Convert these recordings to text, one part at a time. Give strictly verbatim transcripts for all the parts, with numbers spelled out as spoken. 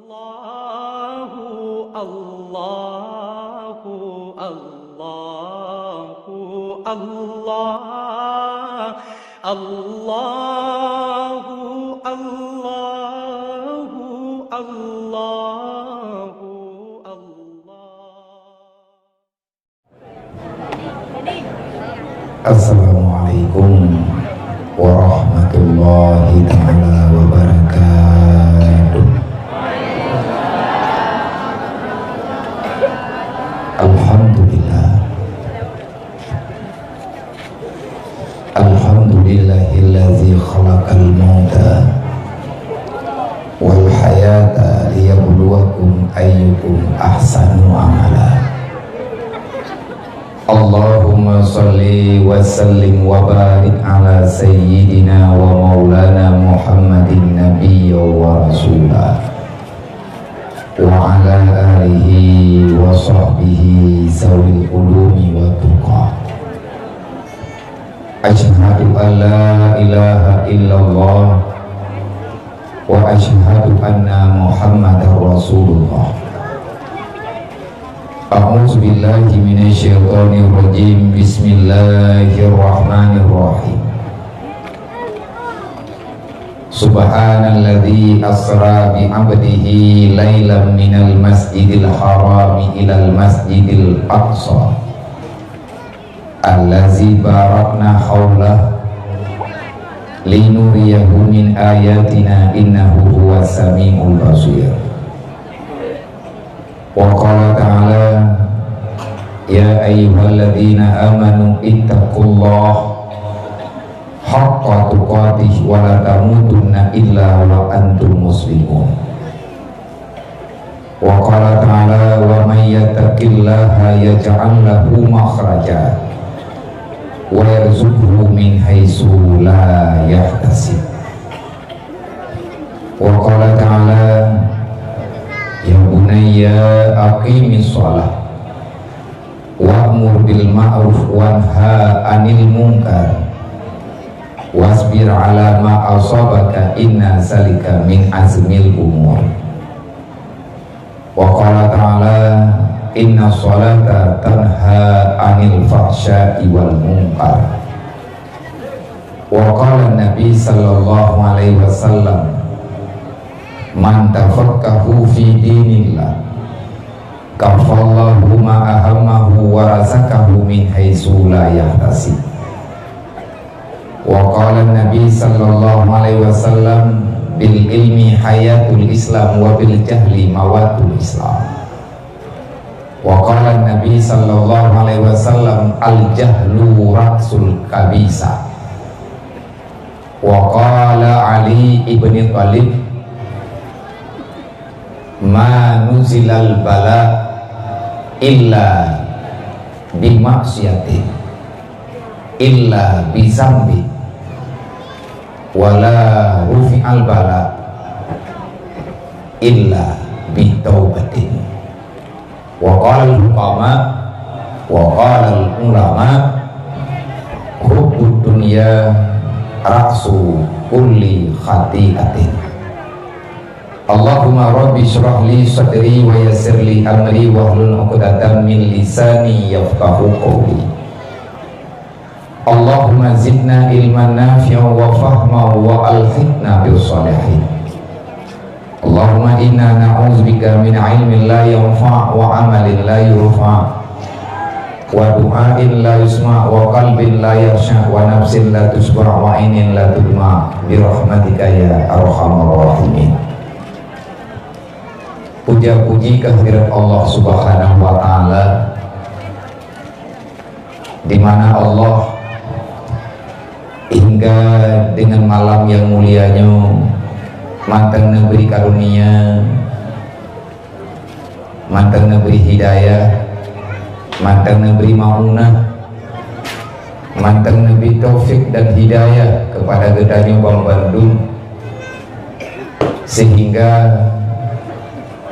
Allahu, Allahu, Allahu, Allah. Allahu, Allahu, Allahu, Allah. Assalamualaikum warahmatullahi taala wabarakatuh. Alhamdulillah. Alhamdulillahillazi khalaqal mauta wal hayata liyabluwakum ayyukum ahsanu amala. Allahumma shalli wa sallim wa barik ala sayyidina wa maulana Muhammadin nabiyya wa rasula, wa ala alihi wa sahbihi zawil ulumi wa tuqa. Asyhadu an la ilaha illallah wa asyhadu anna Muhammadar Rasulullah. A'udzubillahi minasyaitonirrajim. Bismillahirrahmanirrahim. Subhanalladzi asra bi 'abdihi lailan minal masjidil harami ilal masjidil aqsa, allazi barakna haulah linuriyahu min ayatina innahu huwas samiul basir. Wa qala ta'ala, ya ayyuhalladzina amanu ittaqullaha haqqa tuqatih wa la tamutunna illa wa antum muslimun. Wa qala ta'ala, wa may yattaqillaha yaj'al lahu makhraja wa yarzuqhu min haitsu la yahtasib. Wa qala ta'ala, ya bunayya aqimis shalah wa'mur bil ma'ruf wanha 'anil munkar wasbir 'ala ma asabaka inna zalika min azmil umur. Wa qala ta'ala, inna shalata tanha 'anil fahsya'i wal munkar. Wa qala Nabi sallallahu alaihi wasallam, man tafaqahu fi dinillah kafallahu ma ahammahu wa razaqahu min haitsu la yahtasib. Wa qala Nabi sallallahu alaihi wasallam, bil ilmi hayatul Islam wa bil jahli mawatul Islam. Wa qala Nabi sallallahu alaihi wasallam, al jahlu ra'sul kabisa. Wa qala Ali ibni Thalib, ma nuzilal bala illa bi maksiatin, illa bi zambi, wa la rufi'al bala illa bi taubatin. Wa qalal hukama, wa qalal ulama, hubbud dunya ra'su kulli khati'atin. Allahumma rabbi shrah li sadri wa yassir li amri wahlul 'uqdatam min lisani yafqahu qawli. Allahumma zidna ilman nafi'an wa fahman wa alhiqna bis shalihin. Allahumma inna na'udzubika min ilmin la yanfa' wa amalin la yurfa' wa du'ain la yusma' wa qalbin la yakhsya' wa nafsin la tasba' wa ainin la tadma' bi rahmatika ya arhamar rahimin. Puja-puji kehadirat Allah Subhanahu wa taala, di mana Allah hingga dengan malam yang mulia nyoe mantong neubri karunia, mantong neubri hidayah, mantong neubri maunah, mantong neubri taufik dan hidayah kepada geutanyoe banmandum, sehingga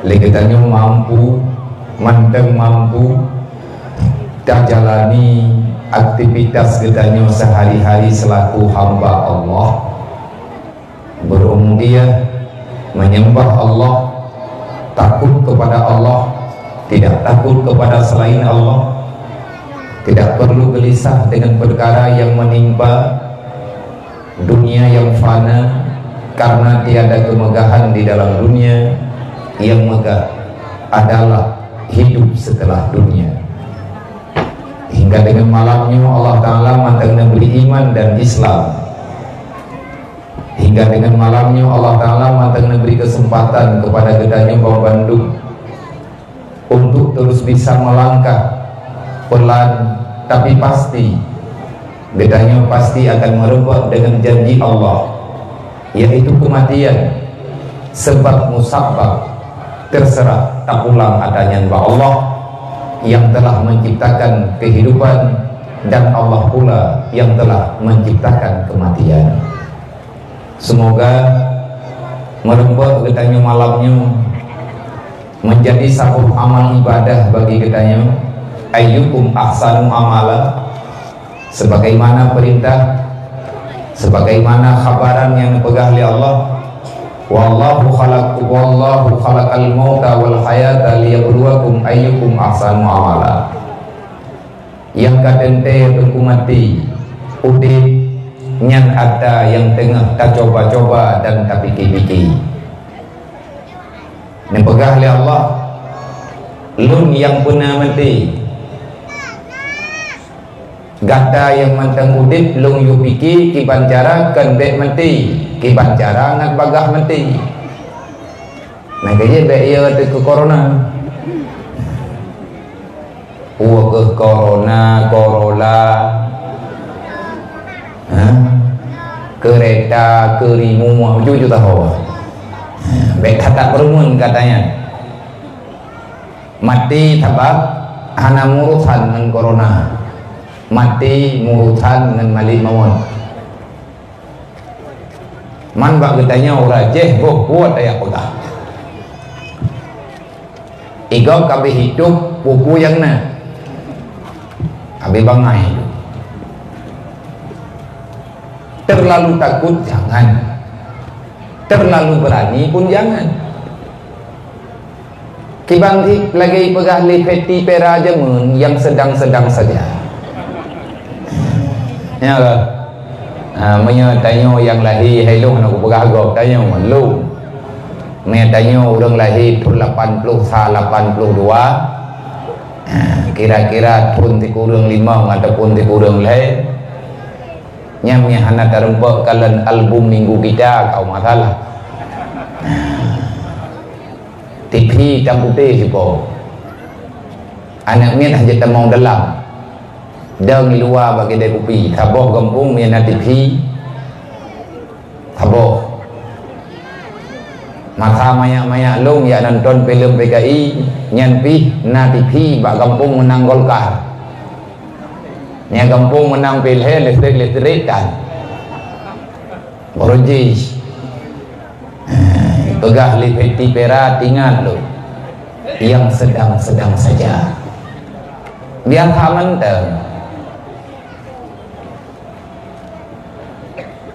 lé geutanyoe mampu, mantong mampu tajalani aktivitas geutanyoe sehari-hari selaku hamba Allah. Berubudiyah, menyembah Allah, Takut kepada Allah, tidak takut kepada selain Allah, tidak perlu gelisah dengan perkara yang menimpa dunia yang fana, karena tiada kemegahan di dalam dunia, yang megah adalah hidup setelah dunia. Hingga dengan malam nyoe Allah Ta'ala mantong neubri iman dan Islam. Hingga dengan malam nyoe Allah Ta'ala mantong neubri kesempatan kepada geutanyoe banmandum untuk terus bisa melangkah pelan tapi pasti. Geutanyoe pasti akan meureumpok dengan janji Allah, yaitu kematian, sebab musabbab, terserah tapulang ata nyan bak Allah yang telah menciptakan kehidupan dan Allah pula yang telah menciptakan kematian. Semoga meureumpok geutanyoe malam nyoe menjadi saboh amal ibadah bagi geutanyoe. Ayyukum ahsanu amala, sebagaimana perintah, sebagaimana khabaran nyang neupeugah lé Allah, "Wallahu khalaq, wallahu khalaqal mauta wal hayata liyabluwakum ayyukum ahsanu amala." Nyang ka teuntée Teungku maté, udeb, nyan atra nyang teungoh tacoba-coba dan tapike-pike. Neupeugah lé Allah, "Lôn nyang peuna maté. Gata nyang mantong udeb Lôn yue pike kiban cara kon bék maté, kiban cara ngat bagaih maté." Nah, keujeuet bék ie teuh keu corona. Peue keuh corona, Corolla, ha? Keureta, keurimueng, uju-uju tahu. Ha, bék that-that peurumeun katanya. Maté sabab hana meurusan ngon corona. Maté meurusan ngon malaikat maut. Man bak geutanyoe ureuëng Aceh boh buet ayah peugah. Igob ka habéh hidup, peue-peue nyang na. Habéh bangai. Terlalu takut jangan. Terlalu berani pun jangan. Kiban cit lagée peugah lé Feti Pera jameun nyang sedang-sedang saja. Ya lah. Ha, meunyoe tanyoe nyang lahé hai lôn hana kupeugah gob, tanyoe lôn. Meunyoe tanyoe ureuëng lahé thon lapan ploh sa, lapan ploh dua, ha, kira-kira thon sikureueng limong ataupun sikureueng lhée, nyan meunyoe hana tareumpok kalon album minggu kita, ka masalah. Tivi hitam putih sipo. Aneuk miet hana jeuet tamong dalam. Dong di luwa bak keudée kupi. Saboh gampông meunyoe na tivi, saboh. Masa manyak-manyak lôn jak nonton filem P K I, nyan pih na tivi bak gampông meunang Golkar. Nyan gampông meunang P L H, listrik-listrik tan. Baru jih. Ha, peugah lé Feti Pera, ingat lôn, yang sedang-sedang saja. Biasa mantong.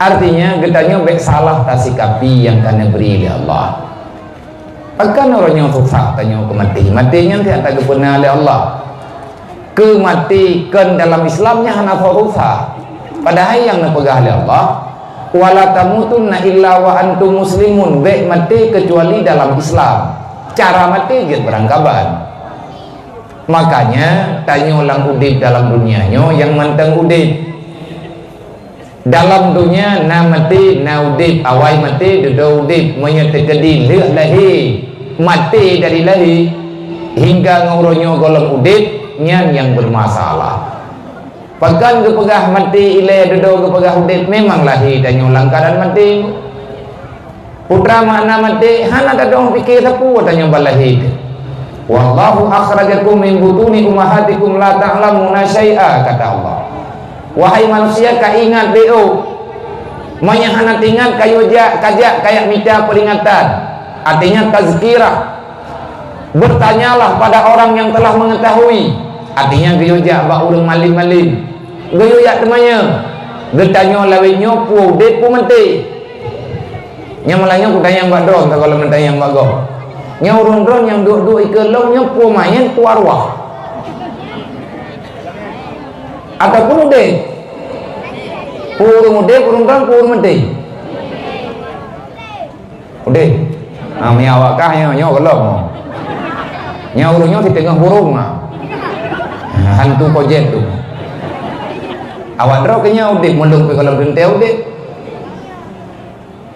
Artinya, geutanyoe bék salah tasikapi nyang ka neubri lé Allah. Pakon uroe nyoe susah tanyoe keu maté? Maté nyan siat ka geupeuna lé Allah. Keu maté kon dalam Islam nyan hana susah. Padahai nyang neupeugah lé Allah, "Wala tamutunna illa wa antum muslimun," bék maté keucuali dalam Islam. Cara maté jeuet beurangkaban. Makanya, tanyoe lam udeb dalam dunia nyoe nyang mantong udeb. Dalam donya na maté, na udeb, awai maté, dudoe udeb. Meunyoe teukeudi lheueh lahé, maté dari lahé, hingga ngon uroe nyoe gohlom udeb, nyan nyang beumasalah. Pakon geupeugah maté ilée, dudoe geupeugah udeb, memang lahé tanyoe lam keuadaan maté. Putra makna maté hana tadong pike sapeue tanyoe bak lahé teuh. "Wallahu akhrajakum min butuni ummahatikum la ta'lamuna syai'a," kata Allah. Wahai manusia, ka ingat beu, meunyoe hana teuingat, kayue jak, kajak kajak mita peuringatan, artinya tazkirah. Bertanyalah pada orang yang telah mengetahui, artinya geuyue jak bak ureuëng malem-malem. Geuyue jak teumanyong, geutanyoe lawét nyoe peue udeb peue maté. Nyang meulayeue kutanyong bak droe, entah kalau meutanyong bak gob. Nyoe ureuëng droe nyang duek-duek ikeue lom nyoe peue manyét peue arwah. Ataupun udeb. Peue ureuëng udeb, ureuëng droe, peue ureuëng maté. Udeb. Ha, mi awak kah nyoe, nyoe gohlom. Nyoe ureuëng nyoe siteungoh burông, ha. Hantu kojet tu. Awak droe keu nyoe udeb, meulông pih gohlom teuntée udeb.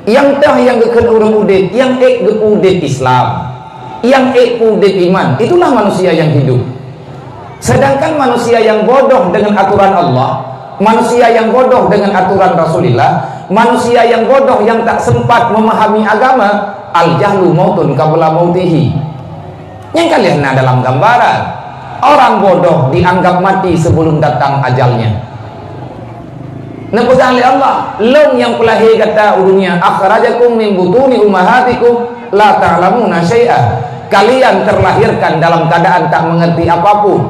Nyang teuh nyang geukheun ureuëng udeb, nyang ék geupeu udeb Islam, nyang ék peu udeb iman, itulah manusia yang hidup. Sedangkan manusia yang bodoh dengan aturan Allah, manusia yang bodoh dengan aturan Rasulullah, manusia yang bodoh yang tak sempat memahami agama, al-jahlu mautun qabla mautihi. Nyang ka lheueh na dalam gambaran, orang bodoh dianggap mati sebelum datang ajalnya. Neupeugah lé Allah, "Lôn nyang peulahé gata u dunia, akhrajakum min butuni ummahatikum la ta'lamuna syai'a." Kalian terlahirkan dalam keadaan tak mengerti apapun.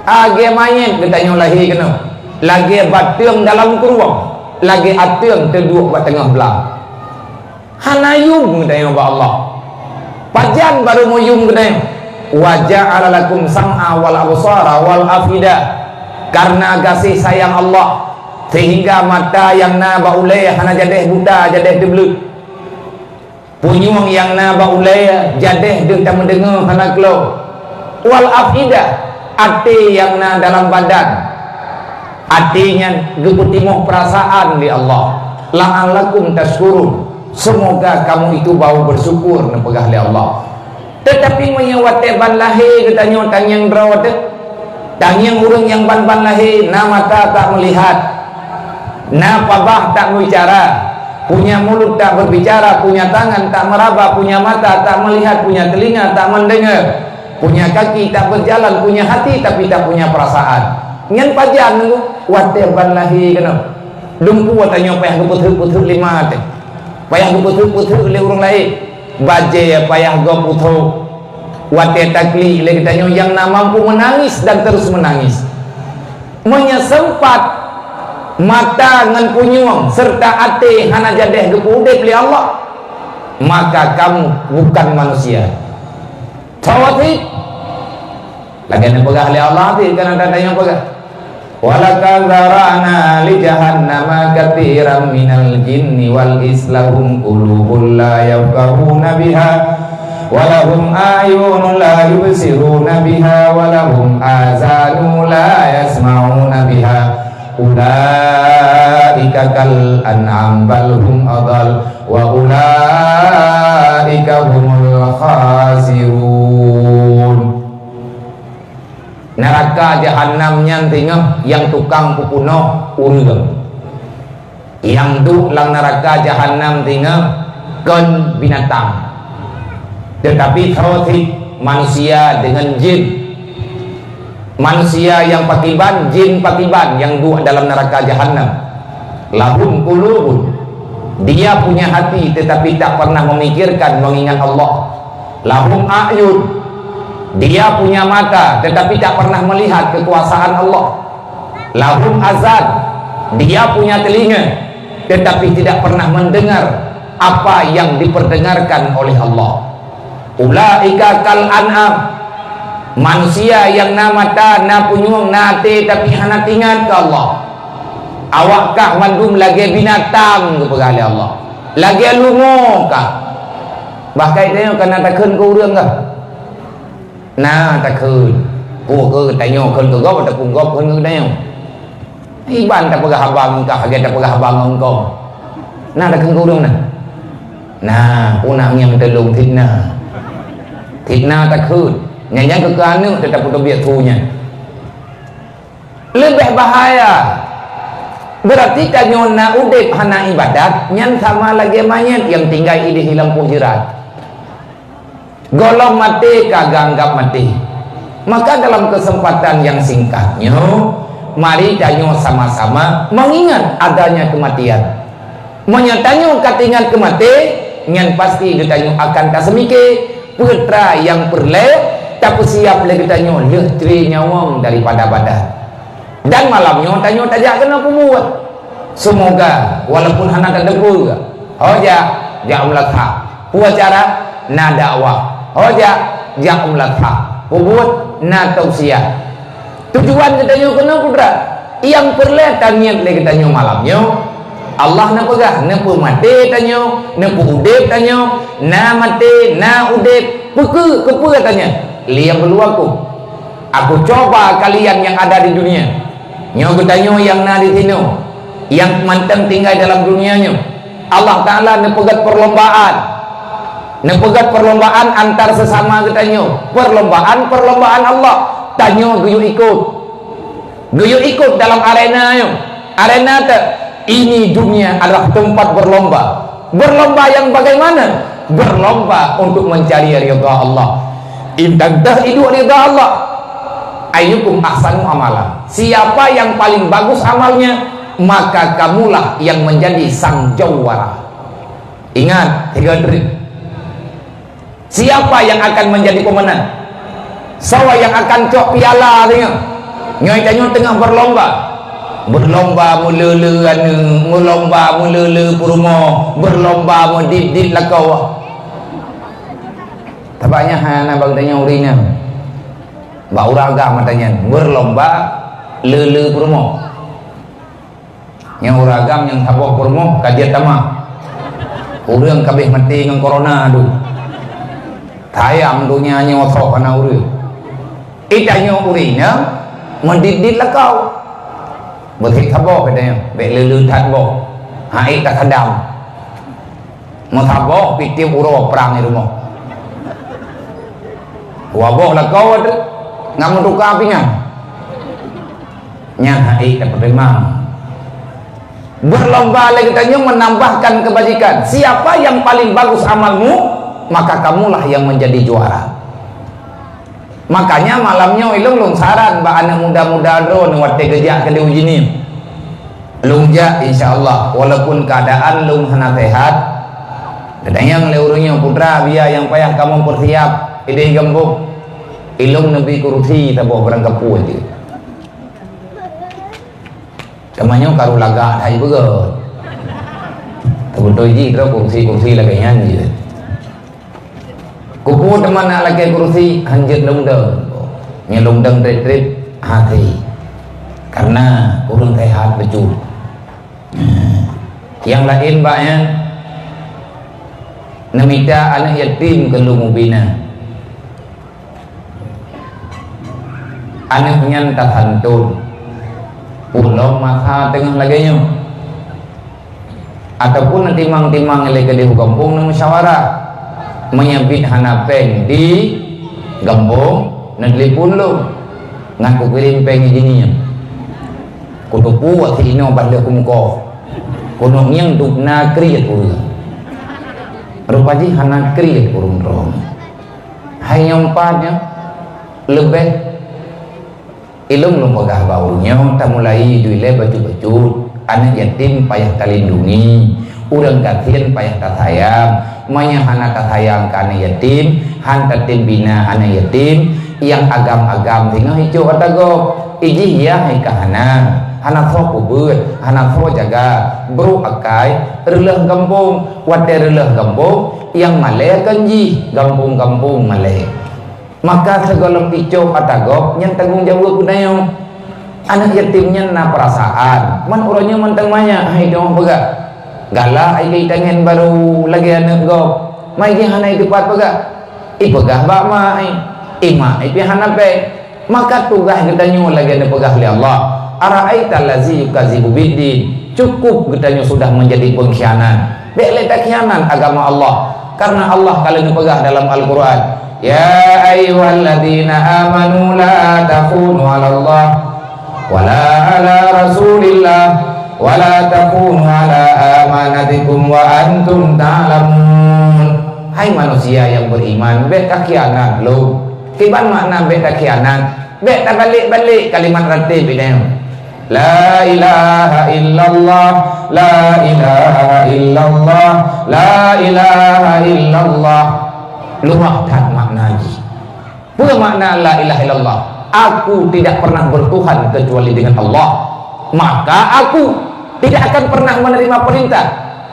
Lagée manyét geutanyoe lahé keunoe, lagée bateueng dalam krueng, lagée ateueng teuduek bak teungoh blang. Hana yum geutanyoe bak Allah. Pajan barô meuyum geutanyoe? "Wa ja'ala lakum sam'a wal absara wal afida." Karena gaséh sayang Allah, sehingga mata nyang na bak ulée hana jadeh buta, jadeh teubleuet. Punyueng nyang na bak ulée jadeh deuh tameudeungoe hana keulok. Wal afida, até nyang na dalam badan. Até nyan geupeutimoh peurasaan lé Allah. "La'allakum tasykurun." Semoga kamu itu bau bersyukur, neupeugah lé Allah. Teutapi meunyoe watée ban lahé geutanyoe tangieng droe teuh, tangieng ureuëng nyang ban-ban lahé, na mata tak meulihat, na pabah tak meubicara, punya mulut tak berbicara, punya tangan tak meraba, punya mata tak melihat, punya telinga tak mendengar, punya kaki tak berjalan, punya hati tapi tak punya perasaan. Nyan pajan nunggu watée ban lahé keunoe. Dumpeue tanyoe payah geupeutheuk-peutheuk lé ma teuh. Payah geupeutheuk-peutheuk lé ureuëng laén. Bajée payah gob peuthok. Watée taklik lé geutanyoe nyang na mampu menangis dan terus menangis. Meunyoe sempat mata ngon punyueng serta até hana jadeh geupeu udeb lé Allah, maka kamu bukan manusia. Tawasik. Lagée neupeugah lé Allah teuh, kan ada nyang peugah, "Walaqad zara'na li jahannama katsiran minal jinni wal ins lahum qulubun la yafqahuna biha, wa lahum a'yunun la yubsiruna biha, wa lahum azanun la yasma'una biha. Ulaika kal an'am bal hum adal, wa ulaika humul khasirun." Neuraka jahanam nyan singoh nyang tukang peupunoh ureuëng. Nyang duek lam neuraka jahanam singoh kon binatang, teutapi soe cit manusia deungon jén. Manusia nyang pakriban, jén pakriban nyang duek dalam neuraka jahanam. Lahum qulubun, dia punya hati tetapi tak pernah memikirkan mengingat Allah. Lahum a'yun, dia punya mata tetapi tak pernah melihat kekuasaan Allah. Lahum azan, dia punya telinga tetapi tidak pernah mendengar apa yang diperdengarkan oleh Allah. Ulaika kal an'am. Manusia nyang na mata, na punyueng, na até, tapi hana teuingat keu Allah. Awak kah mandum lagée binatang, geupeugah lé Allah. Lagée lungo kah. Bahkai tanyoe kana takheun keu ureuëng kah. Na takheun. Peue keu tanyoe kheun keu gob ataupun gob kheun keu tanyoe. Iban tapeugah haba ngon kah, lagée tapeugah haba ngon kong. Na takheun keu ureuëng na? Na, puna ngieng teulông fitnah. Fitnah takheun. Nyan nyang keu aneuk teutab peuteubiet su nyan. Leubeh bahaya. Berarti tanyoe na udeb hana ibadat, nyan sama lagée manyét nyang tinggai idéh lam poh jeurat. Gohlom maté ka geuanggab maté. Maka dalam kesempatan yang singkat nyoe, mari tanyoe sama-sama mengingat adanya kematian. Meunyoe tanyoe ka teuingat keu maté, nyan pasti geutanyoe akan taseumike peue teuma nyang peureulée tapeusiab lé geutanyoe lheueh tré nyawöng daripada badan. Dan malam nyoe tanyoe tajak keunoe peubuet. Seumoga walaupun hana tateupeue, ho jak, jak u meulakha. Peue cara? Na dakwah. Ho jak, jak u Ladha. Peubuet na tausiah. Tujuan geutanyoe keunoe peue? Nyang peureulée taniet lé geutanyoe malam nyoe, Allah neupeugah, neupeumaté tanyoe, neupeuudeb tanyoe, na maté, na udeb, peue keu, keupeue tanyoe? Liya'bluwakum. Aku coba kalian yang ada di dunia. Nyoe geutanyoe nyang na di sinoe, nyang mantong tinggai dalam dunia nyoe. Allah Ta'ala neupeugét perlombaan. Neupeugét perlombaan antar sesama geutanyoe. Perlombaan, perlombaan Allah. Tanyoe geuyue ikot. Geuyue ikot dalam arena nyoe. Arena te, ini dunia adalah tempat berlomba. Berlomba yang bagaimana? Berlomba untuk mencari ridha Allah. Intan teh idup ridha Allah. Ayyukum ahsanu amala. Siapa yang paling bagus amalnya, maka kamulah yang menjadi sang jawara. Ingat, tiga trik. Siapa yang akan menjadi pemenang? Soe nyang akan cok piala singoh? Nyoe tanyoe teungoh berlomba. Berlomba meulele aneuk, meulomba meulele peurumoh, berlomba meudit-dit lakoe. Tabanya hana bak tanyoe ureueng inong. Bak ureueng agam mata nyan, berlomba lele peurumoh. Nyang ureueng agam nyang saboh peurumoh ka jeuet tamah. Ureueng ka abéh maté ngon corona tu. Sayang donya nyoe soh hana ureueng. Ita nyoe ureueng inong meudit-dit lakoe. Beusit saboh geutanyoe, bék leu-leu that boh. Hai ka sadam. Meusaboh pitiep uroe prang di rumoh. Dua boh lakoe tu ngon meutuka pinggan. Nyan hai tapeurimang. Berlomba lé geutanyoe menambahkan kebajikan. Siapa yang paling bagus amalmu, maka kamulah yang menjadi juara. Makanya malam nyoe ilong lôn saran bak aneuk muda-muda droeneuh watée geujak keu uji nyoe. Lôn jak insya Allah, walaupun keadaan lôn hana sehat. Geutanyong lé ureueng nyoe, "Putra, biya nyang payah kamoe peusiap ideh gampông." Ilong neubi kurusi saboh barang kapeue jih. Teuma nyoe karu lagak hai beugét. Teubeutôi jih droe kurusi-kurusi lagée nyan jih. Kupeue teuma na lakée kurusi, hanjeuet lôn dong. Nyoe lôn dong treb-treb, hase. Karena ureueng sehat beujeuet. Nyang laén bak nyan, neumita aneuk yatim keu lôn ubina. Aneuk nyan tasantun. Ulôn masa teungoh lagée nyoe. Ataupun neutimang-timang ilée keudeh u gampông neumusyawarah. Meunyoe biet hana péng di gampông, neutelepon lôn. Ngat kukirém péng di jih nyan. Kuteupue si inoe ban lheueh kumeukoh. Keuneuk ngieng dub na kriet ureueng. Rupa jih hana kriet ureueng droe. Hai nyang pat nyan leubeh Ilong lôn peugah bak ureueng nyoe, tamulai dui lé bacut-bacut. Aneuk yatim payah talindungi, ureueng gasien payah tasayang. Meunyoe hana tasayang keu aneuk yatim, han tatem bina aneuk yatim, nyang agam-agam singoh icok ata gob. Ijih yah hai ka hana, hana soe peubuet, hana soe jaga, brok akai, reuloh gampông. Watée reuloh gampông, nyang malée kon jih, gampông-gampông malée. Maka sigohlom icok ata gob nyan tanggong jaweueb geutanyoe. Aneuk yatim nyan na peurasaan, man uroe nyoe mantong manyak hai dong peugah. Galak ai keu itangen barô lagée aneuk gob, mai jih hana iteupat peugah. Ipeugah bak mak ai, imak ai pih hana péng. Maka tugaih geutanyoe lagée neupeugah lé Allah, "Ara'aita allazi yukadzibu biddin." Cukup geutanyoe sudah menjadi pengkhianat. Bék lé takhianat agama Allah, karena Allah ka lheueh neupeugah dalam Al-Quran, "Ya ayyuhalladzina amanu la takhunu 'alallah wala 'ala rasulillah wala takhunu 'ala amanatikum wa antum ta'lamun." Hai manusia yang beriman, bék takhianat lom. Kiban makna bék takhianat? Bék tabalek-balek kalimat ratéb nyan. La ilaha illallah, la ilaha illallah, la ilaha illallah. Luwah that makna jih. Peue makna la ilaha illallah? Aku tidak pernah bertuhan kecuali dengan Allah. Maka aku tidak akan pernah menerima perintah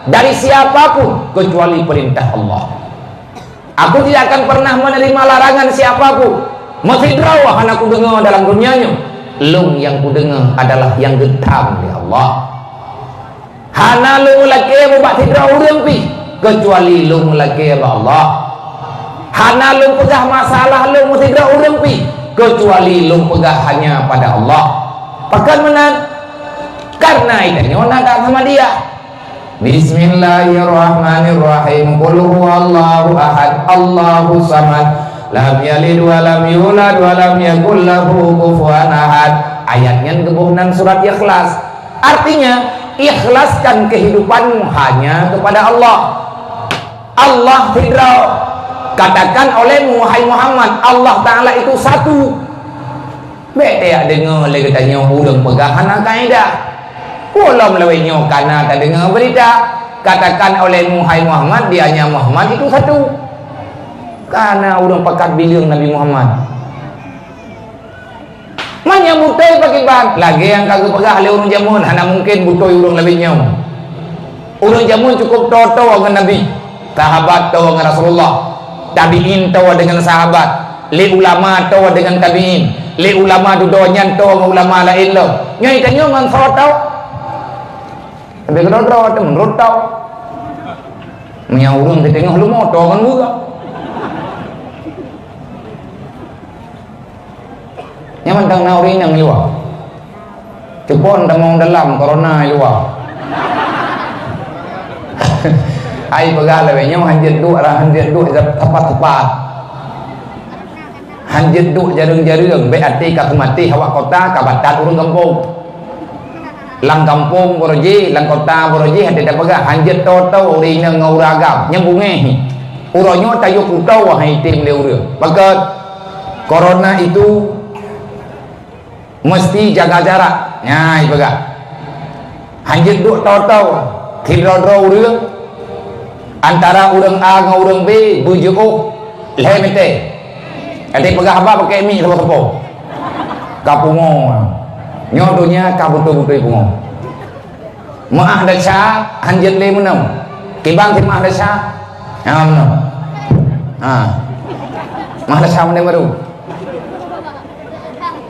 dari siapapun kecuali perintah Allah. Aku tidak akan pernah menerima larangan siapa pun. Meusidroe hana kudeungoe dalam dunia nyoe. Lôn nyang kudeungoe adalah nyang geutam lé Allah. Hana lôn meulakée bak sidroe ureuëng pih, keucuali lôn meulakée bak Allah. Hana lôn peugah masalah lôn meusidroe ureuëng pih, keucuali lôn peugah hanya pada Allah. Pakon meunan? Karena geutanyoe na that Ahmadiyah. Bismillahirrahmanirrahim. Qul huwallahu ahad, Allahus samad. Lam yalid wa lam yulad wa lam yakul lahu kufuwan ahad. Ayat nyan geuboh nan surat Ikhlas. Artinya, ikhlaskan kehidupanmu hanya kepada Allah. Allah sidroe. Katakan olehmu, wahai Muhammad, Allah Ta'ala itu satu. Bék tajak deungoe lé geutanyoe ureuëng peugah hana kaedah. Ulôn lawét nyoe kana tadeungoe beurita, katakan olehmu, hai Muhammad, di anya Muhammad itu satu. Kana ureuëng pakat bileueng Nabi Muhammad. Meunyoe beutôi pakriban, lagée nyang ka geupeugah lé ureuëng jameun, hana mungken beutôi ureuëng lawét nyoe. Ureuëng jameun cukup toe-toe ngon Nabi, sahabat toe ngon Rasulullah, tabi'in toe deungon sahabat, lé ulama toe deungon tabi'in, lé ulama dudoe nyan toe ngon ulama laén lom. Nyoe tanyoe ngon soe toe? Leubeh keudroe-droe teuh meunurot toe. Meunyoe ureuëng siteungoh leumo toe ngon gurée. Nyan mantong na ureuëng inong i luwa. Cukon tamong dalam corona i luwa. Hai peugah lawét nyoe hanjeuet duek, hanjeuet duek tepat-tepat. Hanjeuet duek jareueng-jareueng, bék até ka seumaté hawak kota ka batat ureuëng gampông. Lam gampông baroe jih, lam kota baroe jih, até tapeugah hanjeuet toe-toe ureuëng inong ngon ureuëng agam. Nyan bungéh. Uroe nyoe tayue kutoe hai item lé ureuëng. Pakon? Corona itu mesti jaga jarak. Nyan ipeugah. Hanjeuet duek toe-toe sidroe-droe ureuëng, antara ureuëng A ngon ureuëng B beujiôh lhée meter. Até peugah haba pakai mic sapo-sapo. Ka pungo. Nyoe donya ka beutôi-beutôi pungo. Meuah desya hanjeuet lé meunoe. Kiban cit meuah desya? Ha, meunoe. Ha. Meuah desya meunoe baru.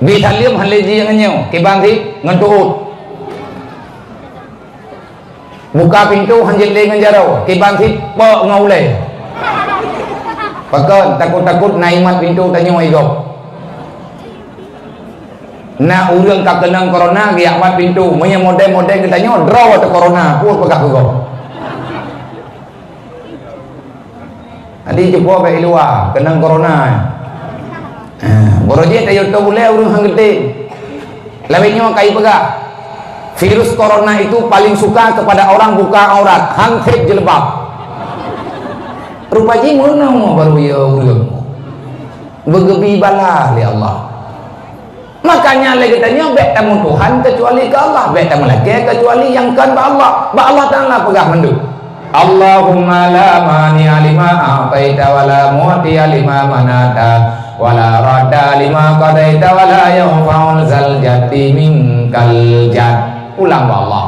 Bi saleuem han lé jih ngon nyoe. Kiban cit ngon tuôt. Buka pintoe hanjeuet lé ngon jaroe. Kiban cit pok ngon ulée. Pakon takot-takot na imat pintoe tanyoe i gob. Na ureuëng ka keunong corona geujak mat pintoe. Meunyoe model-model geutanyoe droe teuh corona, peue peugah keu gob? Jadi cuba bék i luwa keunong corona. Ha, baroe jih tayue toe ulée ureuëng han geutem. Lawét nyoe ka ipeugah, virus corona itu paling suka kepada orang buka aurat, han sép jilbab. Rupa jih meunoe baru ya ureuëng. Beugeubi bala lé Allah. Makanya lé geutanyoe bék tameutuhan keucuali keu Allah, bék tameulakée keucuali nyang kon bak Allah. Bak Allah Taala peugah mandum. Allahumma la mani'a lima a'taita wa la mu'tiya lima mana'ta wa la radda lima qadaita wa la yanfa'u zal jaddi minkal jadd. Ulang bak Allah.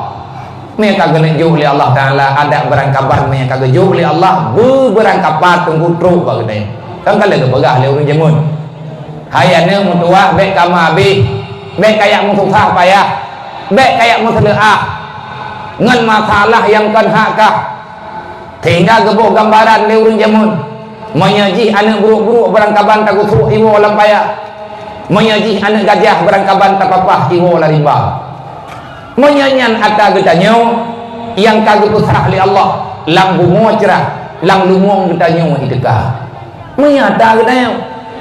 Meunyo ka geuneuk jok lé Allah Taala, adak beurangkaban meunyo ka geujok lé Allah, beubeurangkaban teungku trok bak geutanyoe. Kan ka lheueh geupeugah lé ureuëng jameun. Hai aneuëk meutuwah, bék kama abéh, bék kayak meususah payah, bék kayak meuseuleuah ngon masalah nyang kon hak kah. Sehingga geuboh gambaran lé ureuëng jameun, meunyoe jih aneuëk brok-brok beurangkaban tagusok iwoe lam paya, meunyoe jih aneuëk gajah beurangkaban tapapah iwoe lam rimba. Meunyoe nyan ata geutanyoe nyang ka geupeusrah lé Allah, lam bumoe crah, lam lungong geutanyoe iteuka. Meunyoe ata geutanyoe,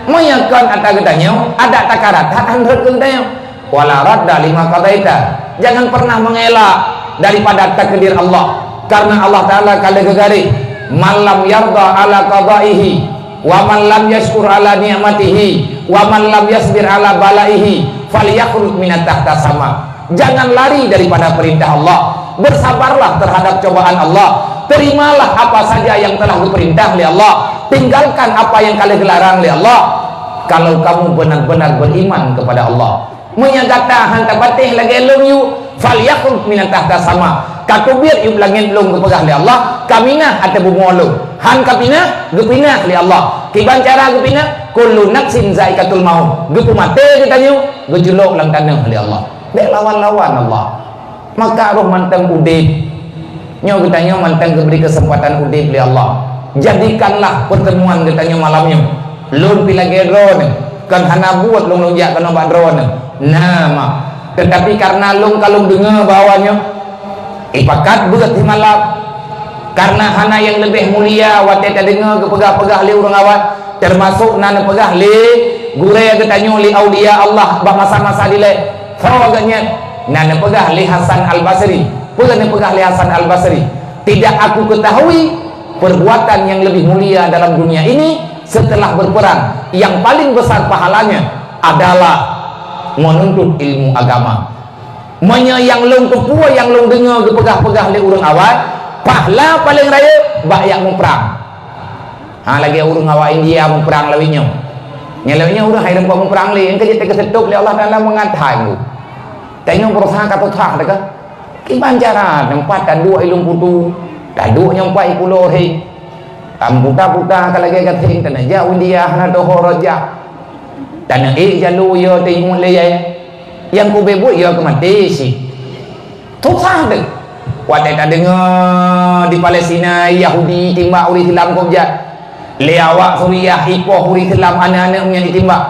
meunyoe kon ata geutanyoe, adak takarat that han rhot keu geutanyoe. Wala radda lima qadaita. Jangan pernah mengelak daripada takdir Allah, karena Allah Taala ka lheueh geugaréh, "Man lam yarda ala qadaihi, wa man lam yashkur ala ni'matihi, wa man lam yasbir ala balaihi, falyakhruj min tahta sama." Jangan lari daripada perintah Allah. Bersabarlah terhadap cobaan Allah. Terimalah apa saja yang telah diperintah oleh Allah. Tinggalkan apa yang ka lheueh dilarang oleh Allah. Kalau kamu benar-benar beriman kepada Allah. Meunyoe gata han tapatéh lagée lôn yue, "Falyakhruj min tahta sama." Ka teubiet yup langét lôn geupeugah lé Allah, ka minah ateueh bumoe lôn. Han ka pinah, geupinah lé Allah. Kiban cara geupinah, kullu nafsin zaiqatul maut. Geupeumaté geutanyoe, geujulok lam tanoh lé Allah. Bék lawan-lawan Allah. Maka roh mantong udeb. Nyoe geutanyoe mantong geubri keuseumpatan udeb lé Allah. Jadikanlah pertemuan geutanyoe malam nyoe. Lôn pih lagée droeneuh, kon hana buet lôn lôn jak keunoe bak droeneuh. Na mak. Teutapi kareuna lôn ka lôn deungoe bahwa nyoe, ipakat beuet himalab. Kareuna hana nyang leubeh mulia watée tadeungoe geupeugah-peugah lé ureuëng awai, teumasok na neupeugah lé gurée geutanyoe, lé aulia Allah bak masa-masa dilée. Soe geuh nyan? Na neupeugah lé Hasan Al-Basri. Peue neupeugah lé Hasan Al-Basri? Tidak aku ketahui perbuatan yang lebih mulia dalam dunia ini setelah berperang, yang paling besar pahalanya adalah menuntut ilmu agama. Meunyoe nyang lôn teupeue, nyang lôn deungoe geupeugah-peugah lé ureuëng awai, pahala paleng rayeuk bak nyang muprang. Ha, lagée ureuëng awak India muprang lawét nyoe. Nyang lawét nyoe ureuëng hai rumpok muprang lé, engkau jeuet teukeuseutup lé Allah Taala meungat hai nyoe. Tanyoe berusaha ka tutoh teuka. Kiban cara teumpat taduek ilung putu, taduek nyang pai pulo rheng. Am puta-puta ka lagée gatheng, teunaja India hana doho roja. Taneuék jalu yo teuingut lé yai. Nyang kubé buet yo keumaté si. Susah teuh. Watée tadeungoe di Palestina Yahudi timbak ureuëng Islam kok jak. Lé awak Suriah ipoh ureuëng Islam aneuëk-aneuëk meunyan itimbak.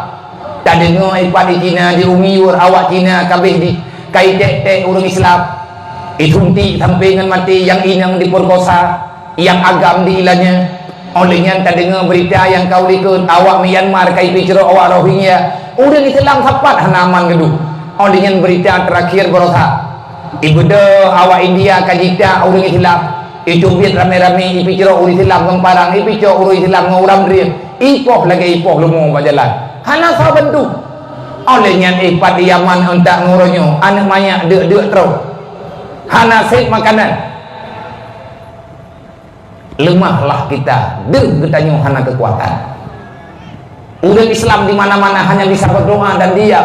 Tadeungoe ipat di Cina di Uyghur awak Cina kabeh di kai tek-tek ureuëng Islam. Isuntik sampai ngon maté nyang inong diperkosa. Nyang agam di ilanyan. Óh lheueh nyan tadeungoe beurita nyang ka ulikot awak Myanmar ka ipicrok awak Rohingya. Ureuëng Islam sapat hana aman geuduek. Óh lheueh nyan beurita teurakhir barosa. Ibeudôh awak India ka jita ureuëng Islam. Iteubiet ramé-ramé ipicrok ureuëng Islam ngon parang, ipicrok ureuëng Islam ngon uram drien. Ipoh lagée ipoh lumo bak jalan. Hana saban tu. Óh lheueh nyan ipat di Yaman euntak ngon uroe nyoe, aneuëk manyak deuk-deuk troh. Hana sép makanan. Leumahlah kita, deuh geutanyoe hana keukuatan. Ureuëng Islam di mana-mana hanya bisa berdoa dan diam.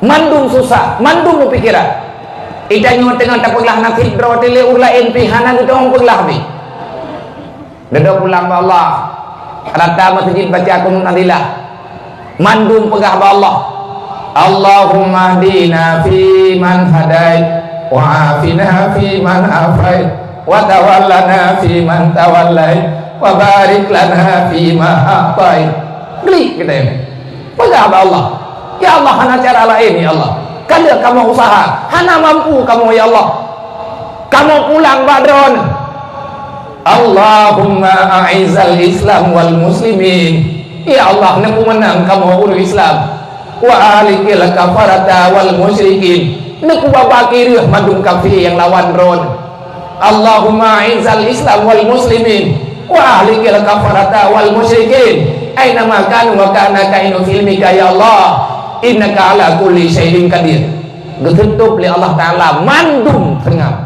Mandum susah, mandum meupikiran. Geutanyoe teungoh tapeuglah nasib droe teuh lé ureuëng laén pih hana geutanyoe peuglah pih. Dudoe pulang bak Allah. Rata meuseujid baca kunut Nazilah. Mandum peugah bak Allah, "Allahumma hdina fi man hadait, wa afina fi man afait, wa tawallana fi man tawallait, wa barik lana fi ma a'tait." Klik kita ini. Peugah bak Allah, "Ya Allah, hana cara laén, ya Allah. Ka lheueh kamoe usaha, hana mampu kamoe, ya Allah. Kamoe pulang bak Droeneuh." Allahumma a'izzal Islam wal muslimin. Ya Allah, neupeumeunang kamoe ureuëng Islam. Wa ahlikil kafarata wal musyrikin. Neupeubaba kireueh mandum kafé nyang lawan Droeneuh. Allahumma a'izzal Islam wal muslimin. Wa ahlikil kafarata wal musyrikin. Aina ma kanu wa kana kainu fi ilmika ya Allah. Innaka ala kulli syai'in qadir. Geuteutup lé Allah Taala mandum seungab.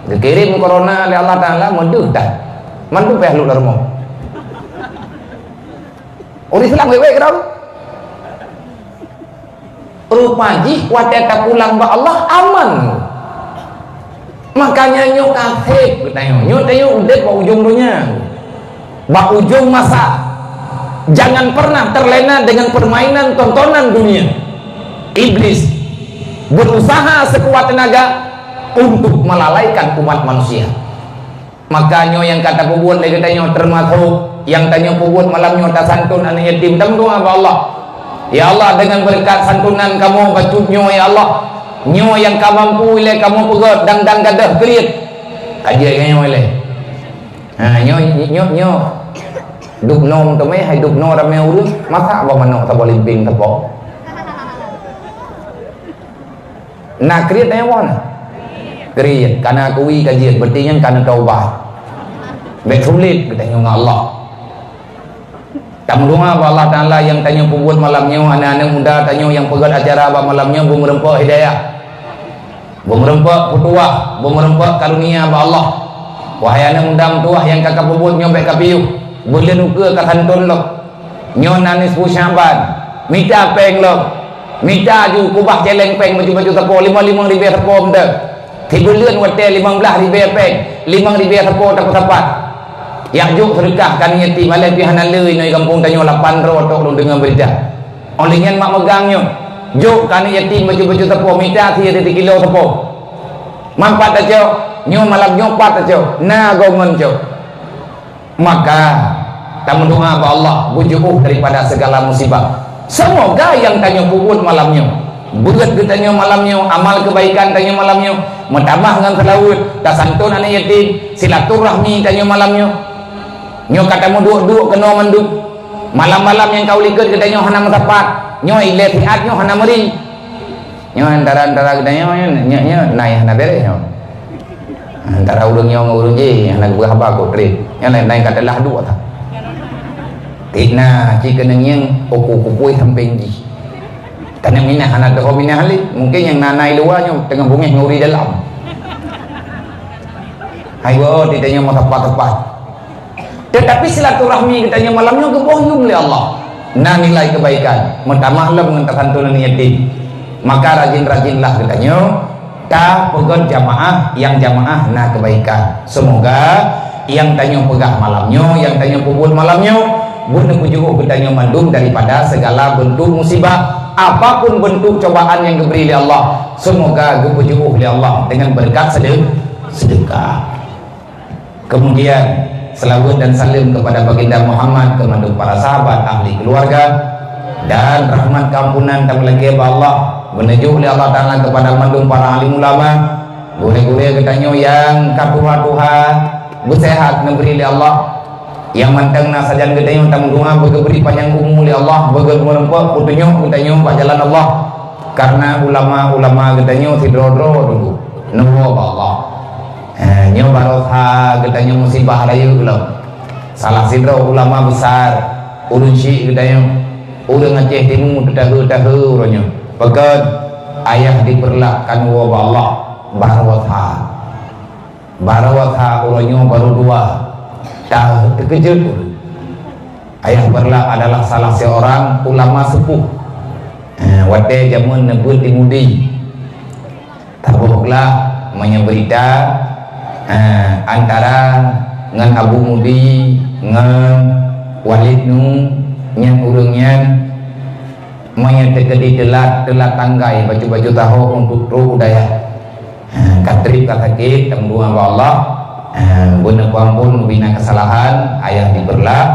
Geukirém corona lé Allah Taala meudeuh that. Mandum payah lhok lam rumoh. Ureuëng Islam wék-wék keudroe. Rupa jih watée tapulang bak Allah aman. Makanya nyoe ka sép geutanyoe. Nyoe tanyoe udeb bak ujong donya. Bak ujong masa. Jangan pernah terlena dengan permainan tontonan dunia. Iblis berusaha sekuat tenaga untuk melalaikan umat manusia. Maka nyoe nyang ka tapeubuet lé geutanyoe, teumasok nyang tanyoe peubuet malam nyoe, tasantun aneuk yatim, tameudoá bak Allah. Ya Allah, dengan beureukat santunan kamoe bacut nyoe, ya Allah, nyoe nyang ka mampu ilée kamoe peugét dan, dan gadoh kriet. Ka jeuet nyoe ilée. Ha, nyoe, nyoe, nyoe. Dub noe meuteumé, hai dub noe ramé ureuëng, masak bak manok saboh limpéng teupok. Na kriet tanyoe boh na? Kriet, kana keue ka jeuet, berarti nyan kana taubat. Bék sulet geutanyoe ngon Allah. Tameudoá bak Allah Taala nyang tanyoe peubuet malam nyoe, aneuk-aneuk muda tanyoe nyang peugét acara bak malam nyoe beumeureumpok hidayah. Beumeureumpok peutuwah, beumeureumpok karunia bak Allah. Wahai aneuk muda meutuwah nyang ka kapeubuet nyoe bék kapiôh, beuleuen ukeue ka santun lom. Nyoe na nisfu Sya'ban, mita péng lom. Mita ju kubah céléng péng baju-baju sapo, limong-limong ribée sapo meuteuk. Sibuleuen watèe limong blaih ribèe pèng, limong ribèe sapo tapeusapat. Jak jok seudeukah keu aneuk yatim, alah pih hana le inoe gampông tanyoe lapan droe tok lôn deungö beurita. Óh lheueh nyan mak meugang nyoe, jok keu aneuk yatim bacut-bacut sapo, mita sie sikilo sapo. Man pat tacok, nyoe malam nyoe pat tacok, na goe ngon cok. Maka, tameudoa bak Allah, beujiôh daripada segala musibah. Seumoga nyang tanyoe peubuet malam nyoe, beuet geutanyoe malam nyoe, amal keubaikan tanyoe malam nyoe, meutamah ngon seulaweuet, tasanton aneuk yatim, silaturahmi tanyoe malam nyoe. Nyoe ka tameuduek-duek keunoe mandum. Malam-malam nyang ka u likot geutanyoe hana meusapat. Nyoe ilèe siat nyoe hana meuri. Nyoe antara-antara geutanyoe nyoe, nyoe, nyoe na nyang hana bèrèh nyoe. Antara ureueng nyoe ngon ureueng jéh nyang hana geupeugah haba kok trép. Nyang laén-laén ka teulah duek that. Tiep na cit keuneuk ngieng uku kupui sampéng jih. Tanyoe minah hana teuho minah lé. Mungken nyang na-na i luwa nyoe teungoh beungéh ngon ureueng dalam. Hai woe, tiep tanyoe meusapat-sapat. Teutapi silaturahmi geutanyoe malam nyoe geuboh yum lé Allah. Na nilai keubaikan, meutamah lom ngon tasanton aneuk yatim. Maka rajin-rajinlah geutanyoe tapeugöt jamaah, nyang jamaah na keubaikan. Seumoga nyang tanyoe peugah malam nyoe, nyang tanyoe peubuet malam nyoe, beuneupeujiôh geutanyoe mandum daripada segala bentuk musibah, apapun bentuk cobaan nyang geubri lé Allah. Seumoga geupeujiôh lé Allah deungon beureukat sedeu-, seudeukah. Kemudian, selawat dan salam kepada Baginda Muhammad, kepada para sahabat, ahli keluarga, dan rahmat keampunan dan meulakée bak Allah, meuneuju lé Allah Taala kepada mandum para alim ulama, gurée-gurée geutanyoe nyang ka tuha-tuha, beuseuhat neubri lé Allah. Nyang mantong na sajan geutanyoe tameudoa beugeubri panyang umu lé Allah, beugeumeurumpok peutunyok geutanyoe bak jalan Allah. Karena ulama-ulama geutanyoe sidroe-droe dulu neuwoe bak Allah. Eh, nyoe barosa geutanyoe musibah rayeuk lom. Salah sidroe ulama besar, ureueng syiek geutanyoe, ureueng Aceh Timu teutahe-tahe uroe nyoe. Pakon? Ayah di Peureulak ka neuwoe bak Allah, barosa. Barosa uroe nyoe barô dua. Teukeujot ureueng. Ayah Peureulak adalah salah seorang ulama sepuh. Eh, watée jameun neubeuet di Mudi. Saboh glah meunyoe beurita, eh, antara ngon Abu Mudi ngon Walid Nu, nyan ureueng nyan meunyoe teukeudi teulat, teulat tanggai bacut-bacut taho untuk trok u dayah. Eh, ka trép ka sakét, tameudoa bak Allah. Eh, beuneupeuampon bina keusalahan, ayah di Peureulak,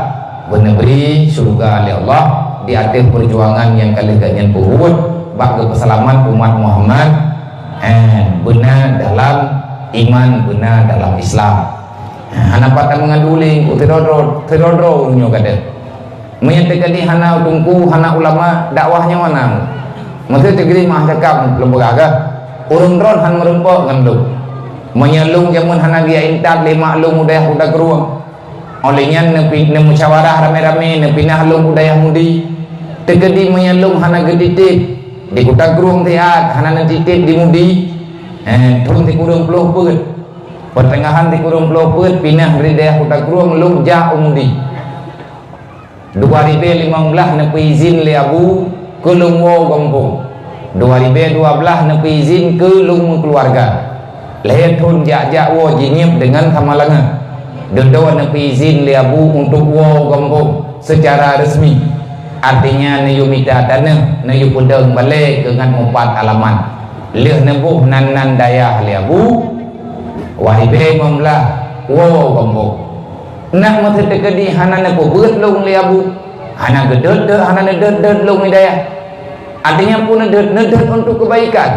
beuneubri syeuruga lé Allah di ateueh peujuangan nyang ka lheueh gobnyan peubuet bak geupeuseulamat umat Muhammad. Eh, beuna dalam iman, beuna dalam Islam. Eh, hana pat tameungadu lé, sidroe-droe, sidroe-droe ureueng nyoe ka deuh. Meunyoe teukeudi hana teungku, hana ulama, dakwah nyoe hana. Meuseuti teukeudi meuah cakap lôn peugah kah, ureueng droen han meurumpok ngon lôn. Meunyoe lôn jameun hana geujak intat lé mak lôn u dayah Kuta Krueng. Óh lheueh nyan neupi-, neumeusawarah ramé-ramé, neupinah lôn u dayah Mudi. Teukeudi meunyoe lôn hana geutitép di Kuta Krueng siat, hana neutitép di Mudi, eh, thon sikureueng ploh peuet. Peuteungahan sikureueng ploh peuet pinah dari dayah Kuta Krueng lôn jak u Mudi. Dua ribèe limong blaih neupeuizin lé Abu keu lôn woe u gampông. Dua ribèe dua blaih neupeuizin keu lôn meukeuluwarga. Lhèe thon jak-jak woe jinieub deungon Samalanga. Dudoe neupeuizin lé Abu untuk woe u gampông seucara resmi. Artinya neuyue mita taneuk, neuyue peudong balèe keu ngat meupat alamat. Lheueh neuboh nan-nan dayah lé Abu, dua ribèe limong blaih woe u gampông. Nak meuseuti teukeudi hana neupeubuet lôn lé Abu, hana geudot-dot, hana neudot-dot lôn i dayah. Artinya peue neudot? Neudot untuk keubaikan.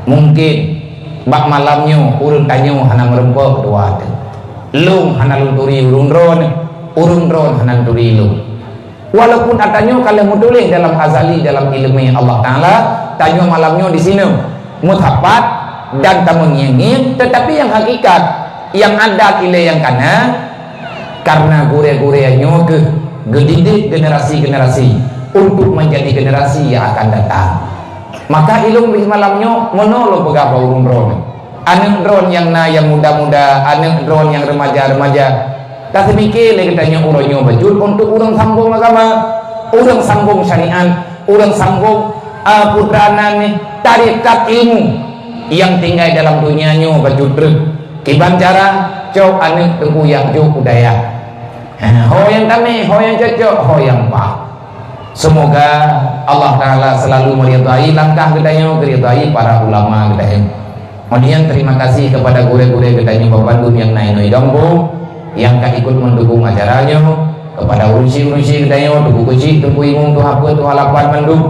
Mungken bak malam nyoe ureueng tanyoe hana meurumpok dua teuh. Lôn hana lôn turi ureueng droeneuh, ureueng droeneuh hana lôn turi lôn. Walaupun ata nyoe ka lheueh meutuléh dalam azali, dalam ileumèe Allah Taala, tanyoe malam nyoe disinoe meusapat dan tameungieng-ngieng, teutapi nyang hakikat, nyang adat ilèe nyang kana, karena gurèe-gurèe nyoe keuh geudidik generasi-generasi untuk menjadi generasi yang akan datang. Maka ilôn pih malam nyoe meunoe lôn peugah bak ureueng droeneuh. Aneuk droen nyang na nyang muda-muda, aneuk droen nyang remaja-remaja, taseumiké lé geutanyoe uroe nyoe bacut untuk ureueng sambong agama, ureueng sambong syariat, ureueng sambong, a, putra nan nyoe tarekat ilmu. Nyang tinggai dalam donya nyoe bacut treuk. Kiban cara, cok aneuk teungku jak jok u dayah. Ha, ho nyang tamé, ho nyang cocok, ho nyang paih. Seumoga Allah Taala seulalu meuridai langkah geutanyoe, geuridai para ulama geutanyoe. Kemudian terima kasih kepada gurée-gurée geutanyoe bandum nyang na inoe di gampông, nyang ka ikut mendukung acara nyoe, kepada ureuëng syik-ureuëng syik geutanyoe, Teungku Keuchik, Teungku Imum, Tuha Peuet, Tuha Lapan mandum,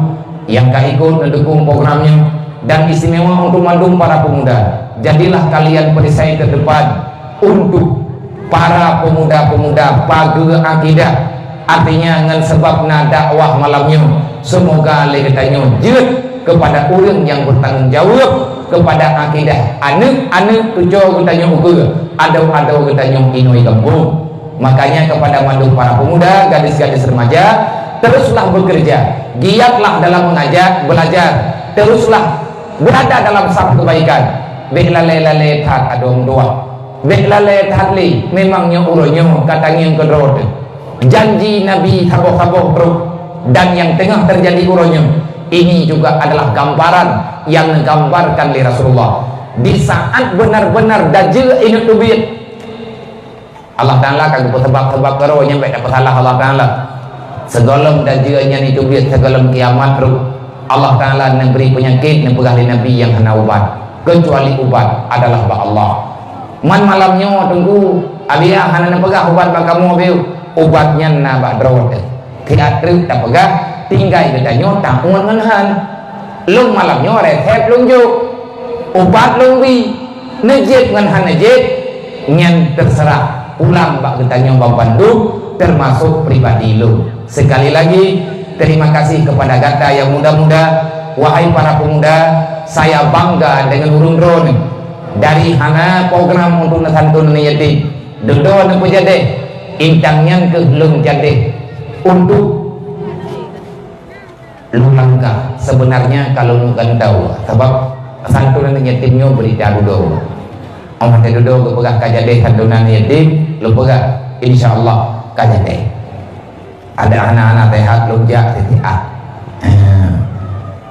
nyang ka ikut mendukung program nyoe, dan istimewa untuk mandum para pemuda. Jadilah kalian perisai terdepan untuk para pemuda-pemuda pageue akidah. Artinya, ngon sabab na dakwah malam nyoe, seumoga lé geutanyoe jeuet keupada ureuëng nyang beutanggung jaweueb keupada akidah aneuk-aneuk cucoe geutanyoe ukeue, adoe-adoe geutanyoe inoe gampông. Makanya, keupada mandum para pemuda, gadis-gadis remaja, teruslah bekerja, giatlah dalam mengajar, belajar, teruslah berada dalam saf kebaikan. Bék lalée-lalée that adoe meutuwah. Bék lalée that lé, memang nyoe uroe nyoe ka tangieng keudroe teuh. Janji Nabi saboh-saboh trok, dan nyang teungoh teujadi uroe nyoe. Ini juga adalah gambaran nyang neugambarkan lé Rasulullah. Di saat benar-benar dajeu ineuk teubiet, Allah Taala ka geupeuseubab-seubab keudroe nyan, bék tapeusalah Allah Taala. Sigohlom dajeu nyan teubiet, sigohlom kiamat rhot, Allah Taala neubri peunyakét, neupeugah lé Nabi, nyang hana ubat, keucuali ubat adalah bak Allah. Man malam nyoe Teungku, Abiya hana neupeugah ubat bak kamoe, Abiya. Ubat nyan na bak droe teuh. Tiep treuk tapeugah, tinggai geutanyoe taôt ngon han. Lôn malam nyoe resep lôn jok, ubat lôn bri, neujieb ngon hana neujieb, nyan terserah pulang bak geutanyoe bandum, termasuk pribadi lôn. Sekali lagi, terima kasih kepada gata yang muda-muda. Wahai para pemuda, saya bangga dengan ureuëng droeneuh. Dari hana program untuk neusantun aneuk yatim, dudoe neupeujadeh, intang nyan keuh lôn jadeh untuk lôn langkah. Sebenarnya ka lôn gantoe, sabab santunan yatim nyoe beurita dudoe. Óh watée dudoe geupeugah ka jadeh santunan yatim, lôn peugah, insya Allah ka jadeh. Ada anak-anak sehat lôn jak sitiat. Ha.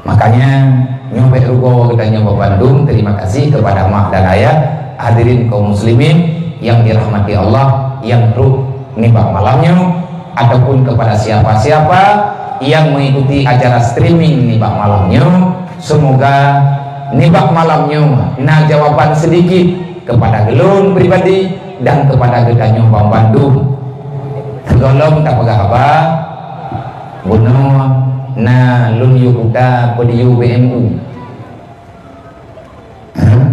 Makanya, nyoe bék rugoe geutanyoe bandum. Terima kasih kepada mak dan ayah, hadirin kaum muslimin yang dirahmati Allah, yang trok nibak malam nyoe, ataupun kepada siapa-siapa yang mengikuti acara streaming nibak malam nyoe. Semoga nibak malam nyoe na jawaban sedikit kepada ulôn pribadi dan kepada geutanyoe bandum. Sigohlom tapeugah haba, bunoe na lôn yue kuta peudiyue B M U. Hah?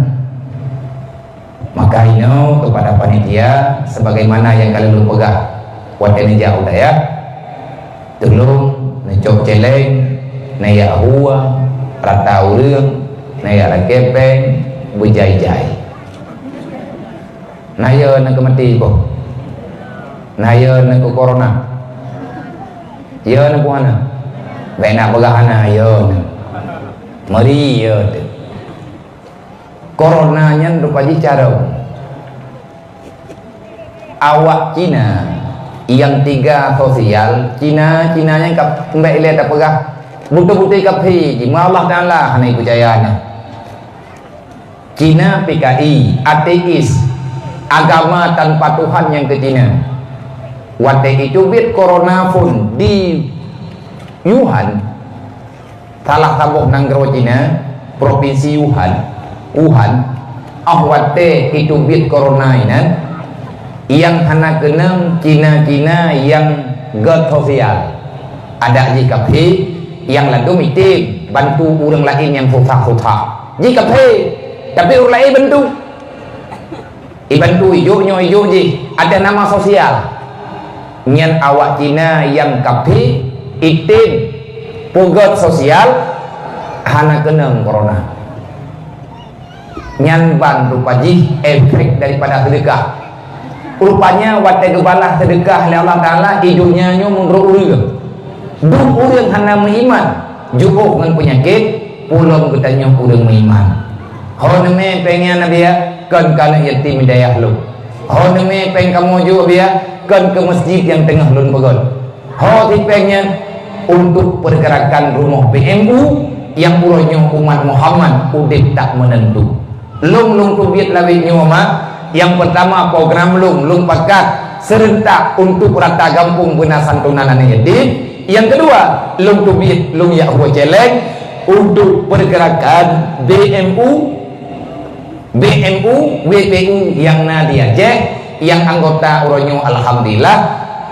Maka inoe kepada panitia, sebagaimana nyang ka lôn peugah watée neujak u dayah, tulông neucok céléng, neujak hue, rata ureuëng, neujak lakée péng, beujai-jai. Na yo neuh keu maté boh? Na yo neuh keu corona? Yo neuh keu hana? Bék na peugah hana, yo neuh. Meuri yo teuh. Corona nyan rupa jih carông. Awak Cina nyang tiga sosial, Cina, Cina nyan ka mbek ilée tapeugah beutôi-beutôi kafé jih, meu Allah Taala hana jipeucaya nyan. Cina P K I, ateis, agama tanpa Tuhan nyang keu Cina. Watée jiteubiet corona phon di Wuhan, salah saboh nanggroe Cina, propinsi Wuhan, Wuhan, óh watée jiteubiet corona inan, nyang hana keunong Cina-Cina nyang gét sosial. Adak jih kafé, nyang ladôm item bantu ureuëng laén nyang susah-susah. Jih kafé, tapi ureuëng laén bantu. Ibantu ijok nyoe ijok jih, atas nama sosial. Nyan awak Cina nyang kafé, item, peugét sosial, hana keunong corona. Nyan ban rupa jih efek daripada seudeukah. Rupanya watée geubalah seudeukah lé Allah Taala, ijok nyan nyoe meunurot ureuëng. Dum ureuëng hana meuiman, jiôh ngon peunyakét, pulom geutanyoe ureuëng meuiman. Ho neumé péng nyan Nabi ya, kon keu aneuk yatim di dayah lôn. Ho neumé péng kamoe jok Nabi ya, kon keu masjid nyang teungoh lôn peugét. Ho sipéng nyan untuk pergerakan rumoh B M U, Nyang uroe nyoe umat Muhammad udeb tak meunentu. Lôn, lôn teubiet lawét nyoe mak, nyang peurtama program lôn, lôn pakat seurentak untuk rata gampông beuna santunan aneuk yatim. Nyang keudua, lôn teubiet lôn jak hue celeng untuk peurgeurakan B M U, B M U, W P U nyang na di Aceh, nyang anggota uroe nyoe alhamdulillah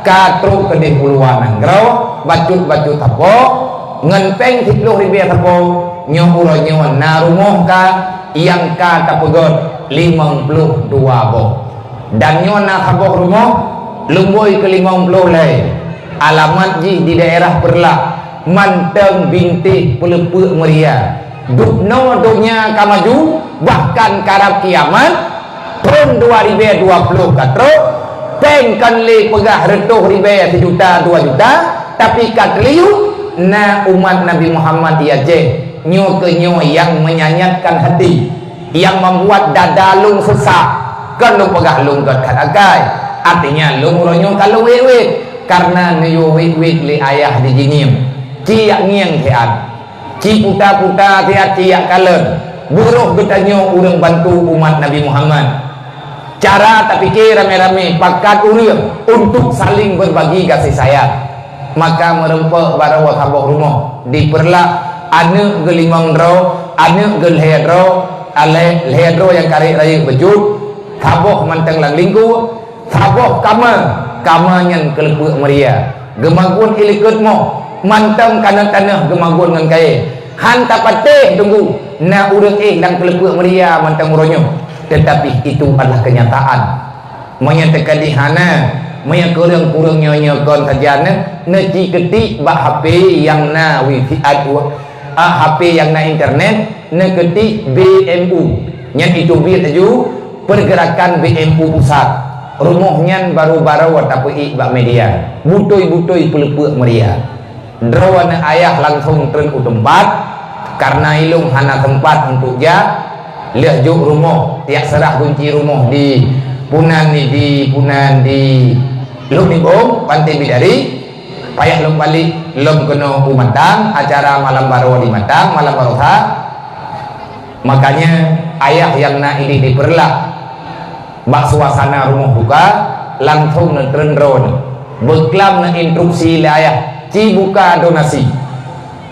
ka trok keudeh u luwa nanggroe, bacut-bacut sapo, ngon péng siplôh ribèe sapo, nyoe uroe nyoe na rumoh ka nyang ka tapeugöt limong plôh dua boh. Dan nyoe na saboh rumoh, lumbôi keu limong plôh lhèe. Alamat jih di daerah Peureulak, mantong bintéh peuleupeuek meuria. Dubnoe donya ka maju, bahkan karab kiamat, thon dua ribèe dua plôh ka trok, péng kon lé peugah reutôh ribèe, seujuta, dua juta, tapi ka triliun na umat Nabi Muhammad di Aceh. Nyoe keuh nyoe nyang menyayatkan hati, nyang membuat dada lôn sesak. Kon lôn peugah lôn göt that akai, artinya lôn uroe nyoe ka lôn wét-wét, kareuna neuyue wét-wét lé ayah di jinyim. Ci jak ngieng siat, ci puta-puta siat, ci jak kalon. Beurôh geutanyoe ureuëng bantu umat Nabi Muhammad. Cara tapike ramé-ramé, pakat ureuëng untuk saling berbagi kasih sayang. Maka meureumpok barô saboh rumoh di Peureulak, aneuk geulimong droe, aneuk geulhèe droe, alèh lhèe droe nyang karek rayeuk bacut, saboh mantong lam lingku, saboh kama, kama nyan keuleupeuek meuria. Geumagun ié likot moh, mantong kanöt tanoh geumagun ngon kayèe. Han tapatéh teunggu na ureuëng éh lam keuleupeuek meuria mantong uroe nyoe, teutapi itu adalah kenyataan. Meunyoe teuka di hana, meunyoe kureueng-kureueng nyoe-nyoe kon sajan, neuci keutik bak H P nyang na wifi, a, H P nyang na internet, neukeutik B M U. Nyan itu biet laju pergerakan B M U pusat. Rumoh nyan baru-baru tapeuék bak media. Butôi-butôi peuleupeuek meuria. Droeneuh ayah langsong treun u teumpat, kareuna ilôn hana teumpat untuk jak, lheueh jok rumoh, jak seurah gunci rumoh di punan ni, di punan di Lhok Nibong, Pantai Bidari, payah lôn balek lom keunoe u Matang, acara malam baroe di Matang, malam baroesa. Makanya ayah nyang na idéh di Peureulak, bak suasana rumoh duka, langsong neutreun droeneuh. Beuklam neuinstruksi lé ayah, ci buka donasi.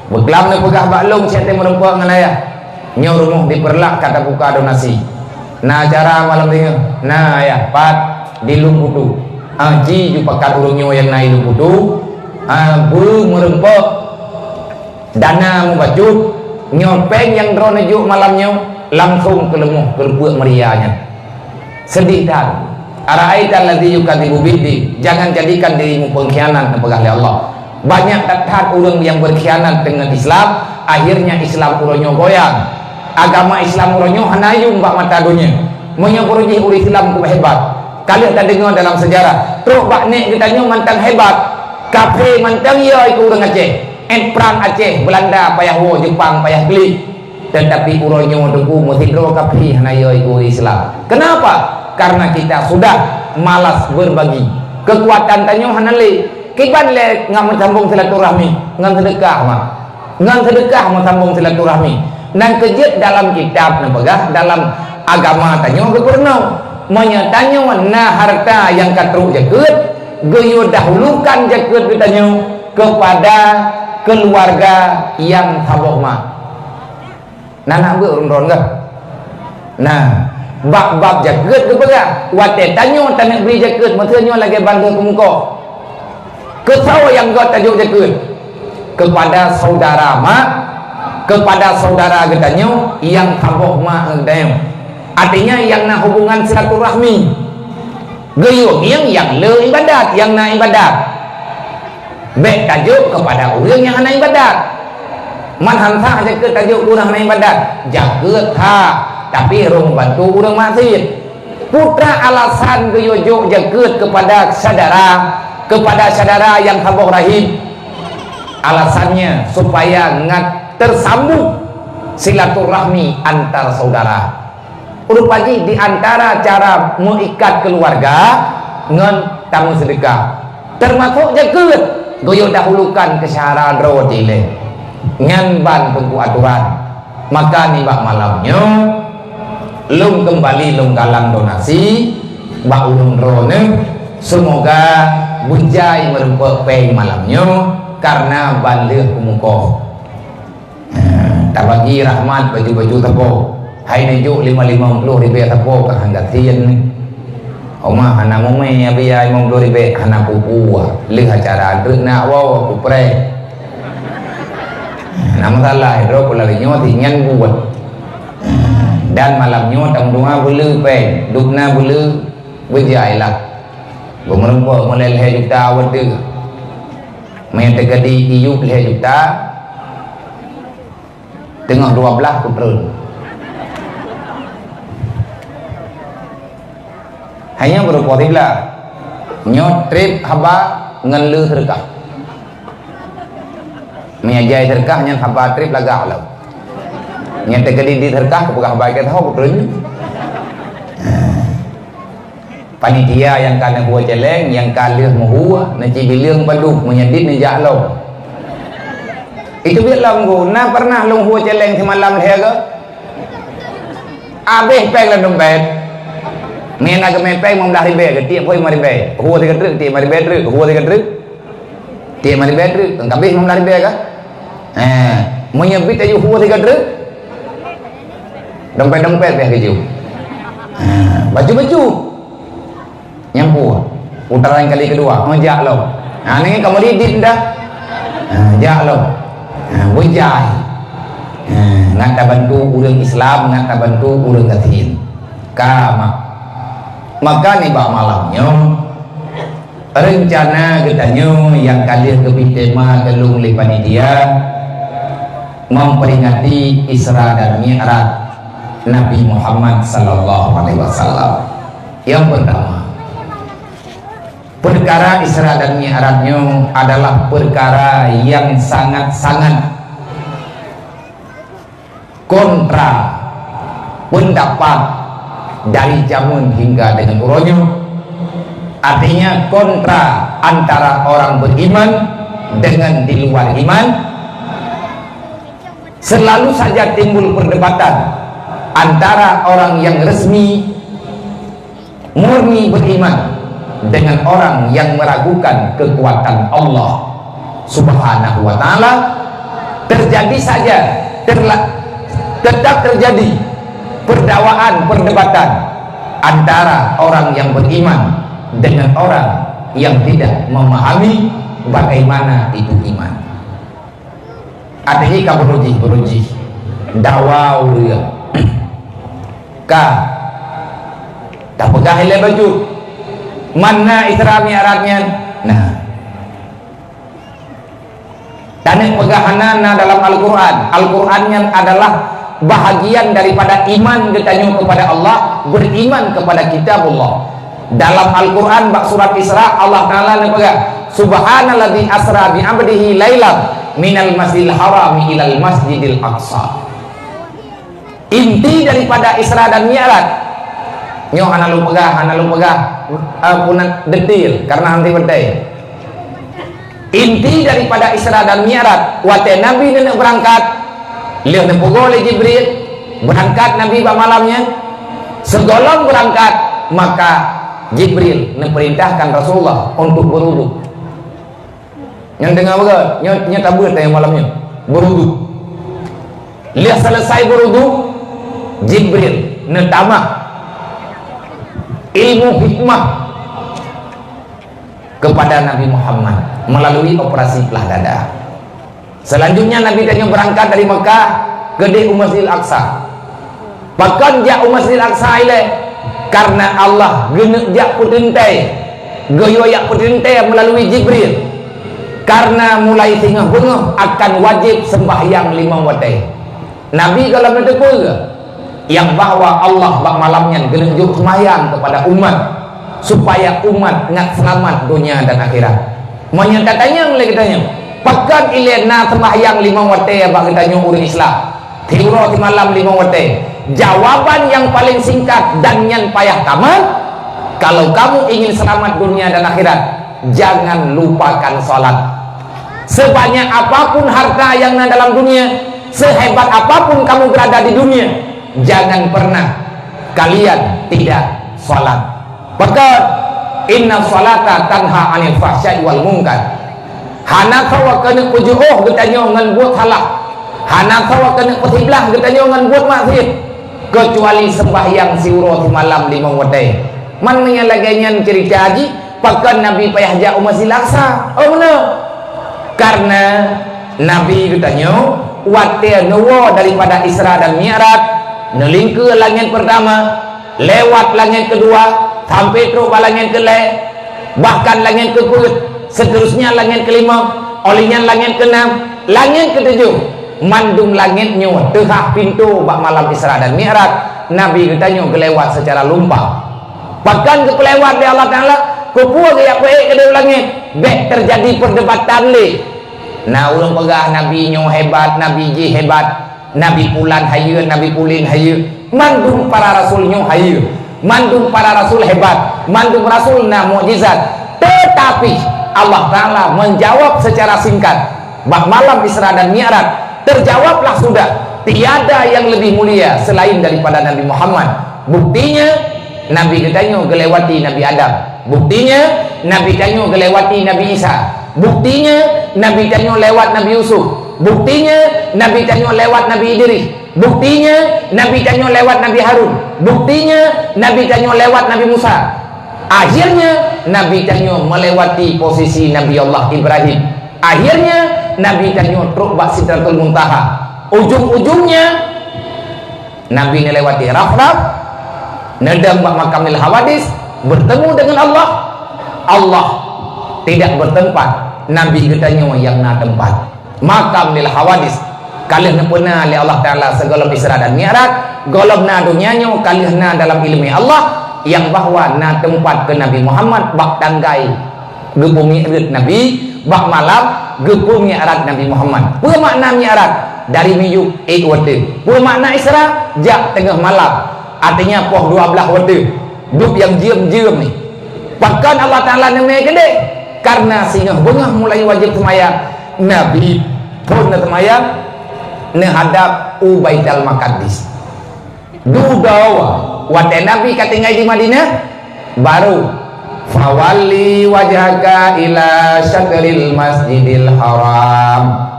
Beuklam neupeugah bak lôn, siat meureumpok ngon ayah. Nyoe rumoh di Peureulak ka tabuka donasi. Na acara malam singoh? Na ayah, pat? Di Lueng Putu. Ah, ci ju pakat ureuëng nyoe nyang na i Lueng Putu. Ah, beumeureumpok. Dana mubacut, nyoe péng nyang droeneuh jok malam nyoe, langsong keuleupeuek meuria nyan. Seudeh that. Ara'aital ladzi yukadzibu biddin, jangan jadikan dirimu pengkhianat, neupeugah lé Allah. Banyak that-that ureuëng nyang beurkhianat deungon Islam, akhirnya Islam uroe nyoe goyang. Agama Islam uroe nyoe hana yum bak mata donya. Meunyoe peuruji ureuëng Islam keuhebat, ka lheueh tadeungoe dalam seujarah, trok bak nek geutanyoe mantong hebat. Kaphé mantong yo ikeu ureuëng Aceh. Ét prang Aceh, Beulanda payah woe, Jeupang payah klik. Teutapi uroe nyoe teungku meusidroe kaphé hana yo ikeu Islam. Kenapa? Karena kita sudah malas berbagi. Keukuatan tanyoe hana lé. Kiban lé ngon meusambong silaturahmi, ngon seudeukah mah. Ngon seudeukah meusambong silaturahmi. Nyang keujeuet dalam kitab neupeugah, dalam agama tanyoe geupeurunoe. Meunyoe tanyoe na hareuta nyang ka trok jakeuet, geuyue dahulukan jakeuet geutanyoe keupada keuluwarga nyang saboh mak. Na, na beuet ureuëng droeneuh. Nah, bab-bab jakeuet geupeugah, watée tanyoe taneuk bri jakeuet, meuteunyoe lagée ban lheueh keumeukoh. Keusoe nyang göt tajok jakeuet? Keupada saudara mak, keupada saudara geutanyoe nyang saboh mak ngon geutanyoe. Artinya nyang na hubungan silaturahmi. Geuyue ngieng nyang le ibadat, nyang na ibadat. Bék tajok keupada ureuëng nyang hana ibadat. Man han sah jakeuet tajok keu ureuëng hana ibadat. Jakeuet sah, tapi rhom bantu ureuëng maksiet. Peue teuma alasan geuyue jok jakeuet keupada syedara, keupada syedara nyang saboh rahim? Alasannya supaya ngat tersambung silaturahmi antar saudara. Rupa jih di antara cara meuikat keuluwarga ngon tameuseudeukah, teumasok jakeuet, geuyue dahulukan keu syedara droe jih lé. Nyan ban teungku aturan. Maka nibak malam nyoe, lôn keumbali lôn galang donasi bak ulôn droeneuh. Seumoga beujai meurumpok péng malam nyoe, kareuna ban lheueh peumukoh. Ha, tabagi rahmat baju-baju sapo. Hai neujok lima, lima ploh ribèe sapo ka han gasien. Oma hana mumè, abi ai lima ploh ribèe hana peue-peue. Lheueh acara treuk na woe kupreh. Na masalah, droe pula nyoe si nyan buet. Dan malam nyoe tameudoa beuleu péng, dubna beuleu beujai lah. Beumeurumpok mulai lhèe juta watèe. Meunyoe teukeudi iyup lhèe juta, teungoh dua blaih kutreun. Hanya beureupoh siblaih. Nyoe trép haba ngon le seudeukah. Meunyoe jai seudeukah nyan haba trép lagak lom. Nyan teukeudi di seudeukah kupeugah haba keu teuh kutreun. Panitia nyang ka neuhue céléng, nyang ka lheueh meuhue, neucibileueng padub, meunyoe dit neujak lom. Itu biet lom ku, na pernah lôn hue céléng simalam lhèe goe? Abéh péng lam dompet. Meunan geumè péng limong blaih ribèe, geutiek phon limong ribèe. Hue sigoe treuk, tiek limong ribèe treuk, hue sigoe treuk. Tiek limong ribèe treuk, ka abéh limong blaih ribèe ka? Eh, meunyoe bit aju hue sigoe treuk, dompet-dompet bèe keujeuet. Eh, bacut-bacut. Nyan peue? Putaran kali keudua, oh, jak lom. Ha, nyan ka meudidit dah. Ha, jak lom. Ha, beujai. Ha, ngat tabantu ureueng Islam, ngat tabantu ureueng gasien. Ka, mak. Maka nibak malam nyoe, reuncana geutanyoe nyang ka lheueh geubri tema keu lôn lé panitia, memperingati Isra dan Mi'raj Nabi Muhammad sallallahu alaihi wasallam. Yang pertama, perkara Isra dan Mi'raj nyoe adalah perkara yang sangat-sangat kontra pendapat dari jameun hingga dengan uroe nyoe. Artinya, kontra antara orang beriman dengan di luar iman. Selalu saja timbul perdebatan antara orang yang resmi murni beriman dengan orang yang meragukan kekuatan Allah Subhanahu wa Ta'ala, terjadi saja, terla-, tetap terjadi perdawaan, perdebatan antara orang yang beriman dengan orang yang tidak memahami bagaimana itu iman. Até jih ka beurujih-beurujih. Dawa ureueng. Ka. Tapeugah ilée bacut. Mana Isra Mi'raj nyan? Nah. Taneuk peugah hana na dalam Al-Quran. Al-Quran nyan adalah bahagian daripada iman geutanyoe kepada Allah, beriman kepada Kitabullah. Dalam Al-Quran, bak surat Isra, Allah Ta'ala neupeugah, "Subhanalladzi asra bi abdihi lailam minal masjidil harami ilal masjidil aqsa." Inti daripada Isra dan Mi'raj, nyoe hana lôn peugah, hana lôn peugah, eh, peunan detail, karena nanti beutôi. Inti daripada Isra dan Mi'raj, watée Nabi neuneuk beurangkat, lheueh neupeugoe lé Jibril, beurangkat Nabi bak malam nyan. Sigohlom beurangkat, maka Jibril neupeurintahkan Rasulullah untuk beuruduk. Nyang deungoe beugét, nyoe, nyoe tabeuet nyang malam nyoe, beuruduk. Lheueh selesai beuruduk, Jibril neutamah ilmu hikmah kepada Nabi Muhammad melalui operasi plah dada. Selanjutnya, Nabi tanyoe beurangkat dari Mekah keudeh u Masjidil Aqsa. Pakon jak u Masjidil Aqsa ilée? Karena Allah geuneuk jak peuteuntée, geuyue jak peuteuntée meulalu Jibril. Karena mulai singoh beungoh akan wajéb seumbahyang limong watée. Nabi gohlom neuteupeue nyang bahwa Allah bak malam nyan geuneuk jok seumayang keupada umat, supaya umat ngat seulamat donya dan akhirat. Meunyoe tatanyong lé geutanyoe, pakon ilée na seumbahyang limong watée bak geutanyoe ureuëng Islam, siuroe simalam limong watée? Jawaban nyang paleng singkat dan nyan payah tamat, kalau kamu ingin selamat dunia dan akhirat, jangan lupakan salat. Sebanyak apapun harta yang na dalam dunia, sehebat apapun kamu berada di dunia, jangan pernah kalian tidak salat. Pakon, "Inna salata tanha 'anil fahsya'i wal munkar." Hana sawa keuneuk peujuoh geutanyoe ngon buet salah. Hana sawa keuneuk peusiblah geutanyoe ngon buet maksiet, keucuali sembahyang siuroe simalam limong watée. Man meunyoe lagée nyan ceurita jih, pakon Nabi payah jak u Masjidil Aqsa? Oh, meunoe. Karena Nabi geutanyoe watée neuwoe daripada Isra dan Mi'raj, neulingkeue langét peurtama, lewat langét keudua, sampoe trok bak langét keulhée, bahkan langét keupeuet, seterusnya langét keulima, óh lheueh nyan langét keunam, langét keutujoh. Mandum langét nyoe teuhah pintoe bak malam Isra dan Mi'raj, Nabi geutanyoe geulewat seucara lumpang. Pakon geupeulewat lé Allah Taala, keupeue geujak peuék keudéh u langét, bék teujadi peurdebatan lé. Na ureuëng peugah Nabi nyoe hebat, Nabi jih hebat, Nabi pulan hayeue, Nabi pulan hayeue. Mandum para rasul nyoe hayeue, mandum para rasul hebat, mandum rasul na mukjizat. Tetapi Allah Taala menjawab secara singkat bak malam Isra dan Mi'raj. Terjawablah sudah, tiada yang lebih mulia selain daripada Nabi Muhammad. Buktinya, Nabi geutanyoe geulewati Nabi Adam. Buktinya, Nabi tanyoe geulewati Nabi Isa. Buktinya, Nabi tanyoe lewat Nabi Yusuf. Buktinya, Nabi tanyoe lewat Nabi Idris. Buktinya, Nabi tanyoe lewat Nabi Harun. Buktinya, Nabi tanyoe lewat Nabi Musa. Akhirnya, Nabi tanyoe melewati posisi Nabi Allah Ibrahim. Akhirnya, Nabi tanyoe trok bak Sidratul Muntaha. Ujung-ujungnya, Nabi neulewati raf-raf, neudong bak Makamil Hawadis, bertemu dengan Allah. Allah tidak bertempat, Nabi geutanyoe nyang na tempat. Makamil Hawadis ka lheueh neupeuna lé Allah Taala sigohlom Isra dan Mi'raj, gohlom na donya nyoe ka lheueh na dalam ileumé Allah, nyang bahwa na tempat keu Nabi Muhammad bak tanggai geupeumi'raj Nabi, bak malam geupeumi'raj Nabi Muhammad. Peue makna mi'raj? Dari miyueb ék watée. Peue makna Isra? Jak teungoh malam. Artinya poh dua blaih watée. Dub nyang jeuem-jeuem ni. Pakon Allah Taala neumé keudeh? Karena singoh beungoh mulai wajéb seumayang, Nabi phon neuseumayang neuhadab u Baitul Maqdis. Dudoe watée Nabi ka tinggai di Madinah, baru, "Fawalli wajhaka ila syatril Masjidil Haram."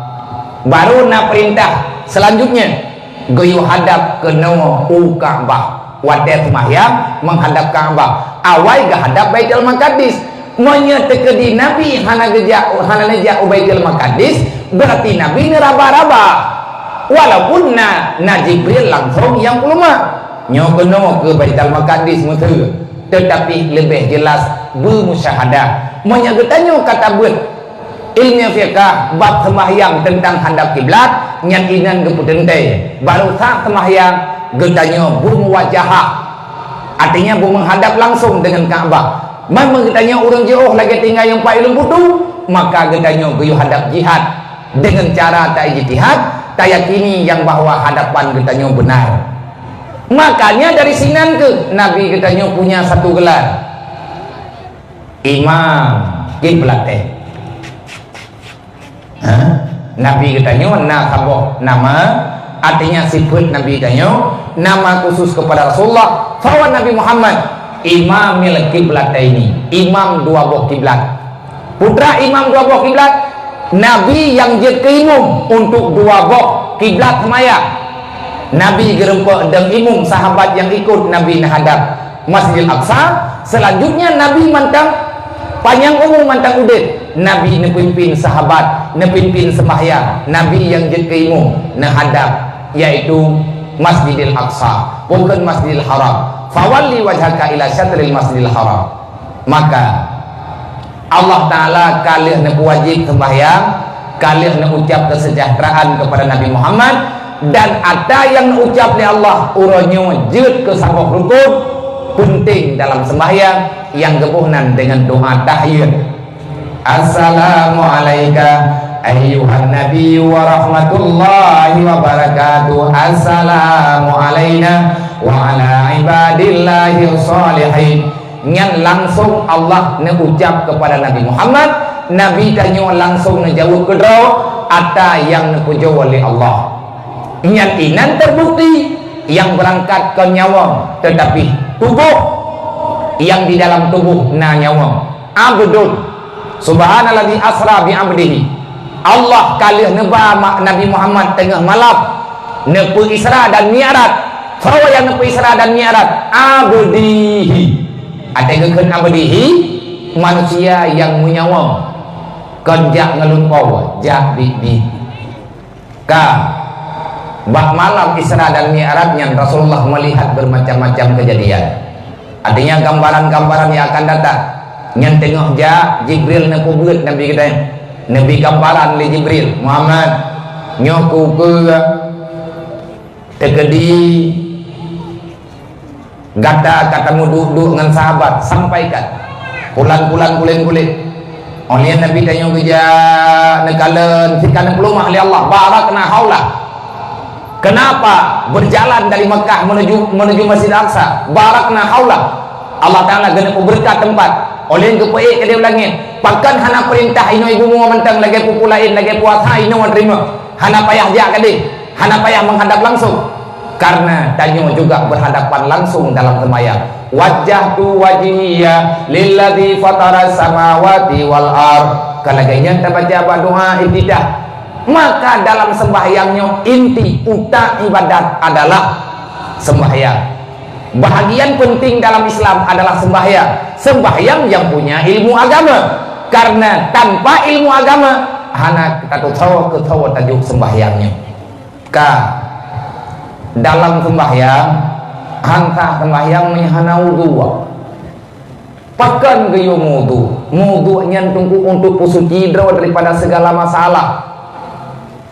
Baru na peurintah seulanjutnya, geuyue hadab keunoe u Ka'bah. Watée seumahyang meuhadab Ka'bah, awai geuhadab Baitul Maqdis. Meunyoe teukeudi Nabi hana geujak, hana neujak u Baitul Maqdis, beurati Nabi neuraba-raba. Walaupun na, na Jibril langsong nyang peuluma. Nyoe keunoe keu Baitul Maqdis meuteue, teutapi leubeh jeulaih beumusyahadah. Meunyoe geutanyoe ka tabeuet ilmu fiqah bab seumahyang teuntang hadab kiblat, nyan inan geupeuteuntée. Baru sah seumahyang geutanyoe beumuwajahah. Artinya, beumeuhadab langsong deungon Ka'bah. Man meugeutanyoe ureuëng jiôh lagée tinggai nyang pat ileueng putu, maka geutanyoe geuyue hadab jihad deungon cara taijtihad, tayakini nyang bahwa hadapan geutanyoe beunar. Makanya dari sinan keuh Nabi geutanyoe punya satu gelar, Imam Kiblatain. Ha? Nabi geutanyoe na saboh nama, artinya sifeut Nabi geutanyoe, nama khusus kepada Rasulullah, bahwa Nabi Muhammad Imamil Kiblataini, imam dua boh kiblat. Peue teuma imam dua boh kiblat? Nabi nyang jeuet keu imum untuk dua boh kiblat seumayang. Nabi geureumpok deungon imum, sahabat nyang ikot Nabi neuhadab Masjidil Aqsa, selanjutnya Nabi mantong panyang umu mantong udeb, Nabi neupimpin sahabat, neupimpin seumahyang, Nabi nyang jeuet keu imum neuhadab, yaitu Masjidil Aqsa, bukan Masjidil Haram. "Fawalli wajhaka ila syatril Masjidil Haram." Maka Allah Taala ka lheueh neupeuwajéb seumbahyang, ka lheueh neuucab keuseujahteuraan keupada Nabi Muhammad, dan ata nyang neuucab lé Allah uroe nyoe jeuet keu saboh rukon peunteng dalam seumbahyang nyang geuboh nan deungon doa tahiyyat. Assalamu alaika ayyuhan nabiyyu wa rahmatullahi wa barakatuh. Assalamu alaina wa ala ibadillahi shalihin. Nyan langsong Allah neuucab keupada Nabi Muhammad, Nabi tanyoe langsung neujaweueb keudroe ata nyang neupujoe lé Allah. Nyan inan teubukti nyang beurangkat kon nyawöng, teutapi tuboh nyang di dalam tuboh na nyawöng. Abdun, subhanalladzi asra bi abdihi. Allah ka lheueh neuba ma-, Nabi Muhammad teungoh malam, neupeu Isra dan Mi'raj. Soe nyang neupeu Isra dan Mi'raj? Abdihi. Watée geukheun abdihi, manusia nyang meunyawöng. Kon jak ngon lôn po, jak biet-biet. Ka, bak malam Isra dan Mi'raj nyan Rasulullah melihat bermacam-macam kejadian. Artinya gambaran-gambaran yang akan datang. Nyan teungoh jak, Jibril neupeubeuet Nabi geutanyoe. Neubi gambaran lé Jibril, "Muhammad, nyoe keu-keu teukeudi gata ka tameuduek-duek ngon sahabat, sampaikan." Pulan-pulan, pulan-pulan. Óh lheueh Nabi tanyoe geujak neukalon, cit ka neupeuleumah lé Allah, barakna haulah. Kenapa berjalan dari Mekah menuju, menuju Masjid Aqsa? Barakna haulah. Allah Taala geuneuk peubeureukat teumpat. Óh lheueh geupeuék keudéh u langét. Pakon hana peurintah inoe ibu mua mantong lagée peue-peue laén, lagée puasa inoe teurimong. Hana payah jak keudéh, hana payah menghadap langsung. Karena tanyoe juga berhadapan langsung dalam sembahyang. "Wajjahtu wajhiya lilladzi fataras samawati wal ard." Ka lagée nyan tabaca bak doa iftitah. Maka dalam sembahyang nyoe inti utak ibadat adalah sembahyang. Bahagian penting dalam Islam adalah sembahyang. Sembahyang yang punya ilmu agama. Karena tanpa ilmu agama, hana tatusoe keu soe tajok sembahyang nyoe. Ka, dalam sembahyang, han sah sembahyang meunyoe hana udhu. Pakon geuyue meuudhu? Meuudhu nyan teungku untuk peusuci droe daripada segala masalah.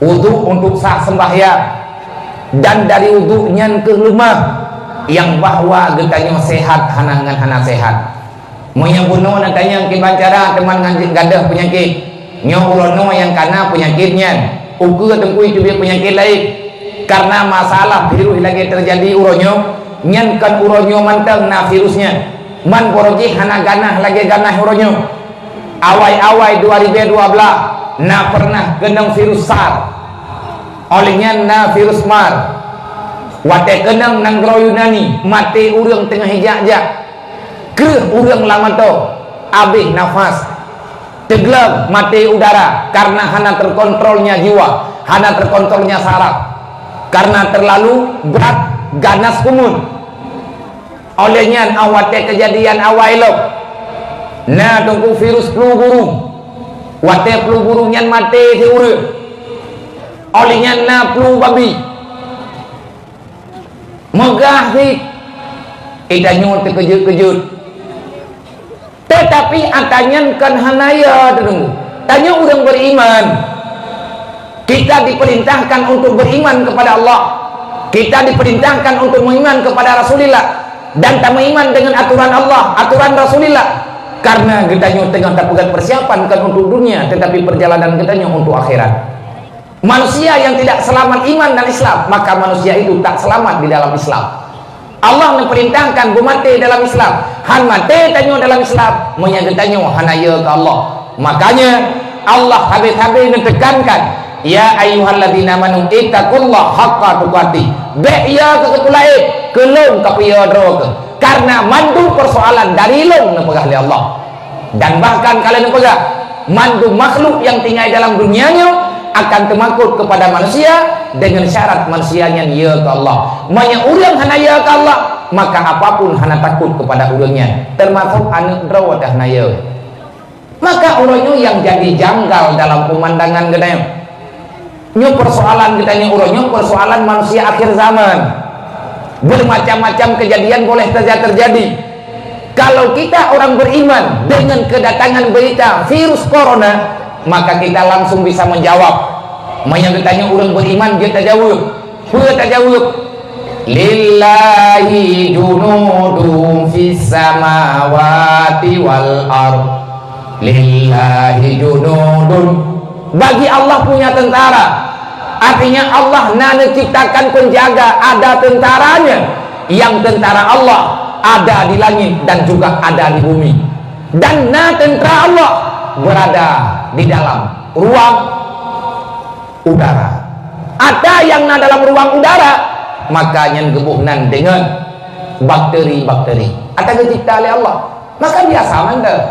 Udhu untuk sah sembahyang. Dan dari udhu nyan keuh leumah nyang bahwa geutanyoe sehat hana ngon hana sehat. Meunyoe bunoe na tanyong kiban cara teuma ngon gadôh peunyakét, nyoe uroe noe nyang kana peunyakét nyan, ukeue teungku teubiet peunyakét laén. Karena masalah virus lagée teujadi uroe nyoe, nyan kon uroe nyoe mantong na virus nyan. Man barô jih hana ganah lagée ganah uroe nyoe. Awai-awai dua ribu dua belas na pernah keunong virus SARS. Óh lheueh nyan na virus MERS. Watée keunong nanggroe Yunani, maté ureuëng teungoh ijak-jak. Kreueh ureuëng lam atô, abéh nafas. Teugleng, maté udara karena hana terkontrolnya jiwa, hana terkontrolnya saraf. Karena terlalu berat ganas kumun. Óh lheueh nyan, óh watée keujadian awai lom, na teungku virus flu burung. Watée flu burung nyan maté si ureuëng. Óh lheueh nyan na flu babi. Meugah cit, geutanyoe teukeujot-keujot. Teutapi ata nyan kon hana yo teudeungoe. Tanyoe ureuëng beriman. Kita diperintahkan untuk beriman kepada Allah. Kita diperintahkan untuk beriman kepada Rasulullah dan tameuiman dengan aturan Allah, aturan Rasulullah. Karena geutanyoe teungoh tapeugét persiapan kon untuk dunia, tetapi perjalanan geutanyoe untuk akhirat. Manusia yang tidak selamat iman dan Islam, maka manusia itu tak selamat di dalam Islam. Allah meupeurintahkan beumaté dalam Islam. Han maté tanyoe dalam Islam, meunyoe geutanyoe hana yo keu Allah. Makanya, Allah habéh-habéh neutekankan, "Ya ayyuhalladzina amanu ittaqullaha haqqa tuqatih." Bék yo keu keupeue laén, keu lôn kapeue yo droe keuh. Karena mandum persoalan dari lôn neupeugah lé Allah. Dan bahkan ka lheueh neupeugah, mandum makhluk nyang tinggai dalam dunia nyoe akan teumakot kepada manusia dengan syarat manusia nyan yo keu Allah. Meunyoe ureuëng hana yo keu Allah, maka apapun hana takot kepada ureuëng nyan, termasuk aneuëk droe teuh hana yo. Maka uroe nyoe nyang jadi janggal dalam pemandangan geutanyoe. Nyoe persoalan geutanyoe uroe nyoe, persoalan manusia akhir zaman. Bermacam-macam kejadian boleh saja terjadi. Kalau kita orang beriman dengan kedatangan berita virus corona, maka kita langsung bisa menjawab. Meunyoe geutanyoe ureuëng beriman, jeuet tajaweueb. Peue tajaweueb? "Lillahi junudun fis samawati wal ard." Lillahi junudun. Bagi Allah punya tentara. Artinya Allah na neuciptakan penjaga, ada tentaranya. Yang tentara Allah ada di langit dan juga ada di bumi. Dan na tentara Allah. berada di dalam ruang udara. Ata nyang na dalam ruang udara, maka nyan geuboh nan deungon bakteri-bakteri. Ata geucipta lé Allah. Maka biasa mantong.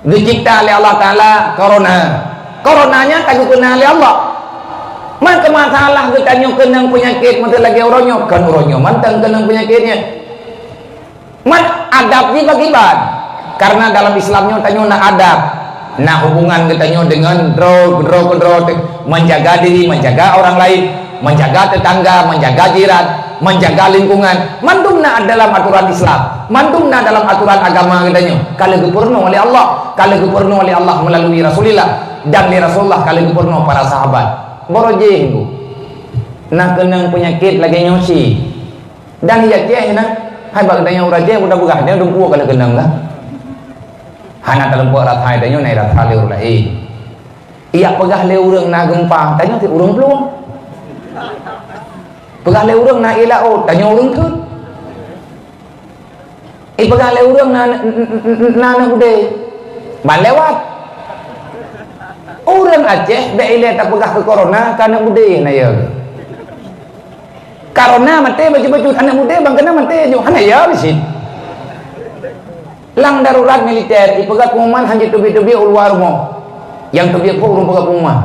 Geucipta lé Allah Taala korona. Korona nyan ka geupeuna lé Allah. Man keu masalah geutanyoe keunong peunyakét meuteulagée uroe nyoe, kon uroe nyoe mantong keunong peunyakét nyan. Man adab jih bak iban. Karena dalam Islam nyoe tanyoe na adab. Na hubungan geutanyoe deungon droe, droe keudroe teuh, menjaga diri, menjaga orang lain, menjaga tetangga, menjaga jiran, menjaga lingkungan. Mandum na dalam aturan Islam. Mandum na dalam aturan agama geutanyoe. Ka lheueh geupeurunoe lé Allah, ka lheueh geupeurunoe lé Allah melalui Rasulillah, dan lé Rasulullah ka lheueh geupeurunoe para sahabat. Boro jih, Bu. Na keunong peunyakét lagée nyoe cit. Dan i Aceh na, hai bak geutanyoe ureuëng Aceh, udah peugah, nyan dum peue ka lheueh keunong dah. Hana taleumpok rasa tanyoe, na rasa lé ureuëng laén. Ijak peugah lé ureuëng na geumpa, tanyoe cit ureuëng plueng. Peugah lé ureuëng na ié laôt, tanyoe ureuëng kheun. Ipeugah lé ureuëng na, na, na, na aneuk beudé, ban lewat. Ureuëng Aceh bék ilée tapeugah keu korona keu aneuk beudé, na ya. Korona maté bacut-bacut, aneuk muda ban keunan maté ju, hana ya bisi. Lam darurat militer, ipeugah pengumuman hana teubiet-teubiet u luwa rumoh. Nyang teubiet pun ureuëng peugah pengumuman.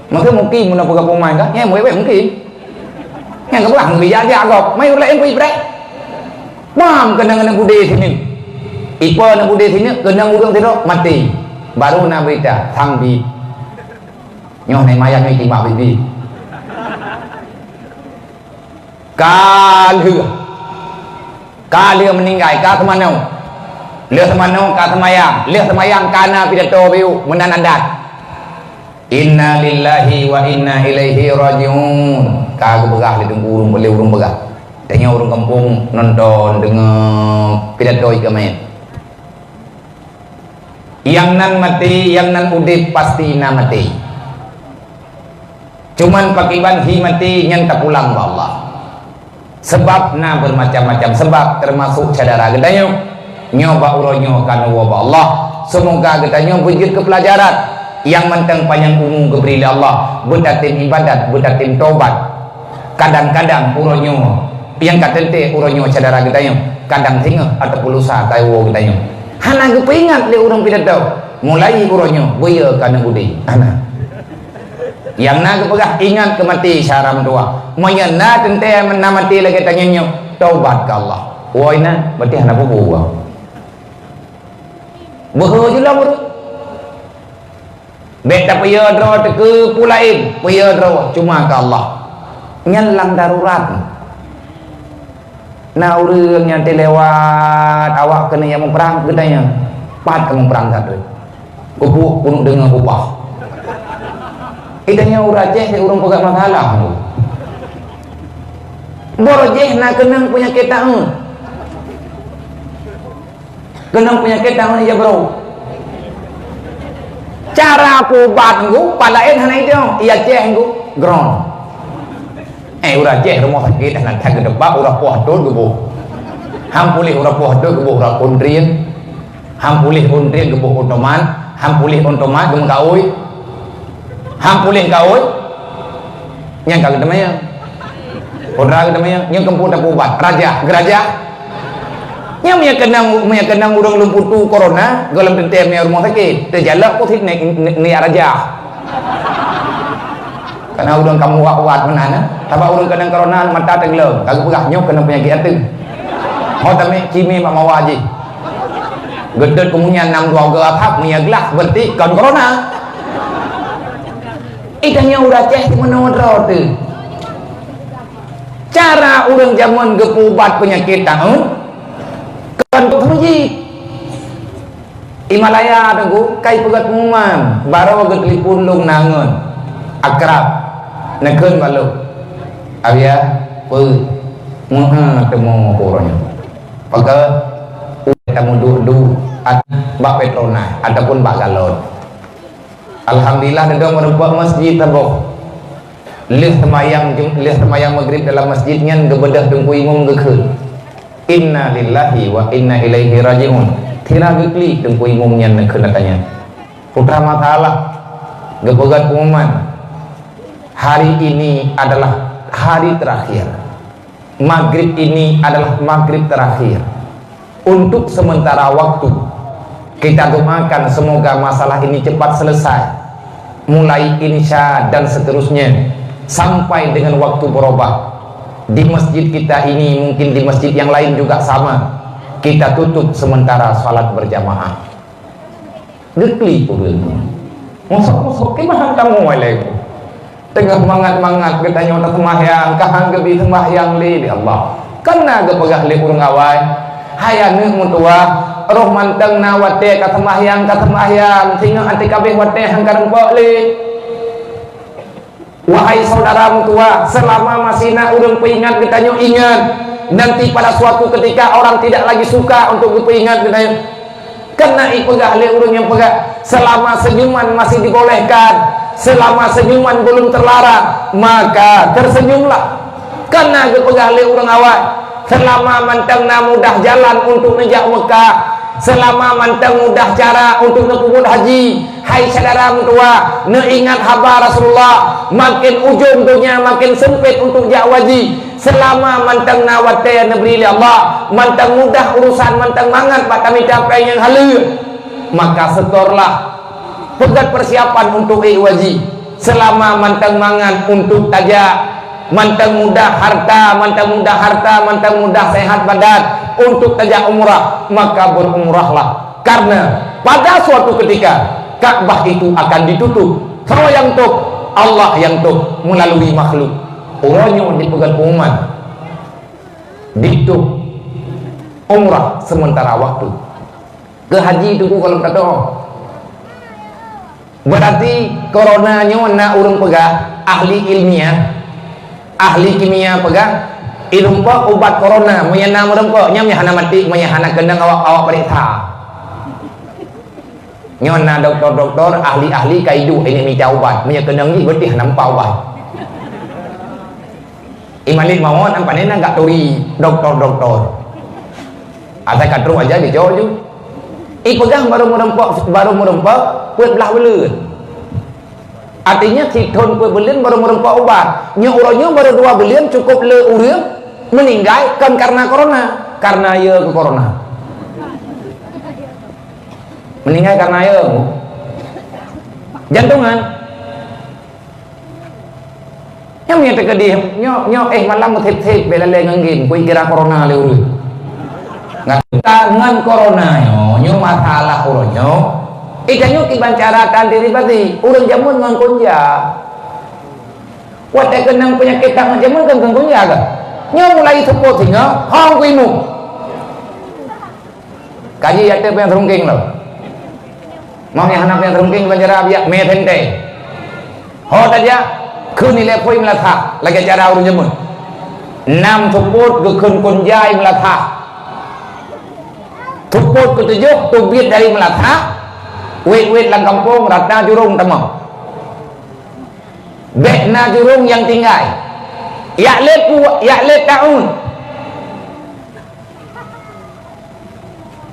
Maka mungkin meunan peugah pengumuman kan? Ya, mungkin, mungkin. Nyang keubah mungkin ya dia agak. Mai ureuëng laén pun ipreh. Mam keunong aneuk muda sini. Ipe aneuk muda sini, keunong ureuëng sidroe maté. Baru na berita, sambi. Nyoe nai mayang nyoe timbak bibi. Ka lheueh. Ka lheueh meuninggai, ka seumanoe. Lheueh seumanoe ka seumayang. Lheueh seumayang ka na pidato bacut meunan adat. Inna lillahi wa inna ilaihi raji'un. Ka geupeugah lé teungku ureuëng, lé ureuëng peugah. Tanyoe ureuëng gampông nonton deungoe pidato ié keumeun. Nyang nan maté, nyang nan udeb pasti na maté. Cuman pakriban hi maté nyan tapulang bak Allah. Sebab na bermacam-macam sebab, termasuk syedara geutanyoe. Nyoe bak uroe nyoe ka neuwoe bak Allah. Semoga geutanyoe beujeuet keu peulajaran nyang mantong panyang umu geubri lé Allah, beutatem ibadat, beutatem tobat. Kadang-kadang uroe nyoe, nyang ka teuntée uroe nyoe syedara geutanyoe, kadang singoh ataupun lusa tawoe geutanyoe. Hana geupeuingat lé ureuëng pidato, mulai uroe nyoe beuyeu ka aneuk udeb. Hana. Nyang na geupeugah ingat keu maté syedara meutuwah. Meunyoe na teuntée na maté lagée tanyoe nyoe, tobat keu Allah. Woe na, berarti hana peue-peue. Beuhe ju lom ureuëng. Bék tapeuyeu droe teuh keu peue laén, peuyeu droe cuma keu Allah. Nyan lam darurat. Na ureuëng nyang teulewat awak keuneuk jak muprang, geutanyong, "Pat ka muprang that?" Geupeu keuneuk deungoe peubah. Geutanyoe ureuëng Aceh, ureuëng peugah masalah. Boro jih na keunong peunyakét taun. Keunong peunyakét tangan ija bro. Cara peubat nggu, palaén hana idong, ija ceh nggu, gron. Eh, ureuëng ceh rumoh sakét hana that geudepak, ureuëng poh dot geuboh. Ham puléh ureuëng poh dot geuboh ureuëng kontrien. Ham puléh kontrien geuboh otomat, ham puléh otomat geumeukaôi. Ham puléh kaôi, nyang ka geuteumanyong. Putra geuteumanyong, nyang keumpung tapeuubat. Rajah, geurajah. Nyang meunyo keunong, meunyo keunong ureuëng lôn putu korona, gohlom teuntée meunyo rumoh sakét. Teujalok pun sit ni, ni, ni rajah. Karena ureuëng kamoe ubat-ubat meunan, eh. Sabab ureuëng keunong korona, mata teugleng. Ka geupeugah, nyoe keunong peunyakét ateueng. Ho tamé cimé bak mawa jih. Geudot keumunyang nam dua geu aphab, meunyo glah, berarti kon korona. Ih, tanyoe ureuëng Aceh simeunoe droe teuh. Cara ureuëng jameun geupeuubat peunyakét taun, kon teuh meuji. I Malaya teungku, kai peugét pengumuman, barô geutelepon lôn na ngon akrab, neukheun bak lôn. Abia, peue, meuhe teumô uroe nyoe. Pakon, ulée tameuduek-duek bak Petronas ataupun bak galon. Alhamdulillah, neuduek meurumpok masjid saboh. Lheueh seumayang Jum-, lheueh seumayang Maghrib dalam masjid nyan geubeudôh teungku imum geukheun, "Inna lillahi wa inna ilaihi raji'un." Sira geuklik Teungku Imum nyan neukheun gata nyan. Putra masalah, geupeugah pengumuman, hari ini adalah hari terakhir. Maghrib ini adalah maghrib terakhir. Untuk sementara waktu, kita doakan semoga masalah ini cepat selesai. Mulai Isya dan seterusnya, sampai dengan waktu berubah. Di masjid kita ini, mungkin di masjid yang lain juga sama. Kita tutup sementara salat berjamaah. Geuklik ureueng nyan. Mosok-mosok, "Kiban han tamong lé?" Teungoh mangat-mangat geutanyoe taseumbahyang, ka han geubi seumbahyang lé, ya Allah. Kan na geupeugah lé ureueng awai, "Hai aneuk meutuwah, roh mantong na watée ka seumbahyang, ka seumbahyang, singoh até ka abéh watée han ka rumpok lé." Wahai saudara meutuwah, selama masih na ureueng peuingat geutanyoe, ingat, nanti pada suatu ketika orang tidak lagi suka untuk geupeuingat geutanyoe. Karena ipeugah lé ureueng nyang peugah, selama senyuman masih dibolehkan, selama senyuman belum terlarang, maka tersenyumlah. Karena geupeugah lé ureueng awai, selama mantong na mudah jalan untuk neujak Mekah, selama mantong mudah cara untuk neupeubuet haji, hai syedara meutuwah, neuingat haba Rasulullah, makin ujong donya makin sempit untuk jak haji. Selama mantong na watée neubri lé Allah, mantong mudah urusan, mantong mangat bak tamita péng nyang haleue, maka setorlah. Peugét persiapan untuk ék haji. Selama mantong mangat untuk tajak, mantong mudah harta, mantong mudah harta, mantong mudah sehat badan untuk tajak umrah, maka berumrahlah. Karena pada suatu ketika, Ka'bah itu akan ditutup. Soe nyang tutup? Allah nyang tutup melalui makhluk. Uroe nyoe dipeugét pengumuman, ditutup umrah sementara waktu. Keu haji Teungku gohlom tatoe. Berarti corona nyoe na ureueng peugah, ahli ilmiah, ahli kimia peugah, irumpok ubat corona, meunyo na meureumpok, nyan hana maté, meunyo hana keunong awak, awak peuriksa. Nyoe na doktor-doktor, ahli-ahli ka iduek ini mita ubat, meunyo keunong jih berarti hana mupa ubat. I Malik Mawon, am pane na gak turi doktor-doktor. Asai ka trok aja dicok ju. Ipeugah baru meureumpok, baru meureumpok peuet blaih buleuen. Artinya sithon peuet buleuen baru meureumpok ubat. Nyoe uroe nyoe baru dua buleuen cukop le ureueng meninggai kon karena corona, karena ye keu corona. Meninggai karena ye jantungan. Nyang meunyoe teukeudeh, nyoe, nyoe, eh, malam meutheb-theb, bèk lalè ngon game, keu kira corona lé ureueng. Ngat-, ngon corona nyoe, nyoe masalah uroe nyoe. Eh, tanyoe kiban cara taantisipasi, ureueng jameun ngon konja. Watèe keunong peunyakét tak ngon jameun kan ngon konja kan? Nyoe mulai seupôt singoh, hong kuimu. Kaji ateueh panyang teurungkeng lom. Mau nyang hana panyang teurungkeng, banjara biak mé teuntèe. Ho tajak, kheun ilèe phôi meulasah, lagèe cara ureueng jameun. Nam seupôt geukheun konja meulasah. Seupôt keutujoh teubiet dari meulasah, wét-wét lam gampông rata jurông tamong. Bèk na jurông nyang tinggai. Yak lé pu-, yak lé taun.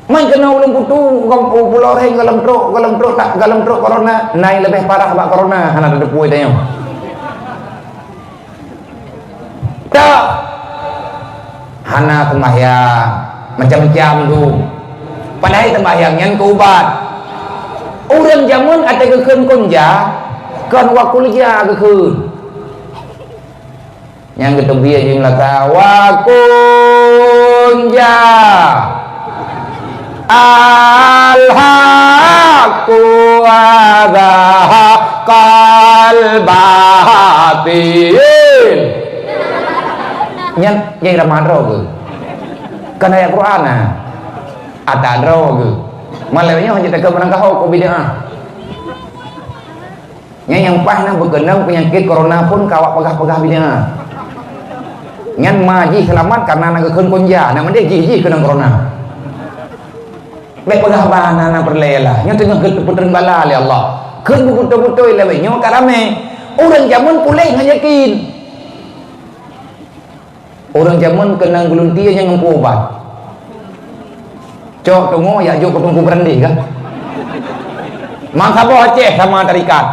Man keunoe ulôn kutu, u Pulo Reng gohlom trok, gohlom trok ta-, gohlom trok corona, na nyang leubeh parah bak corona, hana tateupeue tanyoe. Tok! Hana seumbahyang, macam-macam tu. Padahai seumbahyang nyan keu ubat. Ureueng jameun até geukheun konja, kon wa kulja geukheun. Nyang geuteubiet jih meulata, wa kunja. Al-haqqu wa zahaqal batil. Nyan, nyan ramah droe geuh. Kan ayat Quran na. Ata droe geuh. Malam nyoe hana takeu meunang kahô keu bid'ah. Nyan nyang paih na beukeunong peunyakét corona phon ka awak peugah-peugah bid'ah. Nyan ma jih seulamat kareuna na geukheun konja, na meudeh jih-jih keunong corona. Bèk peugah haba hana na peureulèe lah. Nyoe teungoh geupeutreun bala lé Allah. Kheun beubeutôi-beutôi lé nyoe ka ramé. Ureueng jameun puléh ngon yakin. Ureueng jameun keunong geuluntie nyang ngon ubat. Cok tungo jak jok keu Teungku Beurandeh kan? Mang saboh Aceh sama tarikat.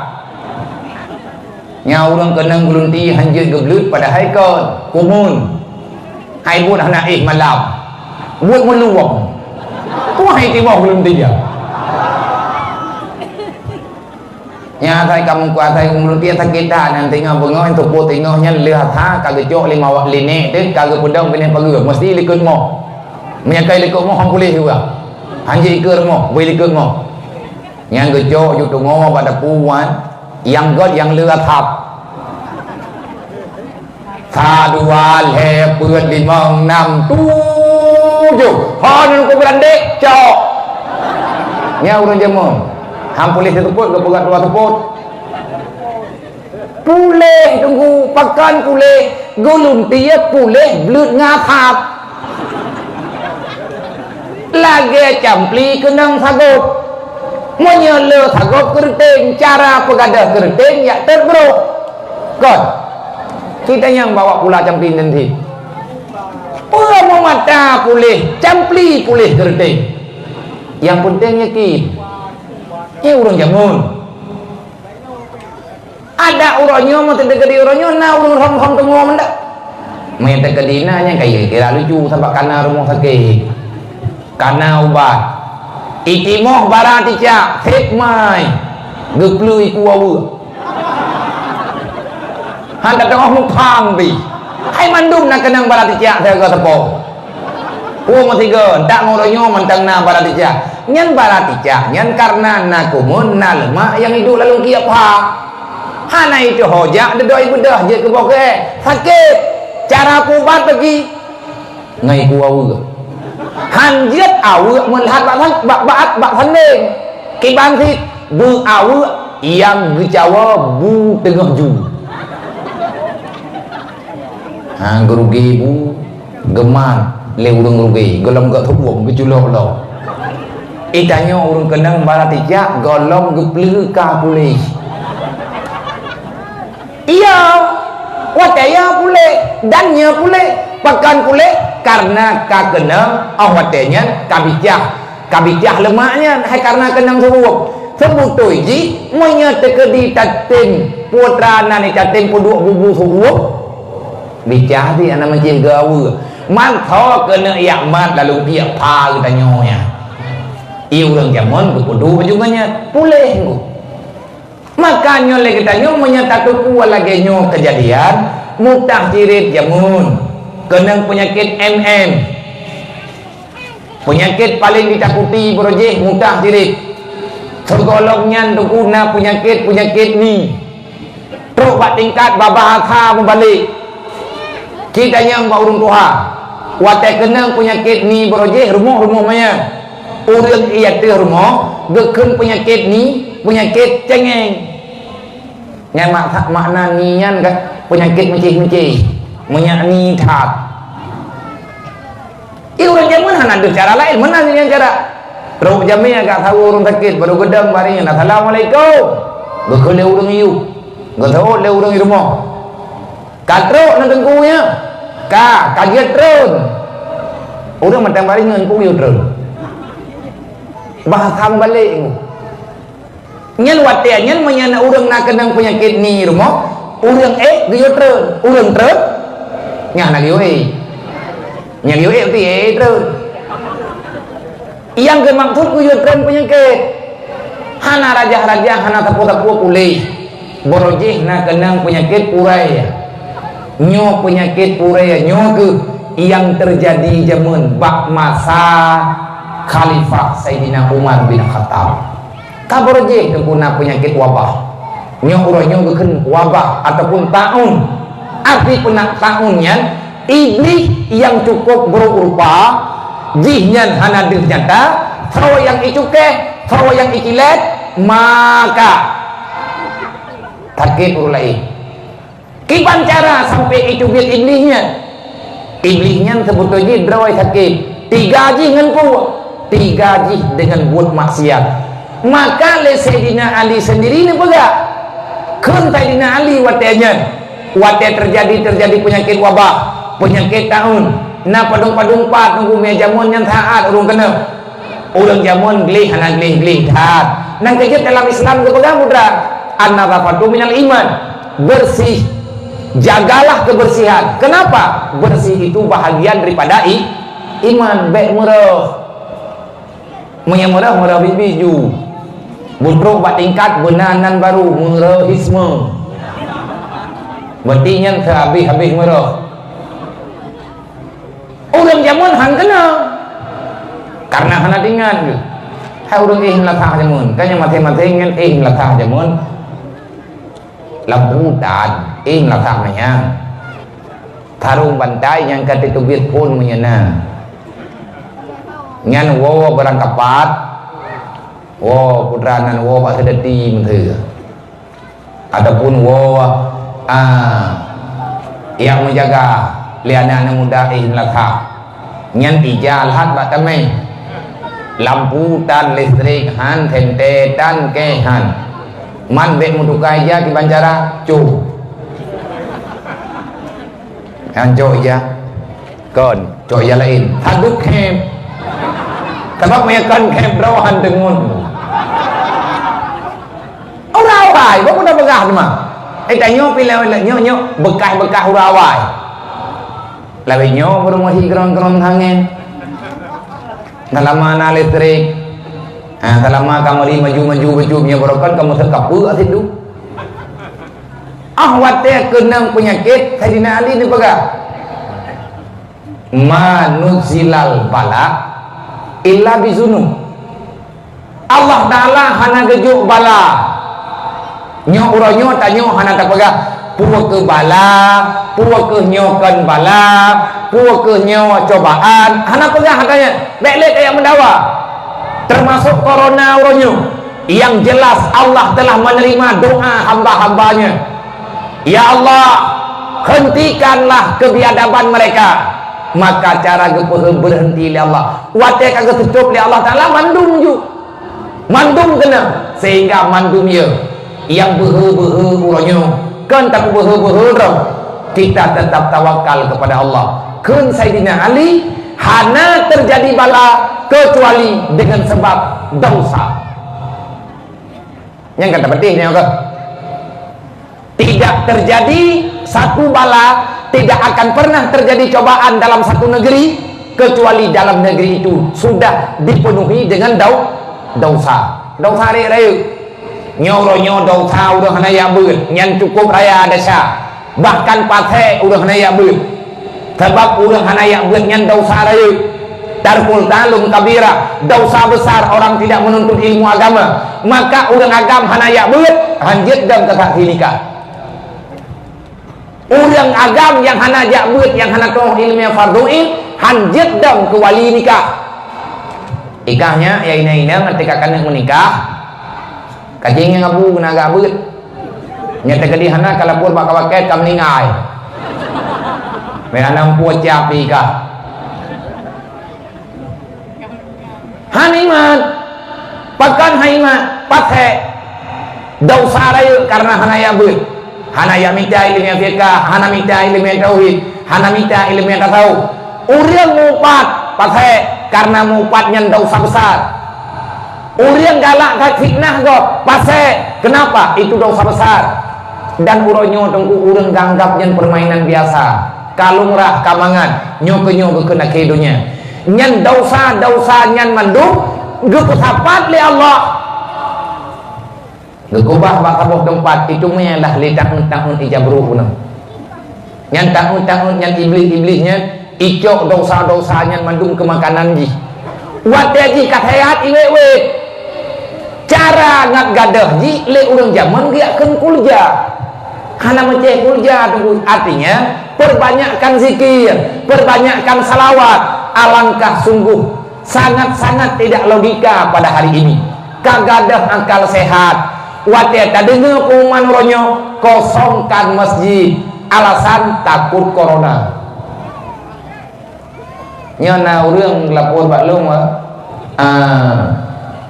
Nyang ureuëng keunong geulunti hanjeuet geubleut padahai kon kumun. Hai buet hana éh malam. Buet meuluwong. Tuhan hai timoh geulunti ya. Nyan asai kamoe kuasai ureuëng tieb sakét that, nyan teungoh beungoh, tupot teungoh nyan lheueh asa ka geucok lima wak linek teuh ka geupeudong binéh pageue, meusti likot moh. Meunyo kai likot moh hom puléh juga. Hanjeuet ikeue rumoh, bui likot moh. Nyan geucok ju teungoh bak dapu wan, nyang gét nyang lheueh asab. Sa, dua, lhée, peuet, limong, nam, tujoh. Hon Teungku Beurandeh, cok. Nyan ureuëng jameun. Hang puléh siteupot, geupeugah dua teupot. Puléh Teungku, pakon puléh, geulunti puléh bleut ngon asab. Lagée campli keunong sagop. Meunyoe le sagop keureuteng, cara peugadôh keureuteng jak tot brôk. Kon. Kita nyang bawa pula campli nyan cit. Peue meumata puléh, campli puléh keureuteng. Nyang peunteng yakin. Nyan ureuëng jameun. Ada uroe nyoe, meunyoe teukeudi uroe nyoe, na ureuëng rhom-rhom teungoh meunan. Meunyoe teukeudi na, nyan ka kira lucu, sabab kana rumoh sakét. Kana ubat. Itimoh bara ticak, sép mai. Geupleue iku aweuek. Han tateungoh muphang pih. Hai mandum na keunong bara ticak siaga teupông. Peue meusigoe, tak ngon uroe nyoe mantong na bara ticak. Nyan bara ticak, nyan kareuna na kumun, na leumak nyang iduek lam lungkiek pha. Hana iteuho jak deudoi beudôh jeuet keu boh keu. Sakét. Cara peuubat lagi. Ngon iku aweuek. Han jeuet aweuek meulhat bak san-, bak, bak, bak sandeng. Kiban cit, beu aweuek nyang geucawa bu teungoh ju. Ha, geurugi bu, geumat lé ureuëng rugi, gohlom geutuwom geuculok lom. Itanyoe ureuëng keunong bara ticak, gohlom geupleue ka puléh. Iya, watée nyan puléh, dan nyan puléh. Pakon puléh? Kareuna ka keunong, óh watée nyan ka bicah, ka bicah leumak nyan, hai kareuna keunong seuueb. Seubeutôi jih, meunyoe teukeudi tatem putra nan tatem peuduek bubu seuueb, bicah jih hana meucih geuaweuek. Mantong keuneuk jak mat lalu piek pha geutanyoe nyan. Ié ureuëng jameun geupeuduek baju ngon nyan, puléh ngon. Maka nyoe lé geutanyoe meunyoe tateupeue lagée nyoe keujadian, mutah cirit jameun, keunong peunyakét M M. Peunyakét paleng jitakuti baroe jih mutah cirit. Sigohlom nyan teungku na peunyakét-peunyakét ni. Trok bak tingkat babah asa meubalek. Cit tanyong bak ureuëng tuha, watée keunong peunyakét ni baroe jih rumoh-rumoh manyang. Ureuëng ié ateueh rumoh geukheun peunyakét ni, peunyakét cengeng. Nyan mak-, makna ni nyan kan peunyakét meucéh-meucéh, meunyak ni that. Ié ureuëng jameun hana deuh cara laén, meunan nyan cara. Trok jamé agak saweue ureuëng sakét, baru geudong bari nyan, "Assalamualaikum." Geukheun lé ureuëng iyup, geuseuôt lé ureuëng i rumoh. Ka trok na teungku nyan? Ka, ka jeuet treun. Ureuëng mantong bari ngon peue geuyue treun. Bahasa meubalek. Nyan watée nyan meunyoe na ureuëng na keunong peunyakét ni rumoh, ureuëng ék geuyue treun, ureuëng treun nyan hana geuyue ék. Nyan geuyue ék pih ék treun. Nyang geumaksud geuyue treun peunyakét. Hana rajah-rajah, hana sapeue-sapeue puléh. Baroe jih na keunong peunyakét urai. Nyoe peunyakét urai nyoe kheueh nyang teujadi jameun bak masa Khalifah Saidina Umar bin Khattab. Ka baroe jih teungku na peunyakét wabah. Nyoe uroe nyoe geukheun wabah ataupun taun. Arti peuna taun nyan, Iblih nyang cukôp buruk rupa, jih nyan hana deuh nyata, soe nyang icukéh, soe nyang icilét, maka sakét ureuëng laén. Kiban cara sampoe iteubiet Iblih nyan? Iblih nyan seubeutôi jih droe sakét. Tiga jih ngon peue? Tiga jih deungon buet maksiat. Maka lé Saidina Ali seundiri neupeugah, kheun Saidina Ali watée nyan, watée teujadi-teujadi peunyakét wabah, peunyakét taun, na padum-padum pat nunggu mé jameun nyan saát ureuëng keunong. Ureuëng jameun gleh hana gleh-gleh that. Nyang keujeuet dalam Islam geupeugah, Putra, "An-nadhafatu minal iman." Bersih. Jagalah kebersihan. Kenapa? Bersih itu bahagian daripada i-, iman. Bék meureuh. Meunyoe meureuh, meureuh biet-biet ju. Beutrok bak tingkat beunan nan baru, meureuhisme. Berarti nyan teuhabéh-habéh meureuh. Ureuëng jameun han keunong. Karena hana teuingat geuh. Hai ureuëng éh meulasah jameun. Kan nyang maté-maté nyan éh meulasah jameun. Lampu tan, éh meulasah manyang. Tarông bantai nyang ka teuteubiet phon meunyoe na. Nyan woe beurangkapat, woe putra nan woe bak seudeuti meuteue. Ataupun woe, ah, nyang meujaga lé aneuëk-aneuëk muda éh meulasah. Nyan ija lhat bak tamèh. Lampu tan, listrik han, senter tan, kèh han. Man bék meutuka ija kiban cara, cok. Han cok ija. Kon, cok ija laén. Hadôh khép. Sabab meunyoe kon khép droe han teungon. Ureuëng awai, bukan peugah teuma. Eh, tanyoe pih lewat nyoe, nyoe bekas-bekas ureuëng awai. Lawét nyoe peurumoh si keurong-keurong hangén. Seulama na listrik. Ha, seulama kamari maju-maju bacut nyoe barokon kamoe seukapeue asin tu. Ah, watée keunong peunyakét, Saidina Ali neupeugah, "Ma nuzilal bala illa bizunub." Allah Taala hana geujok bala. Nyoe uroe nyoe tanyoe hana tapeugah, "Peue keuh bala, peue keuh nyoe kon bala, peue keuh nyoe cobaan." Hana peugah hata nyan. Bék lé tajak meudawa. Teumasok korona uroe nyoe. Yang jelas Allah telah menerima doa hamba-hamba-Nya. Ya Allah, hentikanlah kebiadaban mereka. Maka cara geupeuheueh beureuhenti lé Allah. Watée ka geuseucôb lé Allah Taala mandum ju. Mandum keunong, sehingga mandum ya. Nyang beuhe-beuhe uroe nyoe, kon tapeubeuhe-beuhe droe. Kita tetap tawakal kepada Allah. Kheun Saidina Ali, hana terjadi bala kecuali dengan sebab dosa. Nyang ka tapeutih nyoe keuh. Tidak terjadi satu bala, tidak akan pernah terjadi cobaan dalam satu negeri kecuali dalam negeri itu sudah dipenuhi dengan dau-, dosa. Dosa rayeuk-rayeuk. Nyoe uroe nyoe dosa ureuëng hana jak beuet, nyan cukup raya desya. Bahkan pasék ureuëng hana jak beuet. Sabab ureuëng hana jak beuet nyan dosa rayeuk. Tarkul ta'allum kabira, dosa besar orang tidak menuntut ilmu agama. Maka ureuëng agam hana jak beuet, hanjeuet dong keu saksi nikah. Ureuëng agam nyang hana jak beuet, nyang hana tu'oh iéleumé fardhu ain, hanjeuet dong keu wali nikah. Ikah nyan, ya inong-inong, teuka keuneuk meunikah, kajeng nyang abu keuneuk jak beuet. Nyang teukeudi hana ka lapor bak kawaket ka meuninggai. Meuhana meupeue cap ikah. Hana iman. Pakon hana iman? Pasék. Dosa rayeuk karena hana jak beuet. Hana jak mita iéleumé fiqah, hana mita iéleumé tauhid, hana mita iéleumé tasawuf. Ureuëng mupat, pasék, karena mupat nyan dosa besar. Ureuëng galak that fitnah gob, pasék. Kenapa? Itu dosa besar. Dan uroe nyoe teungku ureuëng geuanggab nyan permainan biasa. Ka lungrah, ka mangat, nyoe keuh nyoe geukheun akhé donya. Nyan dosa-dosa nyan mandum geupeusapat lé Allah. Geukubah bak saboh teumpat, itu meuilah lé taun-taun ija brôk bunoe. Nyan taun-taun nyan iblih-iblih nyan icok dosa-dosa nyan mandum keu makanan jih. Watée jih ka seuhat iwét-wét. Cara ngat gadôh jih lé ureuëng jameun geujak kheun kulja. Hana meucéh kulja teungku. Artinya, perbanyakkan zikir, perbanyakkan salawat. Alangkah sungguh sangat-sangat tidak logika pada hari ini. Ka gadôh akal sehat, watée tadeungoe pengumuman uroe nyoe, kosongkan masjid, alasan takut corona. Nyoe na ureuëng lapor bak lôn, ah,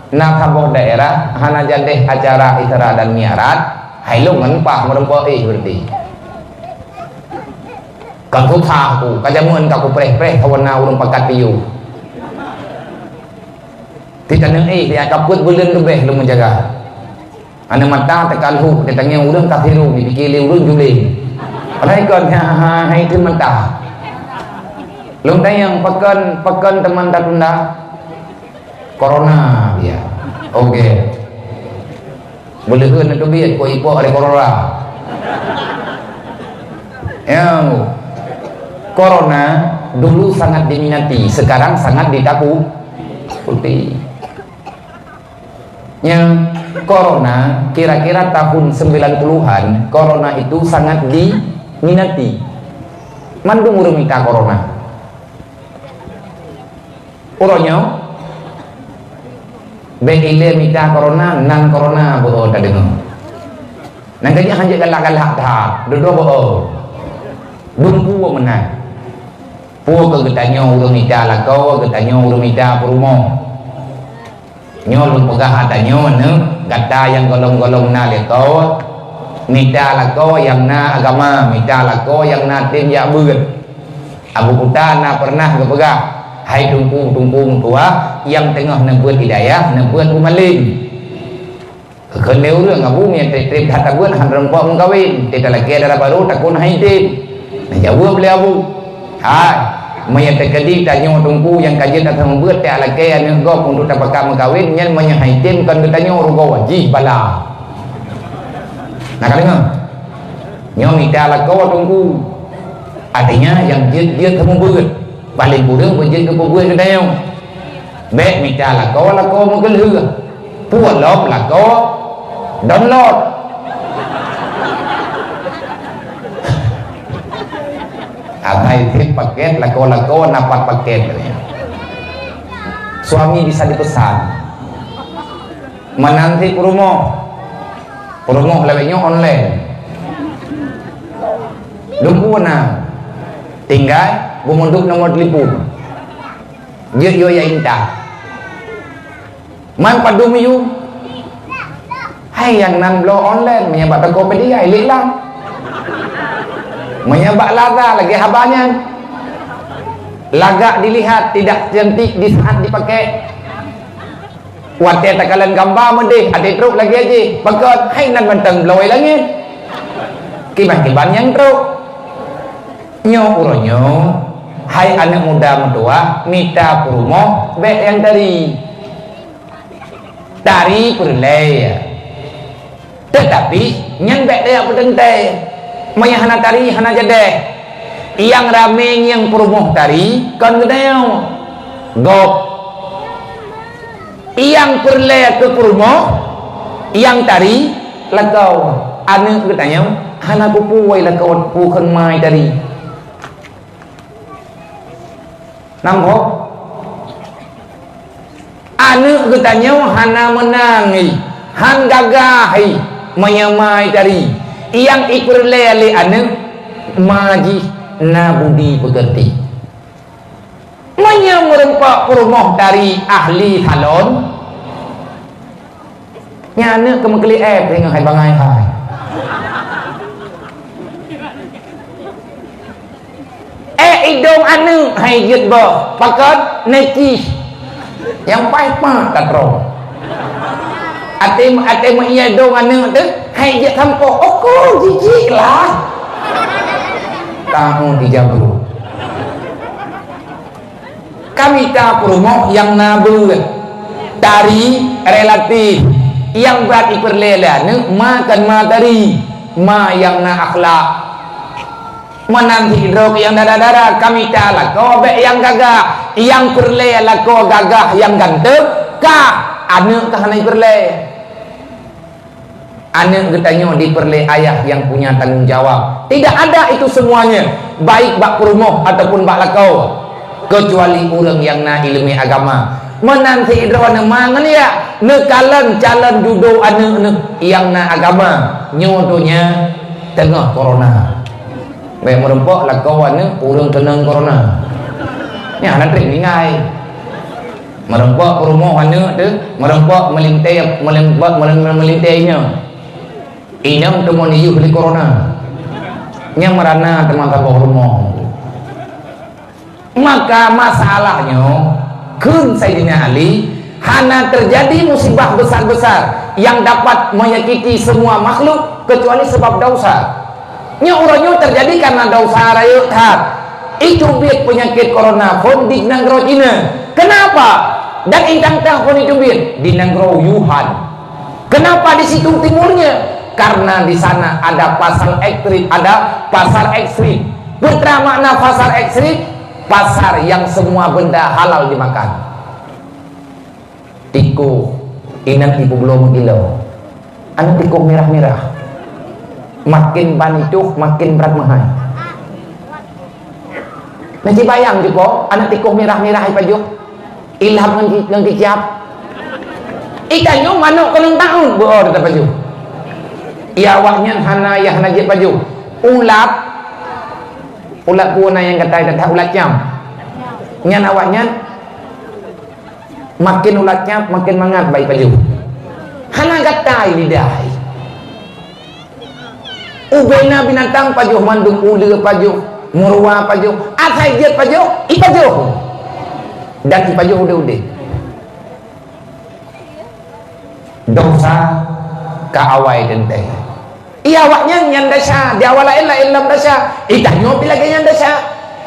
na saboh daerah hana jadeh acara Isra dan Mi'raj, hai lôn ngon pah meureumpok éh berarti. Ka susah ku, ka jameun ka kupreh-preh kawan na ureuëng pakat piôh. Di taneuh éh, di angka peuet buleuen leubeh lôn meujaga. Aneuk mata teukalhok, di tangieng ureueng ka sirong, dipike lé ureueng juling. Padahai kon, ha, ha, ha, itu mata. Lôn tanyong, pakon, pakon teuma tatunda? Corona, ya. Oke. Boleh kan itu biar kau ipok ada corona. Ya, corona dulu sangat diminati, sekarang sangat ditakuti. Nya, corona kira-kira tahun sembilan puluhan, corona itu sangat diminati. Mandum ureueng mita corona. Uroe nyoe, bèk ilèe mita corona, nan corona beuo tadeungoe. Nan ka jeuet hanjeuet galak-galak that, dudoe beuo. Dumpeue meunan. Peue keu geutanyoe ureueng mita lakoe, geutanyoe ureueng mita peurumoh. Nyoe lôn peugah ata nyoe, neuk, gata nyang gohlom-gohlom na lakoe, mita lakoe nyang na agama, mita lakoe nyang na tem jak beuet. Abu Kuta na pernah geupeugah, "Hai teungku-teungku meutuah nyang teungoh neubeuet hidayah, neubeuet peumaleng." Kheun lé ureueng, "Abu, meunyo treb-treb that tabeuet, han reumpok meukawen, teutalakèe dara barô, takon han item." Neujaweueb lé Abu, "Hai, meunyo teukeudi tanyoe teungku nyang ka jeuet asoe meubeuet, talakèe aneuk gob untuk tapakat meukawen, nyan meunyo han item kon geutanyoe rugoe, jih bala." Na ka deungö? Nyoe mita lakoe teungku. Artinya, nyang jeuet-jeuet seumeubeuet, paleng kureueng beujeuet keu peubeuet geutanyoe. Bèk mita lakoe, lakoe meukeulheueh. Peue lom lakoe download. Atai treb paket, lakoe-lakoe na pat paket. Suami bisa dipesan. Meunan cit peurumoh. Peurumoh lagèe nyoe online. Dumpeue na. Tinggai beumeuduek nomor telepon. Jeuet yue jak intat. Man padum yue. Hai nyang nan bloe online, meunyo bak Tokopedia, ilèe lam. Meunyo bak Lazada, lagèe haba nyan. Lagak dilihat, tidak cantik di saat dipakai. Watèe takalon gamba meudeh, até trok lagèe jih. Pakon, hai nan mantong bloe langèt. Kiban-kiban nyang trok. Nyoe uroe nyoe, hai aneuk muda meutuah, mita peurumoh, bèk nyang tari. Tari peureulèe. Teutapi, nyan bèk tajak peuteuntèe. Meunyo hana tari, hana jadèh. Nyang ramè ngieng peurumoh tari, kon geutanyoe. Gob. Nyang peureulèe keu peurumoh, nyang tari, lakoe. Aneuk geutanyoe, hana peue-peue lakoe, peue kheun ma tari. Nambah. Aneuk geutanyoe hana meunang, ih, han gagah, ih, meunyo ma tari. Nyang ipeureulèe lé aneuk, ma jih na budi peukeurti. Meunyo meurumpok peurumoh tari ahli salon, nyan aneuk keumeukeulieb, eh, teungoh hai bangai hai. Eh, idong aneuk hai jeuet boh, pakon neukih. Nyang paih pat ka troh. Até, até meuié idong aneuk teuh hai jeuet sampoe. Oko jijik lah. Tahu di jabu. Ka mita peurumoh nyang na beuet, tari relatif, nyang brat ipeureulèe lé aneuk ma kon ma tari, ma nyang na akhlak. Meunan sidroe nyang dara-dara ka mita lakoe bèk nyang gagah, nyang peureulèe lakoe gagah nyang ganteng, ka aneuk ka hana ipeureulèe. Aneuk geutanyoe dipeureulèe ayah nyang punya tanggong jawab. Tidak ada itu semuanya, baik bak peurumoh ataupun bak lakoe, kecuali ureueng nyang na ileumèe agama. Meunan sidroe neumangan ya, neukalon calon judo aneuk neuh nyang na agama. Nyoe donya teungoh corona. Bèk meurumpok lakoe aneuk ureueng keunong corona. Nyan hana trép ninggai. Meurumpok peurumoh aneuk teuh, meurumpok meulintèe, meulintèe, meulin-, meulintèe inong. Inong teuma neuyuh lé corona. Nyang meurana teuma saboh rumoh. Maka masalah nyoe, kheun Saidina Ali, Hana terjadi musibah besar-besar yang dapat menyakiti semua makhluk kecuali sebab dosa. Nyoe uroe nyoe terjadi karena dosa rayeuk that. Itu biet penyakit corona phon di nanggroe Cina. Kenapa? Dan intang tah phon itu biet di nanggroe Wuhan. Kenapa di situ timurnya? Karena di sana ada pasar ekstrim, ada pasar ekstrim. Peue makna pasar ekstrim? Pasar yang semua benda halal dimakan. Tikôh, inong ibu bloe meukilo. Aneuk tikôh mirah-mirah. Makin ban ituh, makin brat meuhai. Nah, ci bayang jih po, aneuk tikôh mirah-mirah ipajoh. Ilham ngon ki-, ngon kicap. Itanyoe manok keuneuk taun, beuo teupajoh. Ya awaknyan hana, ya hana jeuet pajoh. Ulat, ulat peue na nyang gatai that-that, ulat nyam. Nyan awaknyan makin ulat nyam, makin mangat bak ipajoh. Hana gatai lidah. Ubena binatang pajoh mandum, uleue pajoh, meuruwa pajoh, asai jeuet pajoh, ipajoh. Dan ipajoh udeb-udeb. Dosa ka awai teuntée. Iya, awaknyan nyan desya, di awak laén-laén lom desya. Itanyoe pih lagée nyan desya.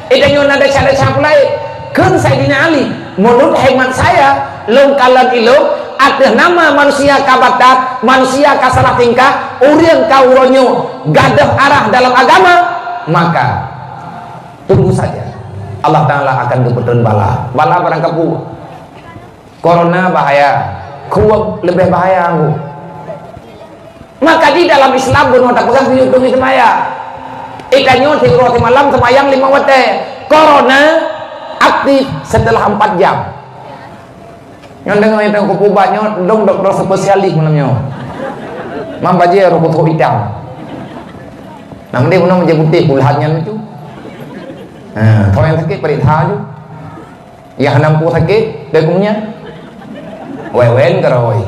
Itanyoe na desya-desya pulai. Kheun Saidina Ali, "Menurut hemat saya, lôn kalon ilôn, ateueh nama manusia ka batat, manusia ka salah tingkah, ureuëng ka uroe nyoe gadôh arah dalam agama, maka tunggu saja. Allah Taala akan geupeutrön bala." Bala barang kapeue. Corona bahaya, khuweueb leubeh bahaya anggô. Maka di dalam Islam bunoe tapeugah geuyue tueng seumayang. Itanyoe siuroe simalam seumayang limong watée. Corona aktif setelah empat jam. Nyoe deungoe teuh kupeugah nyoe dong doktor spesialis malam nyoe. Mam bajée rokok itam. Nah, mending bunoe meujeuet putéh pulahan nyan tu. Ha, kalau yang sakit periksa tu. Nyang hana muphom sakét, deuh geuh nyan. Wewen keurôi.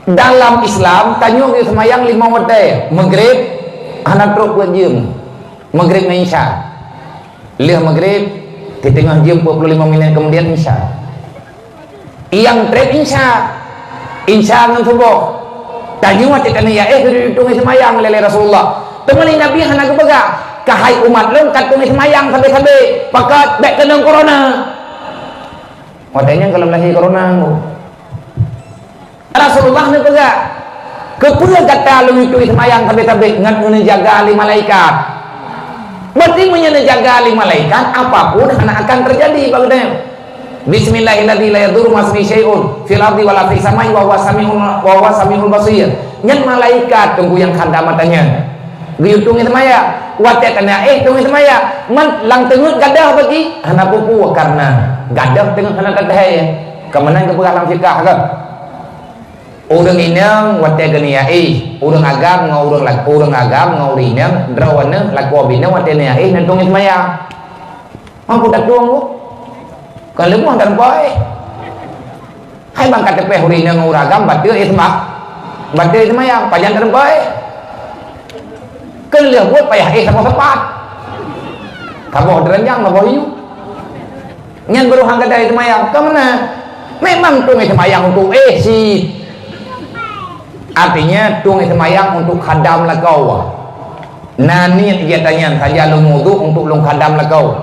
Dalam Islam, tanyoe geuseumayang limong watée, Maghrib hana trok peuet jeuem. Maghrib ngon Isya. Lheueh Maghrib, di teungoh jeuem peuet puluh lima minit kemudian Isya. Nyang treb Isya, Isya ngon Suboh. Tanyoe watée ka neuyak éh geuyue tueng seumayang lé Rasulullah. Teuma lé Nabi hana geupeugah, "Keuhai umat lôn, ka tueng seumayang sabe-sabe, pakat bék keunong corona." Watée nyan gohlom lahé corona. Rasulullah neupeugah, "Keupeue gata lôn tueng seumayang sabe-sabe?" Ngon neujaga lé malaikat. Berarti meunyoe neujaga lé malaikat, apapun hana akan terjadi bak geutanyoe. Bismillahilladzi la yadurru ma'asmihi syai'un fil ardi wala fis samai wa huwa samiul, wa huwa samiul basir. Nyan malaikat teungku nyang khadam mata nyan. Geuyue tueng seumayang. Watée ka neuyak éh tueng seumayang. Man lam teungeut gadôh bagi hana peue-peue karena gadôh teungeut hana teuthée. Keumanang geupeugah lam fikah kan? Ureuëng inong watée geuneuyak éh, ureuëng agam ngon ureuëng lak-, ureuëng agam ngon ureuëng inong droeneuh lakoe binong watée neuyak éh neutueng seumayang. Mampu tatueng tu? Kon leumoh tareumpa éh. Hai bang ka teupéh ureuëng inong ngon ureuëng agam bateue éh seumayang. Bateue éh seumayang, pajan tareumpa éh. Kon lheueh buet payah éh saboh seumpat. Saboh deuranjang, saboh hiu. Nyan baru han gadai seumayang. Ka meunan? Memang tueng seumayang untuk éh cit. Artinya, tueng seumayang untuk khadam lakoe. Na niet geutanyan saja lôn wudhu untuk lôn khadam lakoe.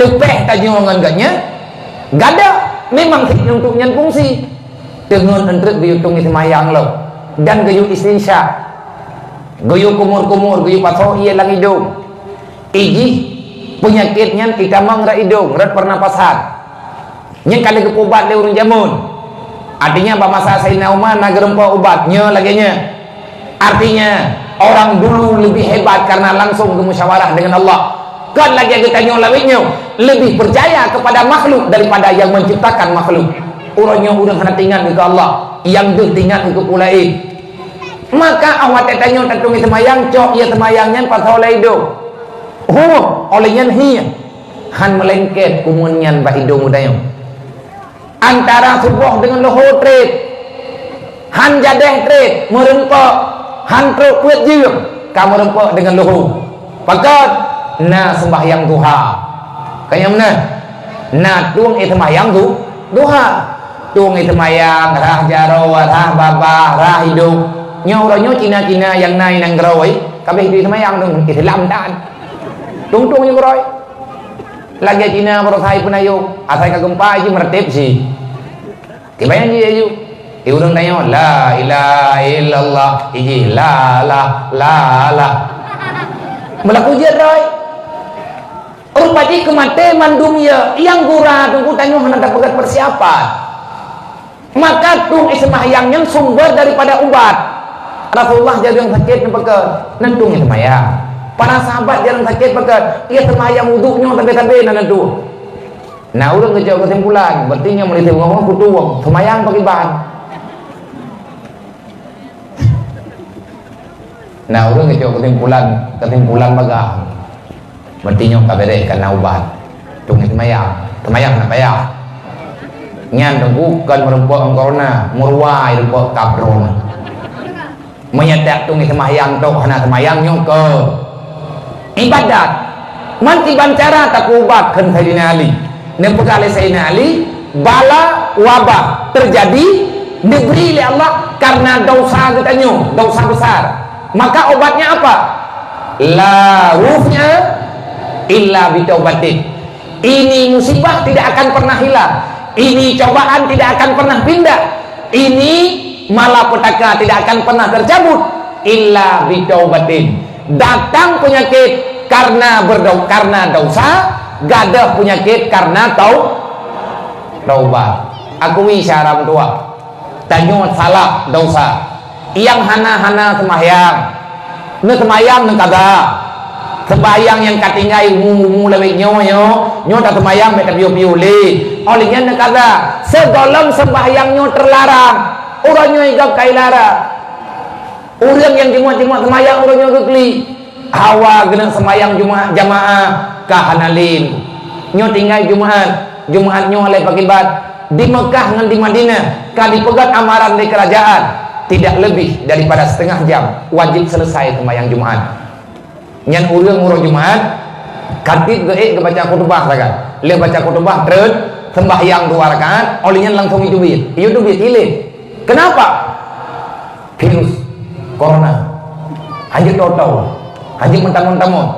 Teupéh tanyoe ngon gobnyan, gadôh memang cit untuk nyan fungsi. Teungeut eunteuk geuyue tueng seumayang lom dan geuyue istinsya. Geuyue kumur-kumur, geuyue pasoe ié lam idong. Ijih peunyakét nyan itamong rot idong, rot peunapasan. Nyan ka lheueh geupeuubat lé ureuëng jameun. Artinya, bak masa Saidina Umar na geureumpok ubat nyoe lagée nyan. Artinya, orang dulu lebih hebat karena langsung bermusyawarah dengan Allah. Kon lagée geutanyoe lawét nyoe, lebih percaya kepada makhluk daripada yang menciptakan makhluk. Uroe nyoe ureuëng hana teuingat keu Allah, nyang deuh teuingat keu peue laén. Maka 'oh watée tanyoe tatueng seumayang, cok ié seumayang nyan pasoe lam idong. Huh, óh lheueh nyan hieng. Han meulengket kumeun nyan bak idong geutanyoe. Antara suboh deungon luho treb. Han jadéh treb, meureumpok. Han trok peuet jeuem, ka meureumpok deungon luho. Pakon? Na seumbahyang duha. Ka nyang meunan? Na tueng ie seumayang du-, duha. Tueng ie seumayang, rhah jaroe, rhah babah, rhah idong. Nyoe uroe nyoe Cina-Cina nyang na i nanggroe, ka abéh jih seumayang tueng, Islam tan. Tueng-tueng nyoe keudroe. Lagèe Cina baroesa i peunayong, asai ka geumpa jih meureutéb si. Kiban jih aju. Di ureueng tanyoe, "La ilaha illallah," ijih, "La, la, la, la." Meulaku jeuet rhoi. Rupa jih keumaté mandum ie, nyang gura teungku tanyoe hana tapeugöt peusiapan. Maka tueng ie seumayang nyan sumber daripada ubat. Rasulullah jak ureueng sakét neupeugah, "Neutueng ie seumayang." Para sahabat jak ureueng sakét peugah, "Ie seumayang uduk nyoe sabe-sabe na neutueng." Na ureueng geucok keusimpulan, berarti nyoe meulintèe beungoh-ngoh kutueng, seumayang pakriban. Na ureueng geucok keusimpulan, keusimpulan bagah. Berarti nyoe ka beres, ka na ubat. Tueng ie seumayang, seumayang hana payah. Nyan teungku kon meureumpok ngon corona, meuruwa i rumpok kab droeneuh. Meunyoe tiep tueng ie seumayang tok hana seumayang nyoe keu ibadat. Man kiban cara tapeuubat kheun Saidina Ali. Neupeugah lé Saidina Ali, bala wabah teujadi neubri lé Allah kareuna desya geutanyoe, desya besar. Maka obatnya apa? La rufi'a illa bitaubatin. Ini musibah tidak akan pernah hilang. Ini cobaan tidak akan pernah pindah. Ini malapetaka tidak akan pernah tercabut illa bitaubatin. Datang penyakit karena berdau-, karena dosa, gadôh penyakit karena tau-, taubat. Akui syara meutuah. Tanyoe salah, dosa. Nyang hana-hana seumahyang, neuseumahyang neukaza. Seumahyang nyang ka tinggai umu-umu lawét nyoe, nyoe, nyoe taseumahyang bèk tapiôh-piôh lé. Óh lheueh nyan neukaza. Sigohlom seumahyang nyoe teularang, uroe nyoe gob ka ilarang. Ureueng nyang jimuat-jimuat seumahyang uroe nyoe geuklik, hawa geuneuk seumahyang Jumaat jamaah ka hana lé. Nyoe tinggai Jumaat, Jumaat nyoe lé pakiban. Di Meukah ngon di Madinah ka dipeugöt amaran lé keurajeuen, tidak lebih daripada setengah jam wajib selesai seumahyang Jumaat. Nyan ureueng uroe Jumaat, khatib geuék geubaca khutubah sagai. Lheueh baca khutubah treun, seumbahyang dua rakaat, óh lheueh nyan langsung iteubiet. Iteubiet ilée. Kenapa? Virus corona. Hanjeuet tho-tho. Hanjeuet meutamong-tamong.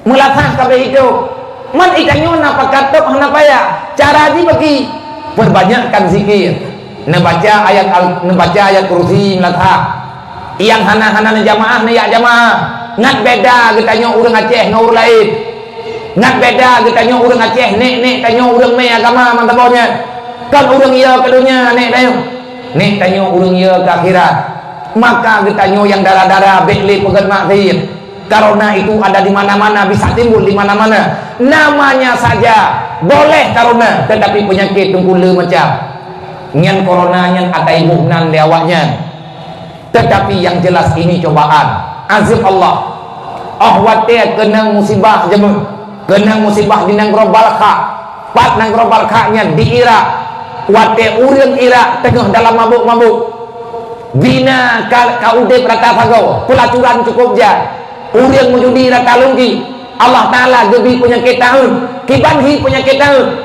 Meulasah ka abéh idop. Man geutanyoe na pakat tôb hana payah. Cara jih bagi, peubanyakkan zikir. Neubaca ayat al-, neubaca ayat kursi meulasah. Nyang hana-hana neujamaah, neujak jamaah. Ngat beda geutanyoe ureueng Aceh ngon ureueng laén. Ngat beda geutanyoe ureueng Aceh, nék-nék tanyoe ureueng mé agama mantong nyan. Kon ureueng yo keu donya nék tanyoe. Nék tanyoe ureueng yo keu akhirat. Maka geutanyoe nyang dara-dara bèk lé peugöt maksiet. Corona itu ada di mana-mana, bisa timbul di mana-mana. Namanya saja boleh corona, tetapi penyakit teungku le macam. Nyan corona nyan ata iboh nan lé awaknyan. Tetapi yang jelas ini cobaan, azab Allah. Oh watèe keunong musibah jameun, keunong musibah di nanggroe Balkha. Pat nanggroe Balkha nyan di Irak. Watèe ureueng Irak teungoh dalam mabök-mabök. Bina ka, ka udeb rata sagoe, peulacuran cukup jai. Ureueng meujudi rata lungki. Allah Taala geubri peunyakét taun. Kiban hi peunyakét taun.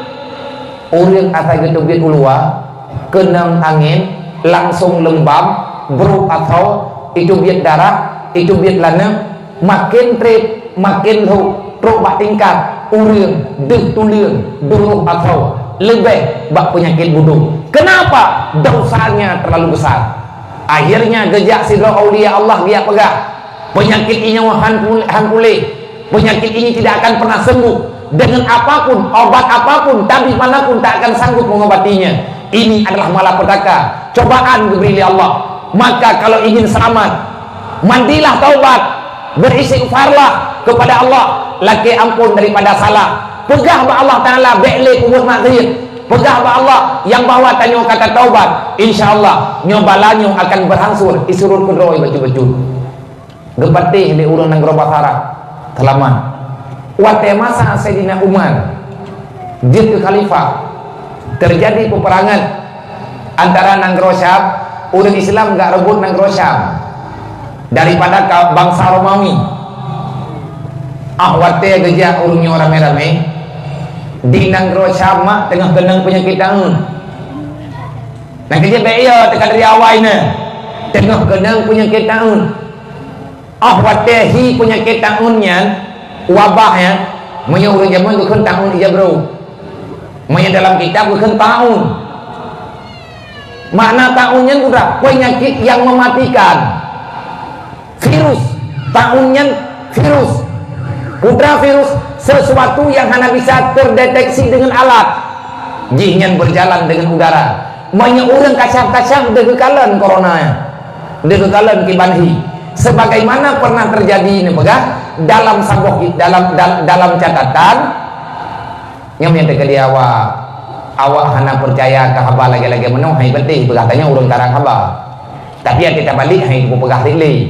Ureueng asai geuteubiet u luwa, keunong angén, langsong leumbam, brôk asoe, iteubiet darah, iteubiet laneuk, makén trép, makén lhôk, trôk bak tingkat, ureueng, deuh tuleueng, deuh rôh asoe, leubeh bak peunyakét budôk. Kenapa? Dosanya terlalu besar. Akhirnya geujak sidroe aulia Allah geujak peugah, "Peunyakét inyoe han pu-, han puléh. Peunyakét ini tidak akan pernah sembuh. Dengan apapun, obat apapun, tabib manapun tak akan sanggup mengobatinya. Ini adalah malapetaka, cobaan geubri lé Allah. Maka kalau ingin selamat, mandilah taubat, beristighfarlah kepada Allah, lakèe ampôn daripada salah. Peugah bak Allah Taala bèk lé peubuet maksiet. Peugah bak Allah nyang bahwa tanyoe ka tataubat. Insya Allah, nyoe bala nyoe akan berangsur isurot keudroe bacut-bacut." Geupatéh lé ureueng nanggroe Basra, seulamat. Watèe masa Saidina Umar jeuet keu khalifah, teujadi peuperangan antara nanggroe Syam, ureueng Islam geujak reubot nanggroe Syam daripada ka-, bansa Romawi. Ah, watèe geujak ureueng nyoe ramé-ramé, Di nanggroe Syam mak teungoh keunong peunyakét taun. Nyang keujeuet bèk yo teuka dari awai nyan. Teungoh keunong peunyakét taun. Óh watèe hi peunyakét taun nyan, wabah nyan, meunyoe ureueng jameun geukheun taun ija brôk. Meunyoe dalam kitab geukheun taun. Makna taun nyan peue? Penyakit yang mematikan. Virus. Taun nyan virus. Peue virus? Sesuatu yang hana bisa terdeteksi dengan alat. Jih nyan berjalan dengan udara. Meunyoe ureueng kasyaf-kasyaf deuh geukalon corona nyan. Deuh geukalon kiban hi. Sebagaimana pernah terjadi neupeugah dalam saboh, dalam, dal-, dalam catatan, nyoe nyang teukeudi awak, awak hana peucaya keu haba lagèe-lagèe meunoe, hai beutôi peugah tanyoe ureueng karang haba. Tapi até tabalek hai kupeugah lé.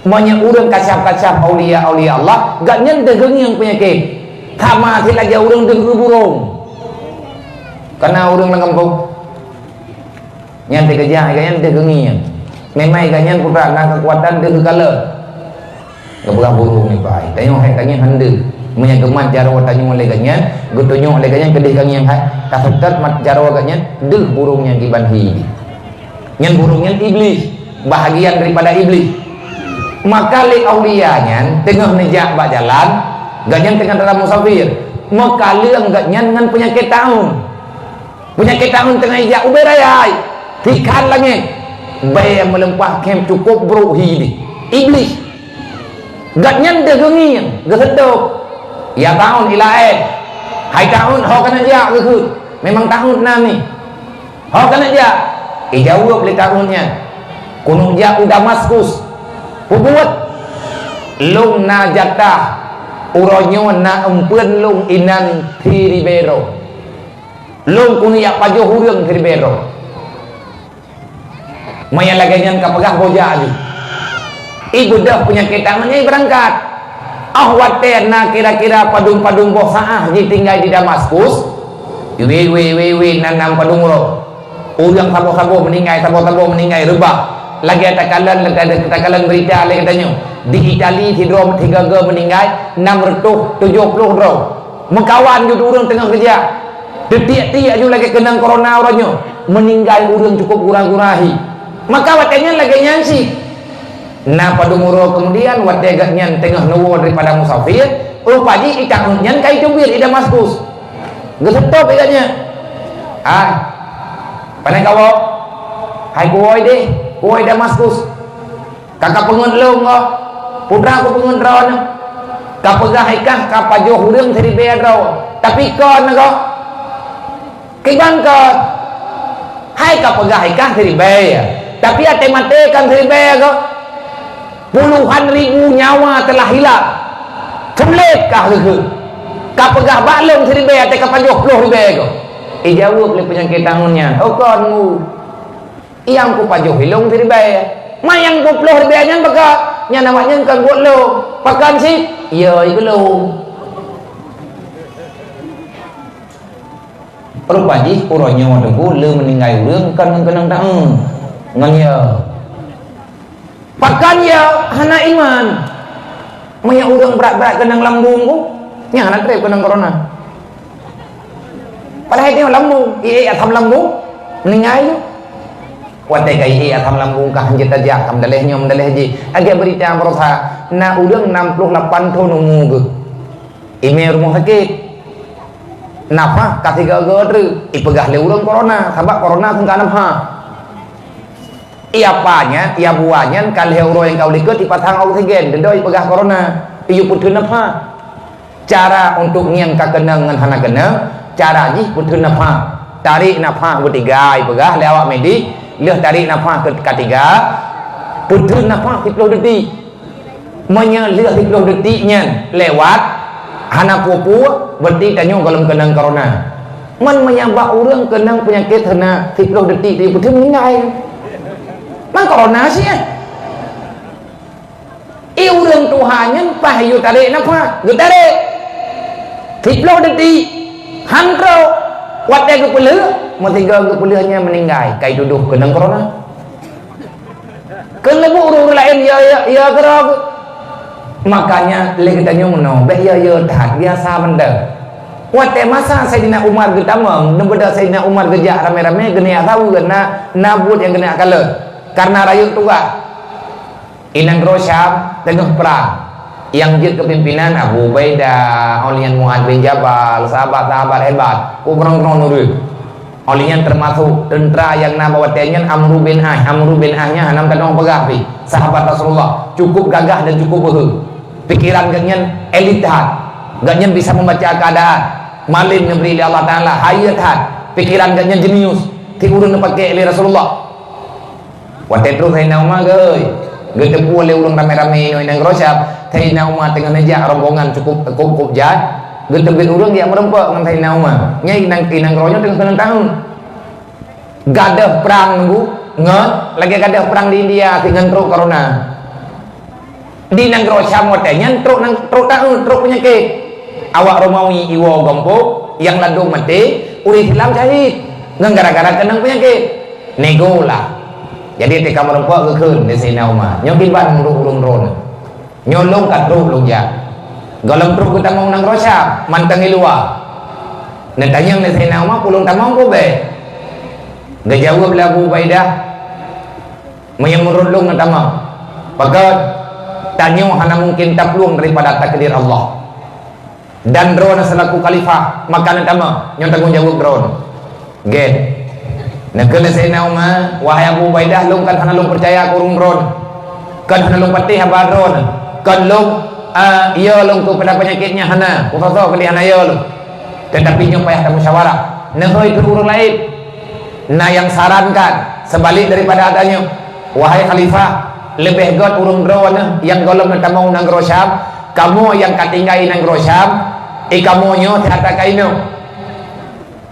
Meunyoe ureueng kasyaf-kasyaf aulia-aulia Allah, gobnyan deuh geungieng peunyakét. Sama sit lagèe ureueng deuh geuburong. Kana ureueng lam gampông. Nyan teukeujah gobnyan deuh geungieng. Memang gobnyan peue na keukuatan deuh geukalon. Geupeugah burong nibak. Tanyoe hai tangieng han deuh. Meunyoe geumat jaroe tanyoe lé gobnyan, geutunyok lé gobnyan keudeh kangieng hai. Taseutôt mat jaroe gobnyan, deuh burong nyang kiban hi. Nyan burong nyan Iblih, bahagian daripada Iblih. Maka lé aulia nyan teungoh neujak bak jalan, gobnyan teungoh dalam musafir. Meukaleueng gobnyan ngon peunyakét taun. Peunyakét taun teungoh ijak ubé raya, tikhan langét. Bèe meuleumpah khém cukôp brôk hi deh. Iblih. Gobnyan deuh geungieng, geuseutôt. Ya taun ilaén. Hai taun ho kana jak geukheun. Memang taun na ni. Ho kana jak. Ijaweueb lé taun nyan. Keuneuk jak u Damaskus. Peubuet. Lôn na jatah. Uroe nyoe na eumpeuen lôn inan siribèe droe. Lôn keuneuk jak pajoh ureueng siribèe droe. Meunyo lagèe nyan ka peugah boh jak jih. Ibeudôh peunyakét taun nyan ibeurangkat. Óh watèe na kira-kira padum-padum boh saát jitinggai di Damaskus, wé, wé, wé, wé, na nam padum uroe. Ureueng saboh-saboh meuninggai, saboh-saboh meuninggai reubah. Lagèe takalon, lagèe takalon beurita lé geutanyoe. Di Itali sidroe meusigoe-goe meuninggai, nam reutôh tujoh ploh droe. Meukawan jeuet ureueng teungoh keujak. Teutiek-tiek ju lagèe keunong corona uroe nyoe. Meuninggai ureueng cukôp gura-gura hi. Maka watèe nyan lagèe nyan cit. Na padum uroe keumudian, watèe gobnyan teungoh neuwoe daripada musafir, rupa jih i taun nyan ka iteubiet i Damaskus. Geuseutôt lé gobnyan. Ah, pane kawoe? Hai kuwoe deh, kuwoe Damaskus. Ka kapeungeut lôn goh, peue teuma kupeungeut droeneuh. Kapeugah i kah ka pajoh ureueng siribèe droe, tapi kon goh. Kiban kon? Hai kapeugah i kah siribèe, tapi até maté kon siribèe goh. Puluhan ribu nyawa telah hilang. Sulet kah geukheun. Kapeugah bak lôn siribèe até ka pajoh ploh ribèe goh. Ijaweueb lé peunyakét taun nyan, "Oh kon mu." Nyang kupajoh ilôn siribèe. Ma nyang dua ploh ribèe nyan baka, nyan awaknyan kon buet lôn. Pakon cit? Yo, i keu lôn. Rupa jih uroe nyoe teungku le meuninggai ureueng kon ngon keunong taun. Ngon yo. Pakon yo hana iman. Meunyo ureueng brat-brat keunong lambung ku, nyan hana trép keunong corona. Padahai tanyoe lambung, iék asam lambung, meuninggai ju. Watèe ka iék asam lambung ka hanjeuet tajak, ka meudaleh nyoe meudaleh jih. Lagèe beurita baroesa, na ureueng nam ploh lapan thon umu geuh. Imè rumoh sakét. Nafah ka sigoe-goe treuk, ipeugah lé ureueng corona, sabab corona sengka nafah. Iya pa nyan, iya buwa nyan ka lhèe uroe nyang ka u likot ipasang oksigen, dudoe ipeugah corona, iyue peutheun nafah. Cara untuk ngieng ka keunong ngon hana keunong, cara jih peutheun nafah. Tarek nafah beutiga ipeugah lé awak medis, lheueh tarek nafah keu-, katiga, peutheun nafah siploh detik. Meunyoe lheueh siploh detik nyan lewat, hana peue-peue, berarti tanyoe gohlom keunong corona. Man meunyoe bak ureueng keunong peunyakét hana siploh detik, dia beutôi meuninggai. Man corona sih, eh. Eh, ureueng tuha nyan paih yue tarek nafah, geutarek. Siploh detik, han trok. Watèe geupeulheueh, meusigoe geupeulheueh nyan meuninggai, ka itudoh keunong corona. Keu leubu ureueng-ureueng laén, ya, ya, ya, keurok. Makanya, lé geutanyoe meunoe, bèk ya, ya, that, biasa mantong. Watée masa Saidina Umar geutamong, neubeudôh Saidina Umar geujak ramé-ramé, geuneuk saweue na, na buet nyang geuneuk kalon. Karena rayeuk tugaih. Inong nanggroe Syam teungoh prang. Nyang jeuet keu pimpinan Abu Ubaidah, óh lheueh nyan Muaz bin Jabal, sahabat-sahabat hebat, ku keurong-keurong ureuëng. Óh lheueh nyan teumasuk teuntra nyang na bak watée nyan Amru bin As. Amru bin As nyan hana meukeunong peugah pih, sahabat Rasulullah, cukup gagah dan cukup beuhe. Pikiran geuhnyan elit that. Geuhnyan bisa membaca keadaan. Malem neubri lé Allah Taala, hayeue that. Pikiran geuhnyan jenius. Ti ureuëng neupaké lé Rasulullah. Watée troh Saidina Umar, geuh, geuteupeue lé ureuëng ramé-ramé nyoe inong nanggroe Syam, Saidina Umar teungoh neujak rombongan cukup, cukup, cukup jai, geuteubiet ureuëng jak meurumpok ngon Saidina Umar. Nyan inong, inong nanggroe nyoe teungoh keunong tahun. Gadôh prang nunggu ngon, lagée gadôh prang di India, si ngon trok corona. Di nanggroe Syam watée nyan trok nang, trok taeu, trok peunyakét. Awak Romawi iwoe gompok, nyang ladôm maté, ureuëng Islam syahid. Ngon gara-gara keunong peunyakét. Nego lah. Jadi, teuka meurumpok geukheun lé Saidina Umar. Nyoe kiban ureuëng-ureuëng droeneuh. Nyoe lôn ka trok lôn jak. Gohlom trok geutamong nanggroe Syam, mantong i luwa. Neutanyong lé Saidina Umar, "Peue lôn tamong peue bék?" Geujaweueb lé Abu Ubaidah, "Meunyoe meunurot lôn neutamong, pakon tanyoe hana mungken taplueng daripada takdir Allah. Dan droeneuh seulaku khalifah, maka neutamong, nyoe tanggong jaweueb droeneuh." Gét. Neukheun lé Saidina Umar, "Wahai Abu Ubaidah, lôn kan hana lôn peucaya keu ureuëng droeneuh. Kan hana lôn patéh haba droeneuh. Kan lôn, a, yö lôn keu pada peunyakét nyan hana, kusoe-soe keudeh hana yö lôn. Teutapi nyoe payah tamusyawarah." Neuhôi keu ureuëng laén. Na nyang sarankan seubalek daripada tanyoe, "Wahai khalifah, leubeh gét ureuëng droeneuh nyang gohlom neutamong nanggroe Syam, kamoe nyang ka tinggai nanggroe Syam, i kamoe nyoe that ka inoe.